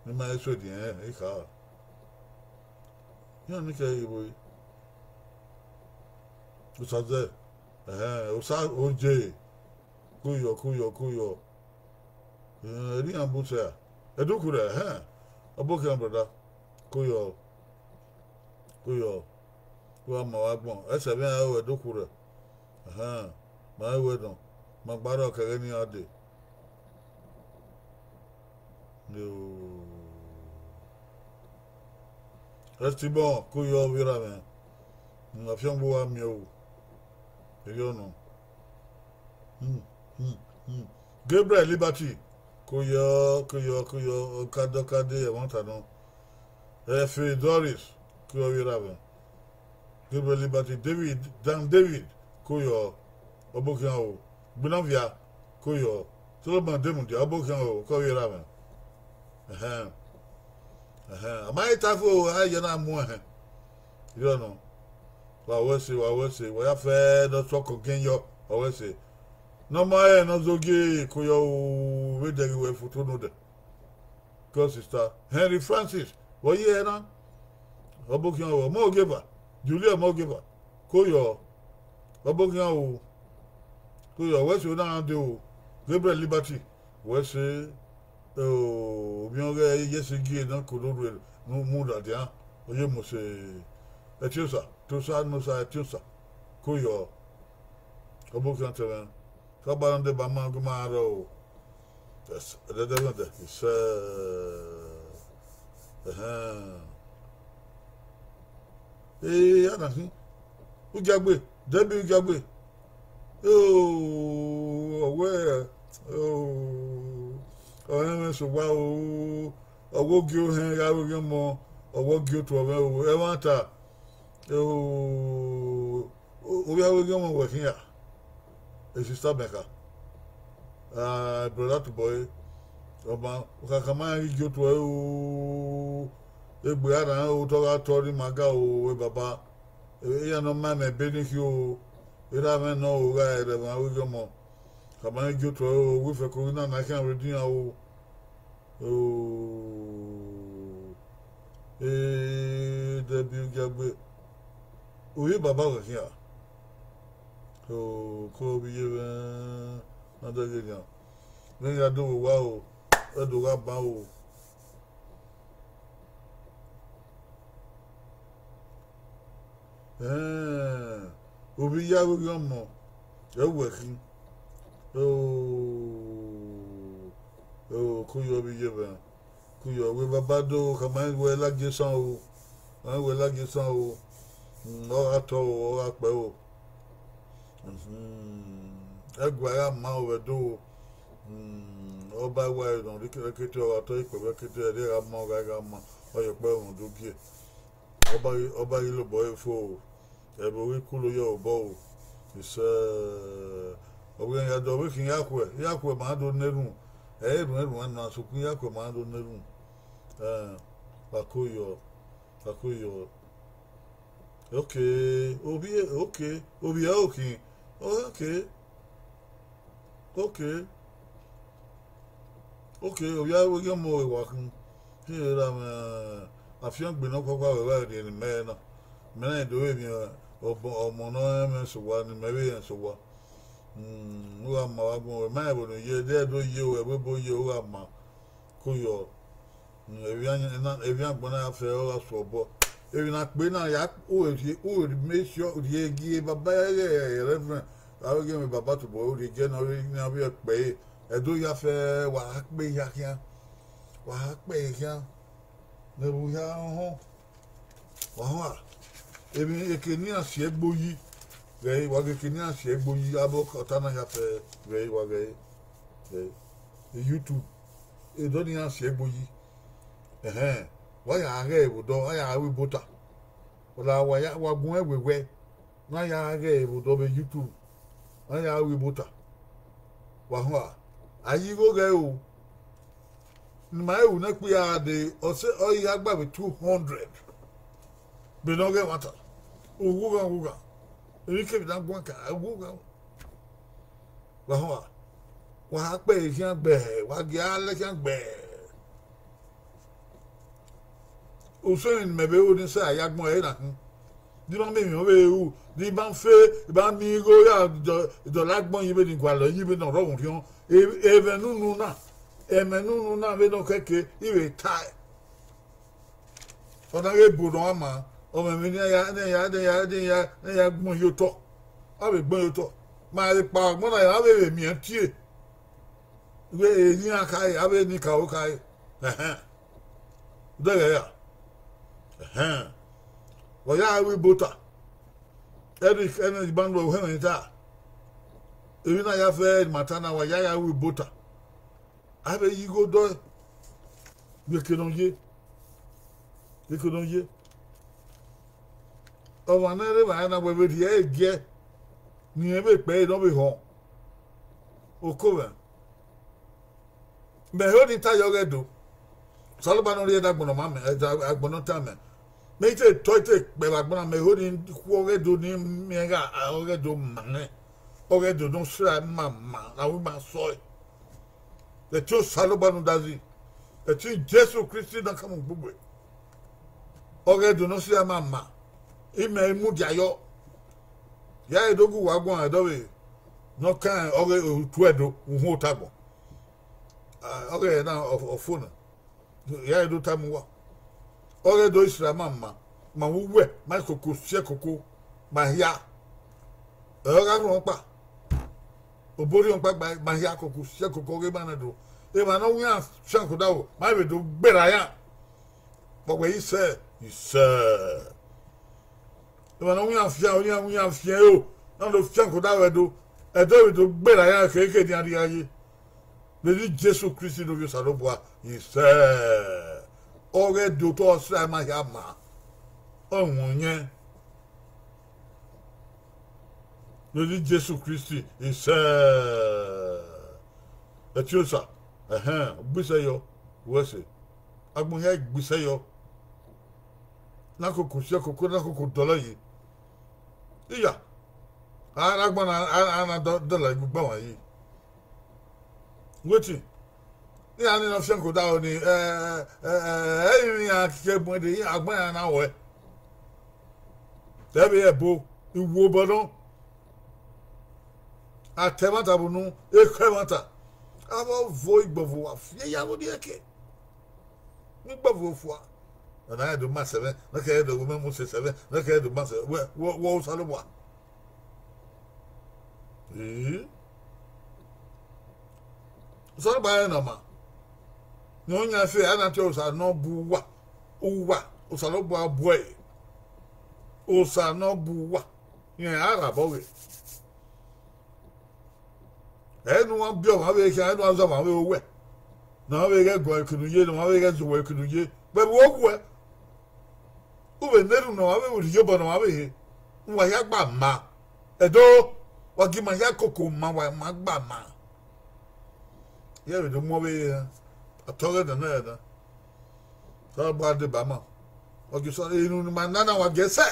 Ne ima i suẹdiẹn, I kha. Iran ni kẹ ghi vbo re? Osaze, ẹhẹn, Osa, Oje, ko yọ, ko yọ, ko yọ. Eh, erriọ iran bun sẹ a? Ẹdukhu rẹ, ẹhẹn, ọ bọ khian brother, ko yọ, ko yọ, ko wa ma wa gbọn, ẹsẹ vbe iran ru Ẹdukhu rẹ, ẹhẹn, ma rẹn wẹ nọ, ma gba rrọọ ke ẹghẹ ne iran dee. Yo. Estimon, ko yọ vbe erha mwẹ. Hmm, afiangbe uwa miẹn o. Erriọ nọ. Hmm, hmm, hmm. Gabriel Liberty, ko yọ, ko yọ, ko yọ, ọkadẹ, ọkadẹ, ẹmwata nọ. Efe Doris, ko yọ vbe erha mwẹ. Gabriel Liberty, David, Dan David, ko yọ, ọ bọ khian o. Gbinavia, ko yọ, Solomon Demudia, ọ bọ khian o, ko vbe erha mwẹ. Ẹhẹn. Ẹhẹn. A ma he ta fo, a ye na mu ẹhẹn. Erriọ nọ. Wa wẹ ẹse, wa wẹ ẹse, wa ya fẹ ne ọ sọkọ giẹn yọ, wa wẹ ẹse. Ne ọ ma rẹn ne ọ zogie, ko yọ o, vbe dẹghe wẹ foto nodẹ. Because Sister Henry Francis, vbe ọ ye ẹre na? Ọbokhian o, ọmọ ogieva, Julie ọmọ ogieva, ko yọ, ọbokhian o, ko yọ, wẹ so na dee o, Gabriel Liberty, wẹ se, ovbi ọghẹ Iyesi gie ne ọ koro rre ne u mu radian, ọ ye mu se Ẹtiosa, Tosa ne Osa Ẹtiosa, ko yọ, ọbokhian tẹmwẹ. Ka ba na deba ma gu ma rrọọ o. Yes, ẹdẹdẹmwẹdẹ, isẹ. Ẹhẹn. Ee, a na khin. Ugiagbe, Debbie Ugiagbe. Oo, ọwẹ, oo, ọrẹn mwẹ sẹ owa o. Ọwẹ ogie ohẹn gha vbe ghi ọmọ, ọwẹ ogie otu ọmwẹ o. Ẹmwata, oo, ovbi aro ghi ọmọ wẹ khian, e sister mẹ kha. Ah, brother Tubọre, ọ ma, u khakha ma rẹn ghi gie otu ẹre o, egbe a rhan o, otọ gha tọ rre ima ga o, e baba, iran ne ọ ma ẹmwẹ ebe ni khin o, erha mwẹ nọ o, gha rẹ ẹmwẹ aro ghi ọmọ, khama rẹn gie otu ẹre o, wẹ fẹko ghi na na khian vbe dian o. Oo, ee, Debbie Ugiagbe, ovbi baba wẹ khian. Oo, ko vbe iye mwẹ na dẹghe nian. Vbene ya do vbe owa o, ẹ do gha ban o. Ẹn, ovbi aro ghi ọmọ, ẹ wẹ khin. Oo, oo, ko yọ vbe iye mwẹ. Ko yọ, wẹ baba do, khama rẹn wẹ ladian esan o. Khama rẹn wẹ ladian esan o. Mm, ọ gha tọ o, ọ gha kpẹ o. Mhm. Ẹguae gha ma o vbe Ẹdo o. Mm, ọ ba ẹguae nọ rre Ẹkete, ọ gha tọ ikpẹvbo Ẹkete, ẹre gha ma, ọ gha, gha ma, ọ ye ọkpẹ rhunmwuda ugie. Ọ ba ghi, ọ ba ghi lobọ ẹre fo o. Ẹvbo ghi kulo ye obọ o. Isẹ, ọ vbe rẹn ya dọ, ọ vbe khin ya khuẹ, ya khuẹ ma do na erhunmwu. Ẹ i rhuẹn erhunmwu na, sokpan ya khuẹ ma do na erhunmwu. Ẹn, wa ko yọ, wa ko yọ. Okay, ovbi, okay, ovbi ẹre okhin. Okay. Okay. Okay, ovbi aro ghi ọmọ ẹre wa khin. Te erha mwẹ afiangbe ne ọ kpakpa vbe evba rhie ne imẹ na. Mẹ na do vbe miẹn ọmọ, ọmọ ne ọ rẹn mwẹ sẹ owa ne imẹ vbe rẹn sẹ owa. Mm, u gha ma vbe agbọn, ma rẹn ẹvbo ne u ye, de Ẹdo ye o, ẹvbo ebo ye o, u gha ma. Ko yọ. Mm, emwi agbọn na ya fẹ, ọ gha suẹ obọ. Emwi ne a kpe na ya, u rhie, u make sure rhie gie baba ẹghẹ Reverend, avbe ghe mwẹ baba tobọ, u rhie gie ne ọ rre ne avbe ẹkpẹ ẹre. Ẹdo ya fẹ, wa gha kpe hia khian. Wa gha kpe ẹre khian. Ne ẹvbo hia họn. Wa họn a? Emwi eke ne iran si ẹgbo yi, ghẹ wa ghe eke ne iran si ẹgbo yi, avbe ọta na ya fẹ ghẹ wa ghẹ, ghẹ YouTube. Edọ ne iran si ẹgbo yi. Ẹhẹn, wa ya ghẹ vbe odọ, a ya ru ibota. Ọ da wa ya, wa gun ẹn wewẹ, ne a ya ghẹ vbe odọ vbe YouTube, ne a ya ru ibota. Wa họn a? A yi igho ghẹ o. Ne ima ru ne ẹkpo ya gha dee, ọ sẹ, ọ i gha gba vbe two hundred. Vbene ọ ghẹ ẹmwata, ughughan ughughan, emwikemwi ne a guan ka ughughan. Wa họn a? Wa gha kpe ẹre khian gbẹẹ, wa gie a lẹ khian gbẹẹ. Usẹ emwi ne imẹ vbe ru ne isẹ a ya agbọn ẹre na khin. De ima miẹn emwi ọ vbe ru, de ima fe, ima miẹn igho ya dọ-, dọlọ agbọn yi vbene I gualọ yi vbene ọ rrọọ orhiọn. E-, ẹmwẹ ne unu na, ẹmwẹ ne unu na vbene ọ kẹke, I vbe tae. Ọ na ghe ebo ne ọ ma, ọ mwẹ emwi ne iran ya, ne iran ya, ne iran ya, ne iran ya, ne iran ya gbọn ye otọ. A vbe gbọn ye otọ. Ma vbe kpa agbọn na, a vbe vbe miẹn tie. Wẹ, erha iran khare, avbe eni ka ro khare. Ẹhẹn. Dẹghẹ ra? Ẹhẹn. Wa ya ru ibota. Eric, ẹnẹ, iban ro ohẹn mwẹ ta. Emwi na ya fẹ ma ta na, wa ya ya ru ibota. A vbe yi igho dọe. Vbe eke ne ọ ye. Vbe eke ne ọ ye. Ọmwa ne rre evbare na wẹ vbe rhie ẹre giẹ, ne irẹn vbe kpẹ ẹre ne ọ vbe họn. Oko mwẹ. Mẹ ho ni ta ye ọghẹdo. Osanobua ne ọ rhie ẹdẹ agbọn ne ọ ma mẹ, ẹdẹ agbọn ne ọ ta mẹ. Mẹ i te tọ, i te kpẹ vbe agbọn na, mẹ ho ni khu ọghẹdo ni miẹn gha, ọghẹdo ma mwẹ. Ọghẹdo ne ọ sẹ ma ma, na wẹ ima sọe. Ẹtin Osanobua ne u dazi. Ẹtin Jesu Kristi ne a ka mu gbugbe. Ọghe Ẹdo ne ọ sẹ ma ma, imẹ i mudia yọ. Ya re do gu uwa guan ẹdọvbe ne ọ kan ọghe otu Ẹdo uhunmwu ota agbọn. Ọghe na ọ fo na, ya re do tama uwa. Ọghe Ẹdo Israel ma ma, ma vbe uwẹ, ma koko siẹ koko, ma hia. Ẹ ọ gha rhunmwuda ọkpa, obo rhiọnkpa gba ma hia koko siẹ koko ọghe ma na do. Emwa ne ọ wu iran fian ke odaro, ma vbe do gberra iran. Vbe wẹ isẹ, isẹ. Emwa ne ọ wu iran fian, ọ iran wu iran fian ro, na do fian ke odaro Ẹdo, Ẹdo vbe do gberra iran khẹke nian rria ye. Vbe eni Jesu Kristi ne Ovbi Osanobua, isẹ. Ọghe Ẹdo otọ Ọsẹ ma hia ma, ọ wọn yẹn. Vbe eni Jesu Kristi, isẹ. Ẹtin Osa, ẹhẹn, gbisẹ yọ, wẹ ẹse. Agbọn hia gbisẹ yọ, na koko siẹ koko, na koko dọlọ yi. Iya, a na gbọn na, a na dọlọ yi gba wan yi. Wetin? Iran ni nọ fian ke odaro ni, ẹ, ẹ, ẹ, ẹ, iran ke bun ẹdẹ, agbọn iran na wẹ. Ẹ vbe ẹbo, iwu obọ nọ. A ta ẹmwata vbe unu, ekhọe ẹmwata. Avbe ọvo igbọvo wa fi ẹre ya vbe odẹ ẹkẹ. Igbọvo fua. Ọna rẹn do ma sẹ mwẹ, ne ọ kẹ rẹn do gu mẹ mu sẹ sẹ mwẹ, ne ọ kẹ rẹn do ma sẹ, wẹ, wẹ, wẹ Osanobua. Ee. Osanobua rẹn ne ọ ma. Ne ọ yan fe, a na tie Osa ne ọ bu uwa, uwa, Osanobua bu ẹre. Osa ne ọ bu uwa, rẹn a rha obọ ghe. Ẹ ne uwa biẹ ọmwa vbe khian, ẹ ne uwa zẹ ọmwa vbe owẹ, ne ọmwa vbe ghẹ guan ekunu ye, ne ọmwa vbe ghẹ zẹ owẹ ekunu ye, vbe ẹvbo okhuẹ. U vbe ne erhunmwu ne ọmwa vbe, u vbe rhie obọ ne ọmwa vbe he, uwa hia gba ma. Ẹdo, wa gie ima hia koko ma, wa ma gba ma. Iran vbe do mu ọvbehe, a tọghe nẹ nẹ na. Osanobua deba ma. Ọ gie Osa, erhunmwu ne ima na na, wa gie sẹ.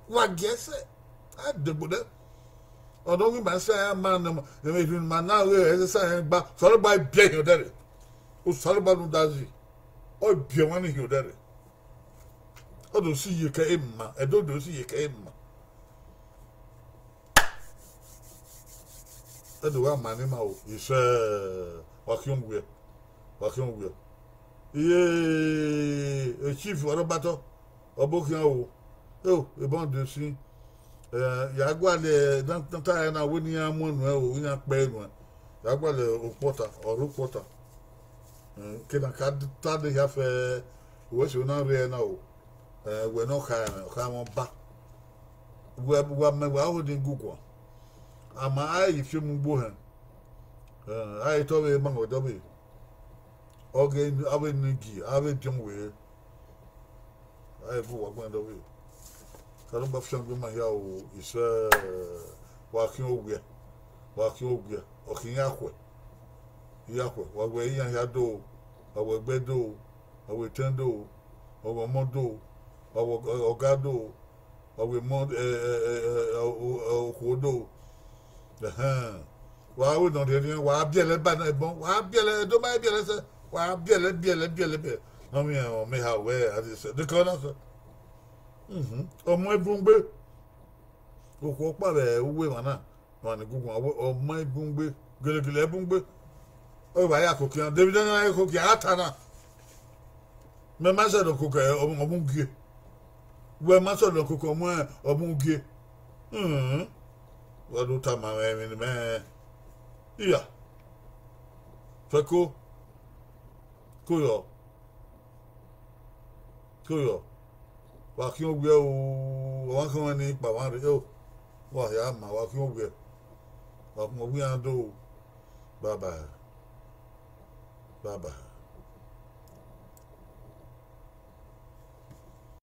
Wa gie sẹ. A degbe nẹ. Ọ nọ gu ima sẹ, a ma nọ, erhunmwu ne ima na ọghe ẹzẹsa rẹn gba, Osanobua biẹ hin odẹ rre. Osanobua ne udazi, ọ biẹ ọmwa ni hin odẹ rre. Ọ do si iyeke ima, Ẹdo do si iyeke ima. Ẹdo gha ma ne ima o, isẹ, wa khian owiẹ, wa khian owiẹ. Iye, chief, wa rọ gba otọ, ọ bo khian o. Eo, ebọ de si, ya gualọ ne a ta ẹre na wẹ ne iran mu nuẹn o, iran kpẹe nuẹn. Ya gualọ okpọta, ọ rre okpọta. Ke na ka ta de hia fẹ, wẹ si na rre ẹre na o. Wẹ ne ọ kha mwẹ, ọ kha mwẹ ọba. Wa mẹ wa ho ni guguan. Ama a i fiemu ugbo hẹn, a i te ọvbehe ma mwẹ dọvbe. Ọghe avbe ni gie, avbe biọn were, a i gu uwa gbẹn dọvbe. Osanobua fiangbe ma hia o, isẹ, wa khian owiẹ, wa khian owiẹ, ọ khian iran khuẹ, iran khuẹ, wa wẹ iran hia do, wa wẹ ẹgbẹ do, wa wẹ etẹn do, wa wẹ ọmọ do, wa wẹ ọga do, wa wẹ emọ, okhuo do. Ẹhẹn, wa wẹ ne ọ rhiẹnrhiẹn, wa biẹlẹ ba ne ẹbọn, wa biẹlẹ, Ẹdo ma biẹlẹ sẹ, wa biẹlẹ, biẹlẹ, biẹlẹ, biẹlẹ, ne ọ miẹn ọmọ eha wẹ a dẹ sẹ, dekọ na sẹ. Ọmọ ibungbe, okhuo ọkpa vbe uwu emwa na, emwa ni gunguan, ọ ma ibungbe, gelegele ibungbe. Ọ vbe ya kokian, David na ya kokian, a ta na. Mẹ ma sẹ ne koko ọmọ ugie. Wẹ ma sẹ ne koko ọmọ ugie. Wa do tama mwẹ emwi ne mẹ, iya, fẹko, koyọ, koyọ, wa khian owiẹ o, ọmwa khian mwẹ ni kpa mwa rre o, wa hia ma, wa khian owiẹ, wa khian owiẹ iran do, bye bye, bye bye.